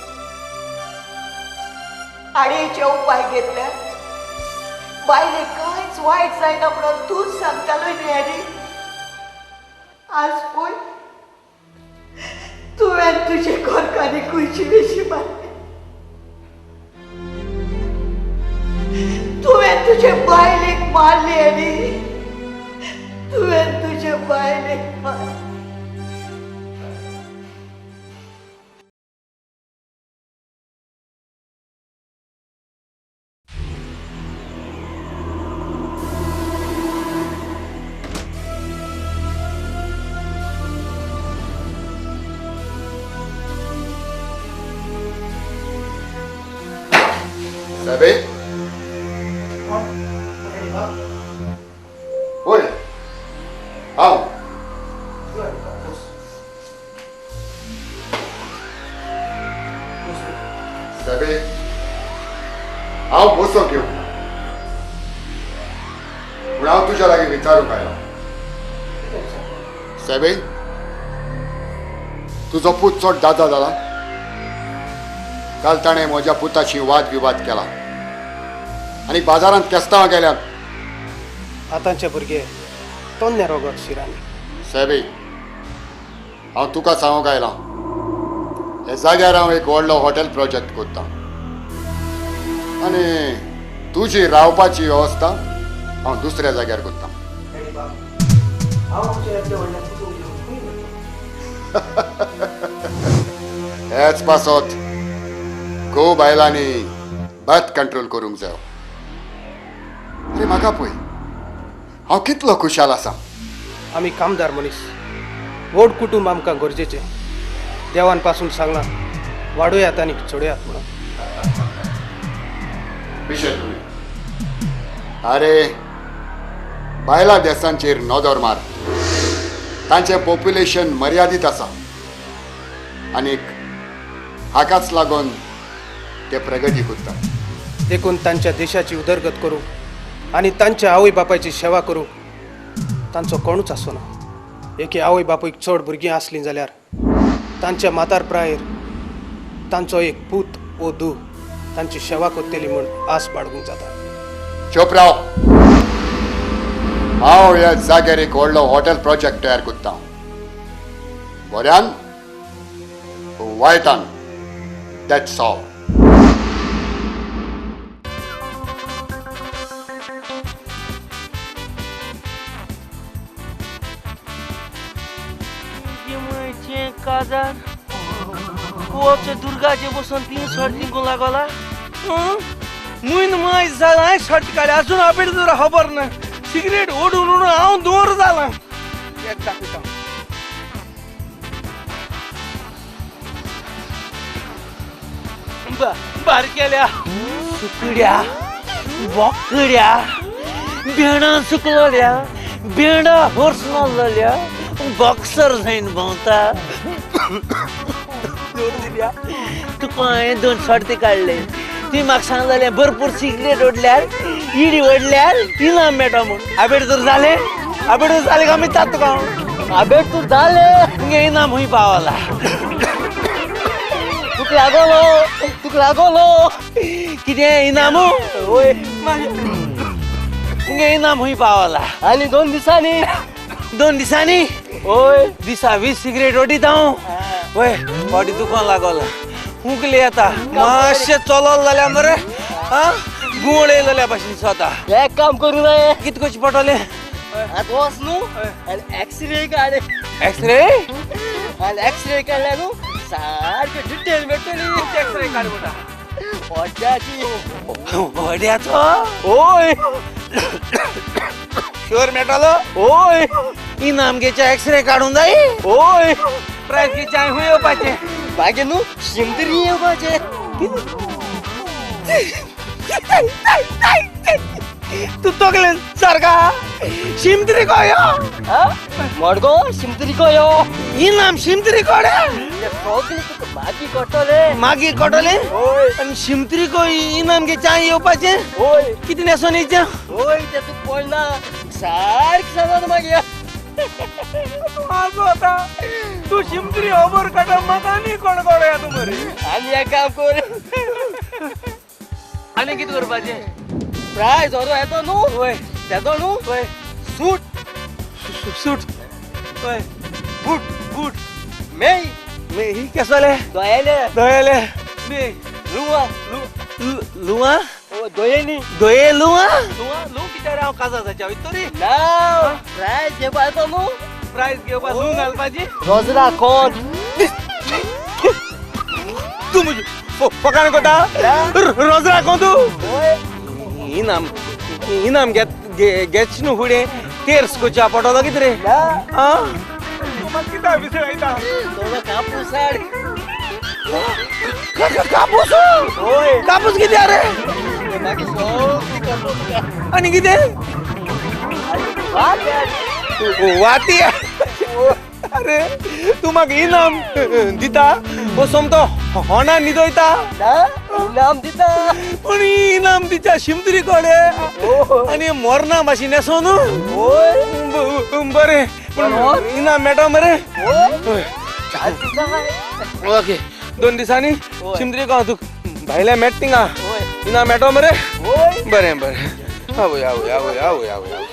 आडयेचे उपाय घेतल्यार बायले कांयच वायट जायना म्हणून तूंच सांगतालो न्ही एडी. आज पळय तुवें तुजे घरकान्नी खंयची वेशी मारली, तुवें तुजे बायलेक मारली एडी, तुवें तुजे बायलेक मारली.
साहेब, होय हांव. साहेब, हांव बसोंक येवंक ना, पूण हांव तुज्या लागीं विचारूंक आयला. साहेब, तुजो पूत चड दादा जाला. काल ताणें म्हज्या पुताशी वाद विवाद केला आनी बाजारांत केस्तांवां गेल्यात.
आतांचे भुरगे तन्ने रोगत शिरांनी.
साहेब, हांव तुका सांगूंक आयलां, हे जाग्यार हांव एक व्हडलो हॉटेल प्रोजेक्ट करता आनी तुजी रावपाची वेवस्था हांव दुसऱ्या जाग्यार करता. हेच पासत घोव बायलांनी बर्थ कंट्रोल करूंक जाय. अरे म्हाका पळय, हांव कितलो खुशाल आसा.
आमी कामदार मनीस, व्हड कुटूंब आमकां गरजेचें. देवान पासून सांगलां वाडोयात आनी चडयात म्हणून.
विशय तुमी अरे बायला देशांचेर नदर मार, तांचें पॉप्युलेशन मर्यादीत आसा आनीक हाकाच लागून ते प्रगती करतात.
देखून तांच्या देशाची उदरगत करूंक आनी तांच्या आवय बापायची सेवा करूंक तांचो कोणूच आसना. एके आवय बापूयक चड भुरगीं आसलीं जाल्यार तांच्या मातार प्रायेर तांचो एक पूत वो धूव तांची सेवा करतली म्हूण आस बाळगूंक जाता.
चोप राव, हांव ह्या जाग्यार एक व्हडलो हॉटेल प्रोजेक्ट तयार करता. बऱ्यान वायटान, that's all.
काजार कोचे दुर्गाचे बसून तीन शर्ट निघून लागला.
मुइन माय जाला शर्ट काडले अजून आपेट जरा खबर ना. सिगरेट ओडून ओडून हांव दोर जाला. एक दाखयता. बारकेल्या सुकड्या बोकड्या भेंडा सुकलोल्या भेंडा होर्स जाल्या बॉक्सर जायन भोंवता. तुका हांवें दोन शर्टी काडले, ती म्हाका सांगलें भरपूर सिगरेट ओडल्यार इडी ओडल्यार इनाम मेळटा म्हूण. आबेट तर जालें, आबेट तर जालें काय मिता तुका हांव. आबेट तर जालें तुगे इनाम हुंय पावला. तुका लागोलो, तुका लागोलो कितें इनाम? वय तुगे इनाम हुंय पावला. आनी 2 दिसांनी, 2 दिसांनी ओय दिसा 20 सिगरेट ओडीत हांव. वय बॉडी दुखोन लागोला, हुंकले येता मातशें चलोल जाल्यार मरे आं गुंवळ येयलेल्या भाशेन दिसता.
एक काम करूं जाय,
कितें करचें पडटलें?
आतां वच न्हू आनी एक्सरे काड.
एक्सरे?
आनी एक्सरे काडल्यार न्हू सारकें डिटेल मेळटली.
एक्सरे काड म्हणटा
व्हड्याची.
व्हड्याचो? ओय शुअर मेळटलो? ओय इनाम घेचे एक्सरे काडूंक जाय. ओय प्रायज घेचे हांवें खूंय येवपाचें?
मागीर न्हू शिमतरी येवपाचें.
तूं तकलेन सारका शिमतरी को यो?
मडगो शिमतरी को यो?
इनाम शिमतरी कोडे
तुका मागीर कळटलें.
मागीर कळटलें? आनी शिमतरी को इनाम घेचे हांवें येवपाचें?
हय.
कितें न्हेसोन येयचें?
हय तें तुका पडना सारकें सांगता मागीर.
तूं आतां तूं शिमतरी खबर काडटा म्हाका आनी कोण कळया तूं मरे.
आनी एक काम कर.
आनी कितें करपाचें?
प्रायज व्हरो येतो न्हू?
वय
तेजो न्हू?
वय
सूट.
सूट? वय बूट. बूट
मेय.
मेय केसोले?
दोयेले.
दोयेले मेय.
लुवा.
लुवा?
दोयेनी.
दोये लुवा? लुवा लू कित्याक हांव काजार जावचें हांव तरी
ना. प्रायज घेवपा येतो न्हू?
प्रायज घेवपा लू घालपाची?
रोजरा कोण
तूं म्हजी फकाणां करता? रोजरा कोण तूं? इनाम इनाम घेत घेच न्हू फुडें तेर्स करच्या पडटलो कितें रे? आं कित्याक विसरायता?
कापूस हाड.
कापूस? कापूस कित्याक रे? आनी कितें? वाती? अरे तूं म्हाका इनाम दिता हो सोमतो होणा न्हिदयता?
इनाम दिता
पूण इनाम दिता शिमतरी कोडे आनी मोरना भाशेन न्हेसो न्हू? बरें पूण इनाम मेळटा मरे? ओके 2 दिसांनी शिमतरी को तुका भायल्या मेळटा थिंगा. इनाम मेळटा मरे? बरें बरें. आवय आवय आवय आवय आवय आवय.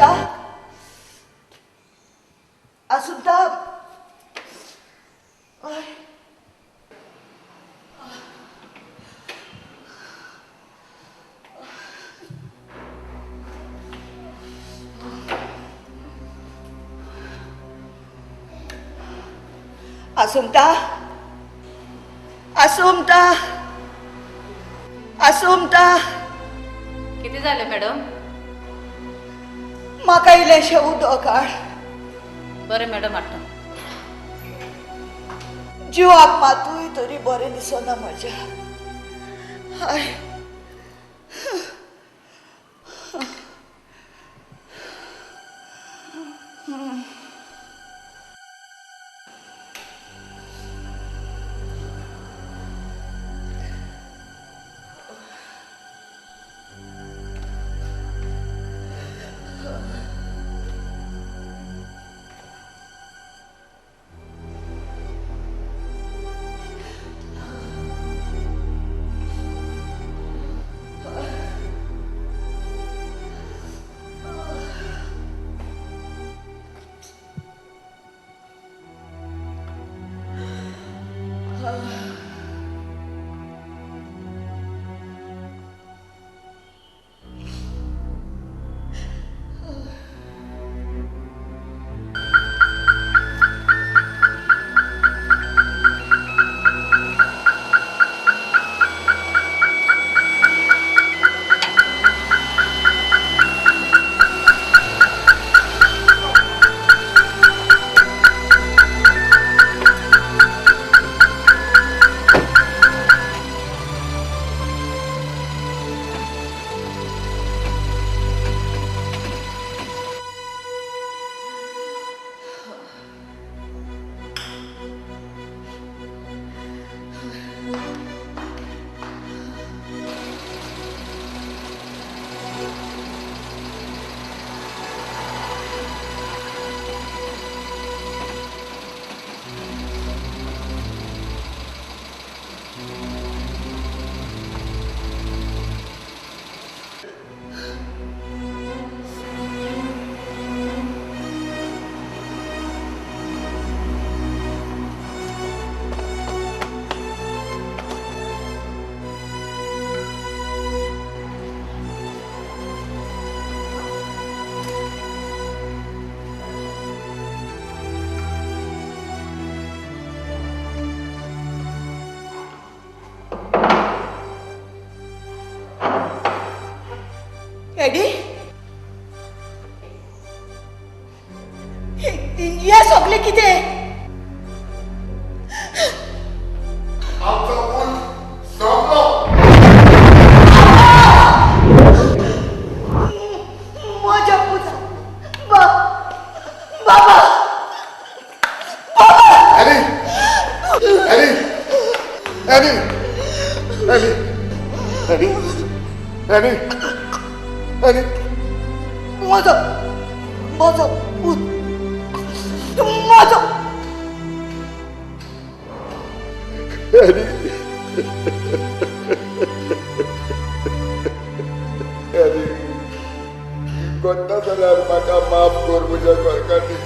आसुंता, आसुंता. आसुंता, आसुंता, आसुंता.
किती झाले मॅडम?
म्हाका इल्लेशें उदक हाड.
बरें मॅडम, हाडटा.
जिवाक मातूय तरी बरें दिसना म्हज्या. हाय, एडी, हे सगळे कितें?
आमचो पूत सोंपलो.
म्हज्या पुता, बाबा, बाबा.
Eddie, Eddie, Eddie, Eddie, Eddie, Eddie, Eddie.
म्हजो, म्हजो पूत, म्हजो.
एडी, एडी, कोत्ता जाल्यार म्हाका माफ कर म्हज्या घरकान्नी.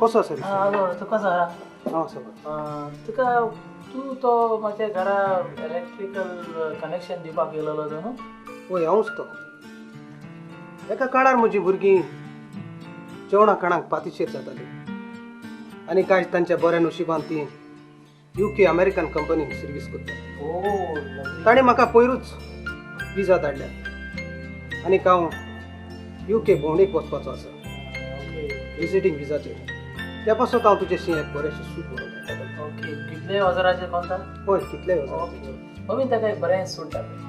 कसो आसा?
हॅलो, तूं कसो आहा?
हांव आसा बरो.
तुका तूं तो म्हाज्या घरा इलेक्ट्रिकल कनेक्शन दिवपाक येयलेलो तो न्हू?
वय, हांवूच तो. एका काळार म्हजीं भुरगीं जेवणा खाणाक पातिशेर जातालीं आनी कांय तांच्या बऱ्या नशिबान तीं UK American कंपनीक सर्वीस करतात. ताणें म्हाका पयरूच विजा धाडल्या आनी हांव UK भोंवडेक वचपाचो आसा विजिटींग विजाचेर. त्या पासत हांव तुजेशी एक बरेंशें सूट बरोवन.
ओके, कितले हजाराचेर कोंता?
हय, कितले हजाराचेर.
मम्मी ताका एक बरें सूट धाडलें.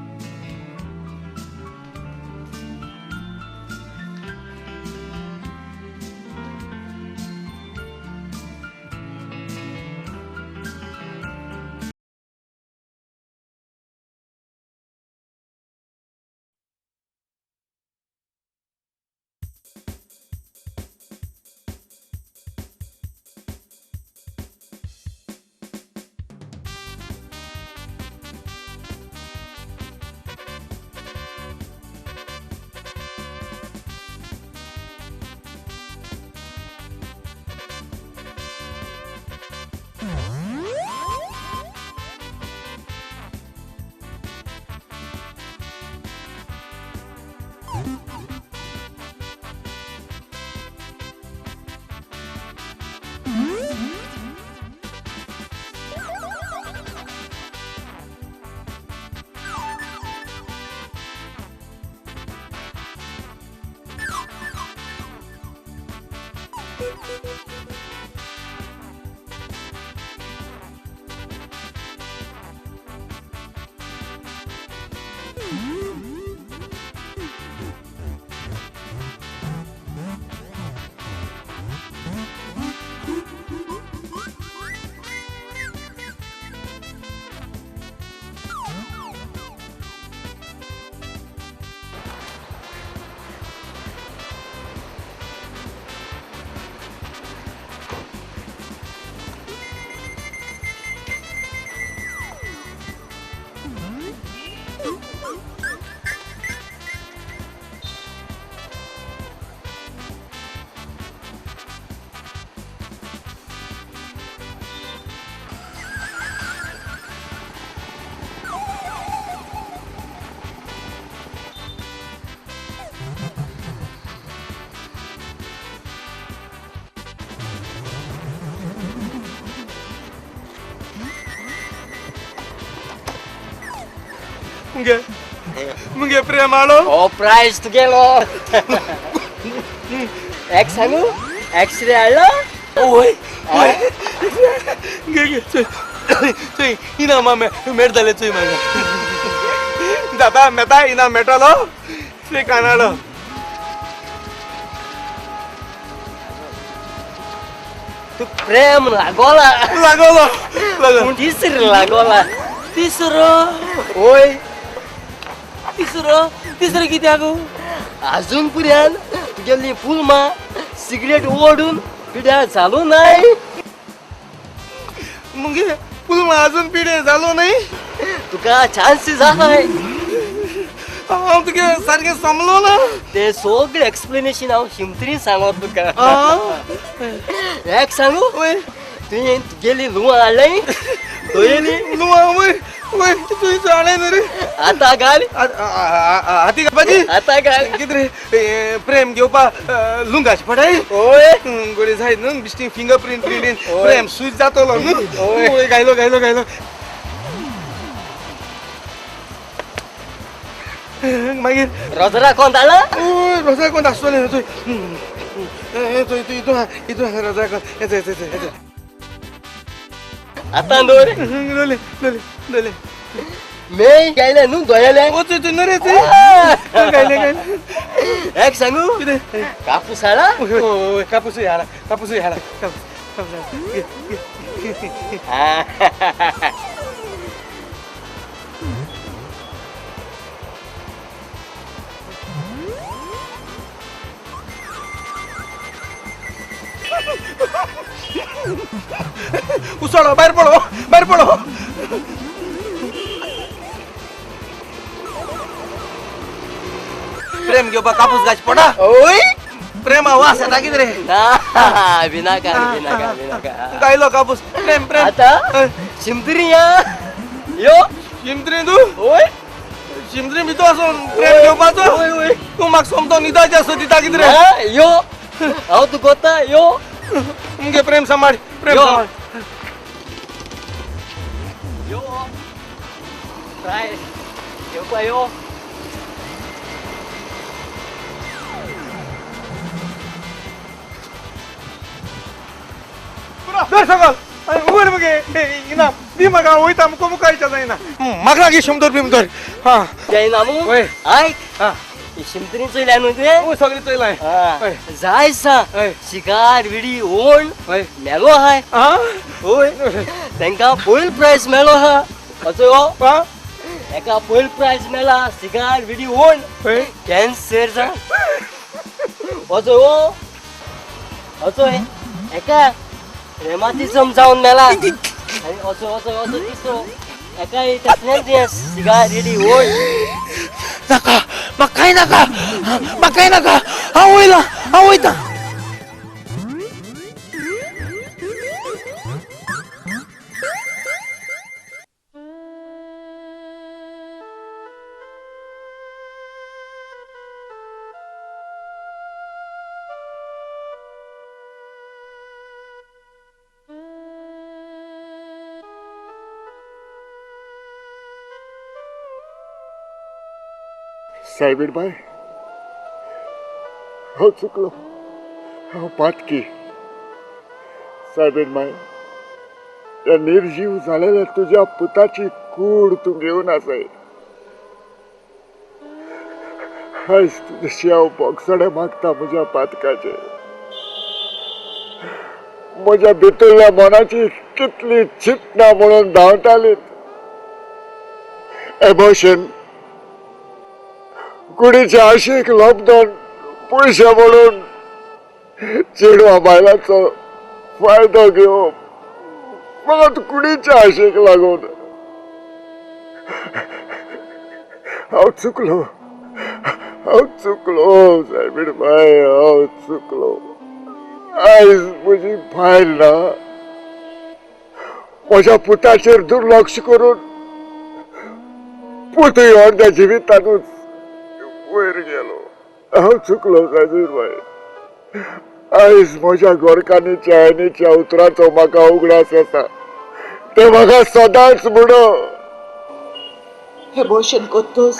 मुगे मुगे प्रेम हाडो
हो प्रायज तुगेलो एक सांगू एक्सरे हाडलो
वय वय घे घे चोय चोय इनामां मेळटलें चोय म्हाका जाता मेता इनाम मेळटलो चोय कानाडो
तू प्रेम लागोला
लागोलो
पूण तिसरो लागोला
तिसरो
वय
तिसरो तिसरो कित्याक
अजून पर्यंत तुगेली पुलमा सिगरेट ओडून पिड्यार जालो नाय
मुगे पुलमा अजून पिड्यार जालो न्हय
तुका चान्स जाय
हांव तुगे सारकें समलो ना
ते सगळें एक्सप्लेनेशन हांव शिमतरी सांगत तुका एक सांगू तुवें तुगेली लुवां हाडलें तुवें
लुवां वय वय तुवें हाडलें न्हू रे
आतां घाल
हाती घालपाची
आतां घाल
कितें रे प्रेम घेवपा लुंगाची पडाय
वय
गोळी जाय न्हू बिश्टी फिंगर प्रिंट प्रेम स्विच जातलो न्हू वय घायलो घायलो घायलो मागीर
रोजरा कोण धाडला
रोजरा कोण आसतलें थंय थंय हितून हितून रोजरा कोण येता येता येता
आतां दवर
दवरले दवरले दवरले
मे गायले न्हू दोयले
ओ थंय न्हू रे थंय गायले गायले
एक सांगू
कितें
कापूस हाडला
हय कापूसय हाडला कापूसय हाडला कापूस उसळो भायर पडो भायर पडो प्रेम घेवपा कापूस गाच पडा
ओय
प्रेमा वास येता कितें रे
बिनाका बिनाका बिनाका
गायलो कापूस प्रेम प्रेम
आतां शिमतरी या यो
शिमतरी तूं
ओय
शिमतरी भितर आसून प्रेम घेवपाचो तूं म्हाका सोमतो न्हिदाचें आसो दिता कितें रे
यो हांव तुका वता यो
मुगे प्रेम सांबाळ प्रेम सांबाळ
यो प्रायज घेवपा यो
धर सगळ उगड मुगे इनाम दी म्हाका वयता मुको मुखायच्या जायना म्हाका लागीं शंबर बीम धर हां
जायना मू आयक शिमतरी चोयल्या न्हू तुवें
सगळें चोयलां
जाय सा शिकार विडी ओण मेलो आहाय हय तांकां पयलो प्रायज मेळ्ळो आहा असो हो एका पयलो प्रायज मेळ्ळा सिगार विडी ओण कॅन्सर जा असो हो असो एका रेमातिजम जावन मेला आनी असो असो असो तिसरो एका तसलेंच सिगार विडी ओण
नाका म्हाका कांय नाका म्हाका कांय नाका हांव वयला हांव वयता
सायबीण बाय हांव चुकलो हांव पातकी सायबीण बाय त्या निर्जीव जालेल्या तुज्या पुताची कूड तूं घेवन आसाय आयज तुजशी हांव बोगसणें मागता म्हज्या पातकाचें म्हज्या भितरल्या मनाची कितली चिंतना म्हणून धांवतालीत एमोशन कुडीच्या आशेक लॉकडावन पयशे म्हणून चेडवा बायलांचो फायदो घेवप फकत कुडीच्या आशेक लागून हांव चुकलो सायबीण बाय हांव चुकलो आयज म्हजी बायल ना म्हज्या पुताचेर दुर्लक्ष करून पुतूय अर्द्या जिवितानूच वयर गेलो हांव चुकलो सायबीण बाय आयज म्हज्या गोरकांनीच्या आयनीच्या उतराचो म्हाका उगडास आसा ते म्हाका सदांच म्हणो
एबॉर्शन कोत्तोस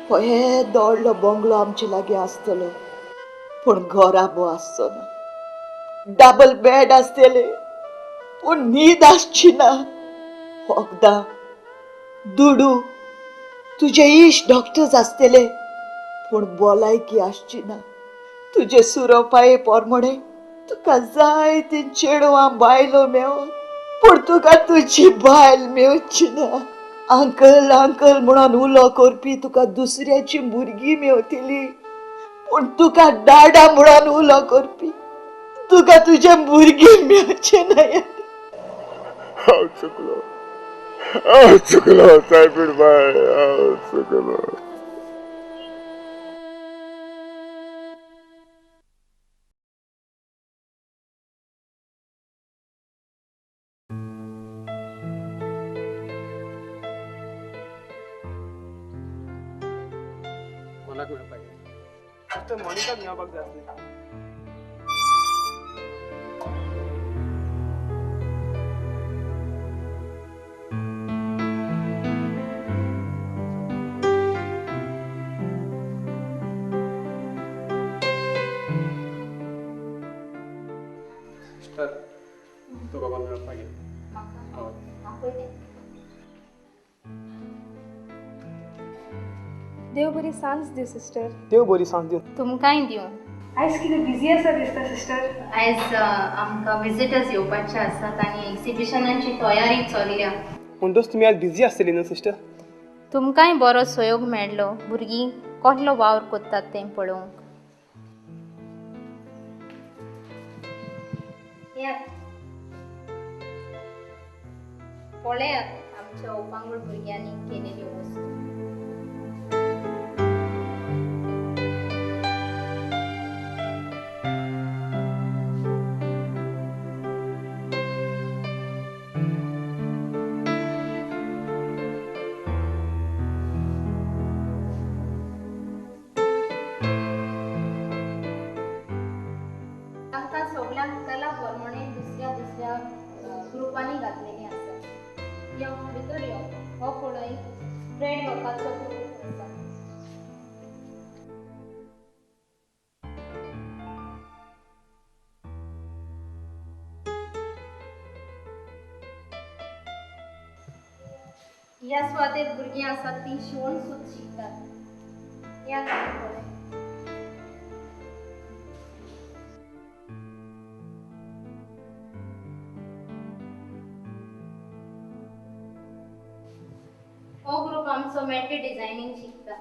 हो हे दोडलो बंगलो आमचे लागीं आसतलो, पूण घराबो आसचो ना. डबल बेड आसतले पूण न्हीद आसची ना. वखदां, दुडू, तुजे इश्ट डॉक्टर्स आसतले पूण भलायकी आसची ना. तुजे सुरोपाये पोरमोणे तुका जाय ती चेडवां बायलो मेवत पूण तुका तुजी बायल मेवची ना. अंकल अंकल म्हणून उलो करपी तुका दुसऱ्याची भुरगीं मेवतली पूण तुका डाडा म्हणून उलो करपी तुका तुजे भुरगीं मेवचे न्हय.
हांव चुकलो, हांव चुकलो सायबीण बाय, हांव चुकलो.
कोणाक मेळपाक सिस्टर मोनिकाक मेळपाक जाय आसलें. सिस्टर तुका कोण मेळपाक गेलें?
देव बरी सांज दिवं सिस्टर.
देव बरी सांज दिवं.
तुमकांय दिवं.
आयज कितें बिजी आसा दिसता सिस्टर?
आयज आमकां विजिटर्स येवपाचे आसात आनी एक्झिबिशनाची तयारी चल्ल्या.
म्हणटच तुमी आयज बिजी आसतली न्हू सिस्टर?
तुमकांय बरो सहयोग मेळ्ळो भुरगीं कसलो वावर करतात तें पळोवंक. पळयात आमच्या उपांगूळ भुरग्यांनी केलेली वस्तू. तांकां सगळ्यांक कला प्रमाणे दुसऱ्या दुसऱ्या ग्रुपांनी घातलेली आसा. यो भितर यो, हो पळय थ्रेड वर्काचो ग्रूप आसा. ह्या सुवातेर भुरगीं आसात तीं शिवण सूत शिकतात. ह्या पळय हो ग्रुप आमचो मॅटी डिझायनिंग शिकता.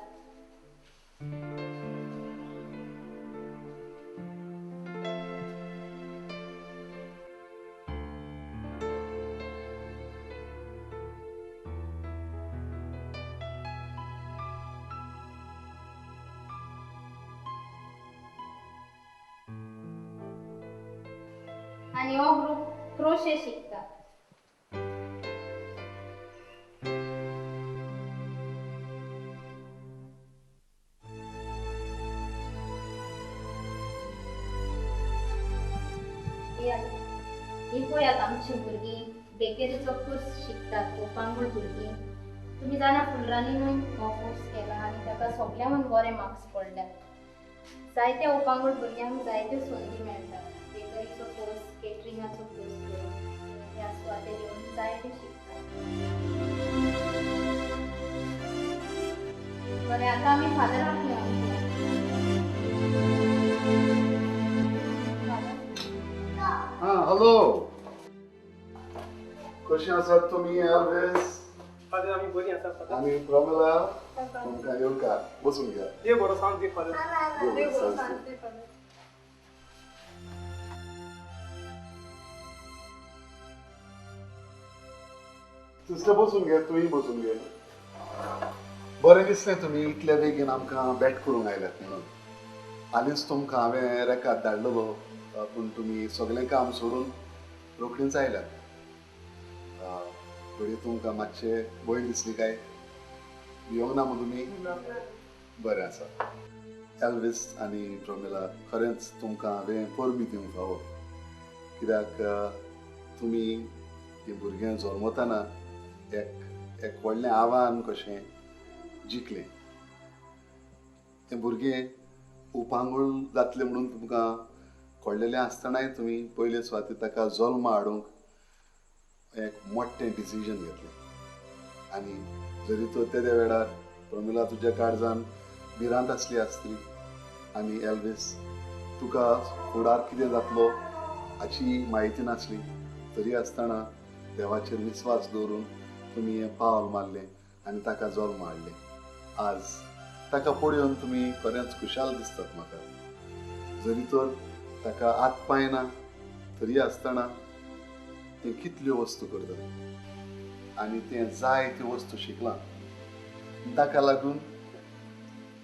आनी हो ग्रुप क्रोशे शिकता. ही पळयात आमची भुरगीं बेकरीचो कोर्स शिकतात. उपांगूळ भुरगीं तुमी जाणा फुलरांनी हो कोर्स केला आनी ताका सगळ्यांहून बरे मार्क्स पडल्यात. जायत्या उपांगूळ भुरग्यांक जायत्यो संदी मेळटात. बेकरीचो कोर्स, केटरिंगाचो कोर्स करून ह्या सुवातेर येवन जायते शिकतात. बरें, आतां आमी फादराक मेळोंक.
हॅलो, कशी आसात तुमी एल्विस?
फादर आमी बरी आसात फादर.
आनी प्रमिला तुमकां येवकार, बसून घ्या.
देव बरो सांज दी फादर.
देव बरो सांज दी. सिस्टर बसून घे, तुंय बसून घे. बरें दिसलें तुमी इतल्या बेगीन आमकां भेट करूंक आयल्यात म्हणून. हालींच तुमकां हांवें रेकाद धाडलेलो पूण तुमी सगळें काम सोडून रोखडीच आयल्यात. घडये तुमकां मातशें भंय दिसली काय? भिवंक ना मू तुमी? बरें आसा. एल्विस आनी प्रमिला, खरेंच तुमकां हांवें परबीं दिवंक फावो, कित्याक तुमी हीं भुरगें जल्मतना एक
एक व्हडलें आव्हान कशें जिखलें. तें भुरगें उपांगूळ जातलें म्हणून तुमकां कळ्ळेलें आसतनाय तुमी पयले सुवातेर ताका जल्मा हाडूंक एक मोठें डिसिजन घेतलें. आनी जरी तर तेद्या वेळार प्रमिला तुज्या काळजान भिरांत आसली आसतली आनी एल्वीस तुका फुडार कितें जातलो हाची म्हायती नासली तरी आसतना देवाचेर विस्वास दवरून तुमी हें पावल मारलें आनी ताका जल्म हाडलें. आज ताका पळोवन तुमी खरेंच खुशाल दिसतात म्हाका. जरी तर ताका हात पांय ना तरी आसतना तें कितल्यो वस्तू करता आनी तें जाय त्यो वस्तू शिकलां. ताका लागून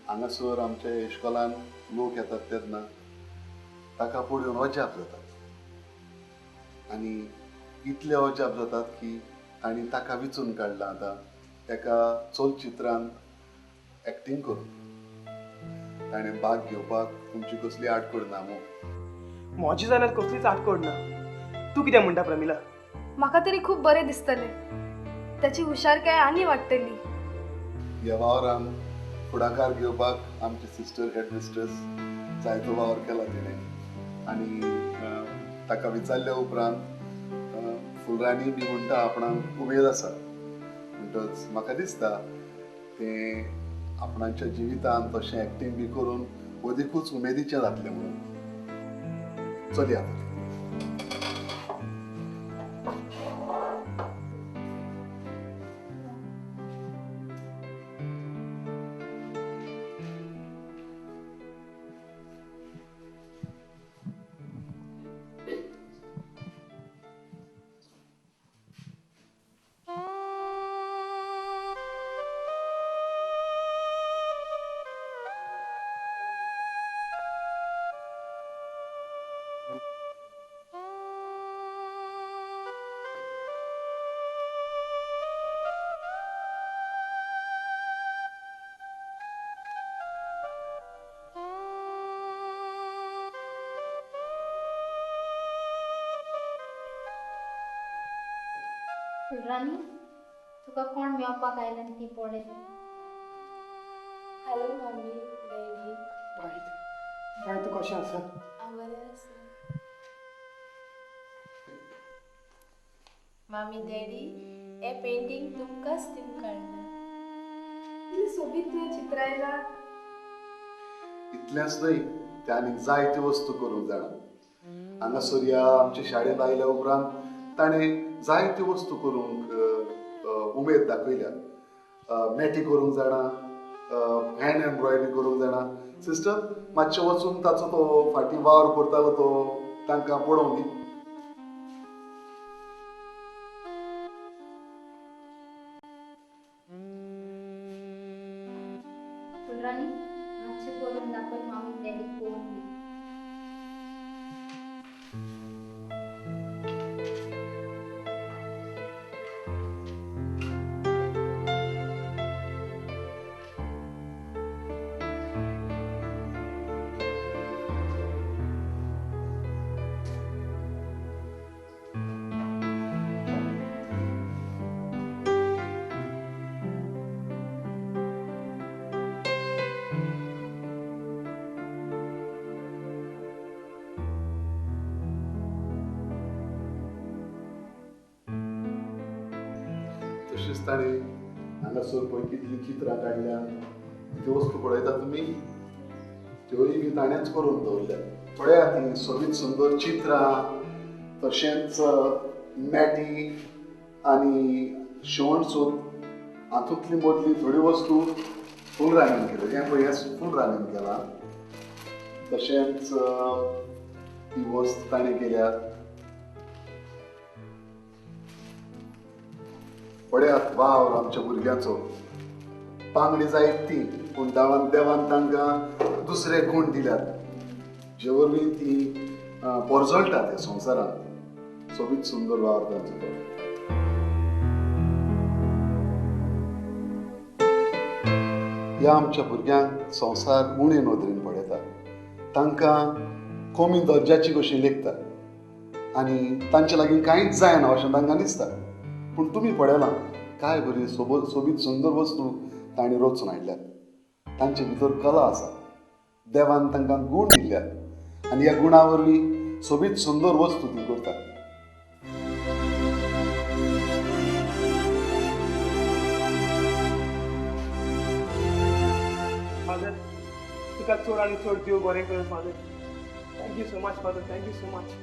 हांगासर आमच्या इश्कोलान लोक येतात तेन्ना ताका पळोवन अजाप जातात आनी इतले अजाप जातात की तांणी ताका विचून काडला आतां एका चलचित्रांत एक्टींग करून. ताणें भाग घेवपाक तुमची कसली आडखळ ना मू?
म्हजी जाल्यार कसलीच आडखळ ना. तूं कितें म्हणटा प्रमिला?
म्हाका तरी खूब बरें दिसतलें, ताची हुशारकाय आनी वाडटली.
ह्या वावरान फुडाकार घेवपाक आमची सिस्टर हेडमिस्ट्रेस जायतो वावर केला तिणें आनी ताका विचारल्या उपरांत फुलराणी बी म्हणटा आपणाक उमेद आसा. म्हणटच म्हाका दिसता तें आपणाच्या जिवितांत तशें एक्टींग बी करून अदिकूच उमेदीचें जातलें म्हणून. चलया.
फुलराणी, तुका कोण मेळपाक आयल्यान ती पळय.
Hello mummy, daddy.
Bye, bye, तूं कशें आसा?
हांव बरें आसा. मामी, डॅडी, हें पेंटींग तुमकांच दिवन काडलां.
इतलें सोबीत तुवें चित्रायलां.
इतलेंच न्हय, ते आनीक जायत्यो वस्तू करूंक जाणा. हांगासर ह्या आमच्या शाळेंत आयल्या उपरांत ताणें जायत्यो वस्तू करूंक उमेद दाखयल्या. मॅटी करूंक जाणा, हँड एम्ब्रॉयडरी करूंक जाणा. सिस्टर मातशें वचून ताचो तो फाटीं वावर करतालो तो तांकां पळोवंक दी.
फुलराणी, मातशें करून दाखय मामी डॅडीक पळोवंक दी.
तशीच ताणें हांगासर पळय कितलीं चित्रां काडल्या. त्यो वस्तू पळयता तुमी, त्योय बी ताणेंच करून दवरल्या. पळयात हीं सोबीत सुंदर चित्रां, तशेंच मॅटी आनी शेवण सूत हातूंतली मदली थोडी वस्तू फुलराणीन केल्या. हें पळय, हें फुलराणीन केलां. तशेंच ती वस्त ताणें केल्या. पळयात वावर आमच्या भुरग्यांचो. पांगडी जायत ती, पूण देवान तांकां दुसरे गूण दिल्यात जे वरवीं ती पोरजळटात ह्या संवसारांत. सोबीत सुंदर वावर तांचो तो. ह्या आमच्या भुरग्यांक संवसार उणे नदरेन पळयता, तांकां कमी दर्जाची कशी लेखता आनी तांचे लागीं कांयच जायना अशें तांकां दिसता. पूण तुमी पळयलां काय बरी सोबीत सुंदर वस्तू तांणी रचून हाडल्यात. तांचे भितर कला आसा, देवान तांकां गूण दिल्यात आनी ह्या गुणा वरवीं सोबीत सुंदर वस्तू ती करतात.
फादर, तुका चड आनी चड देव बरें कर father. Thank you so much father, thank you so much.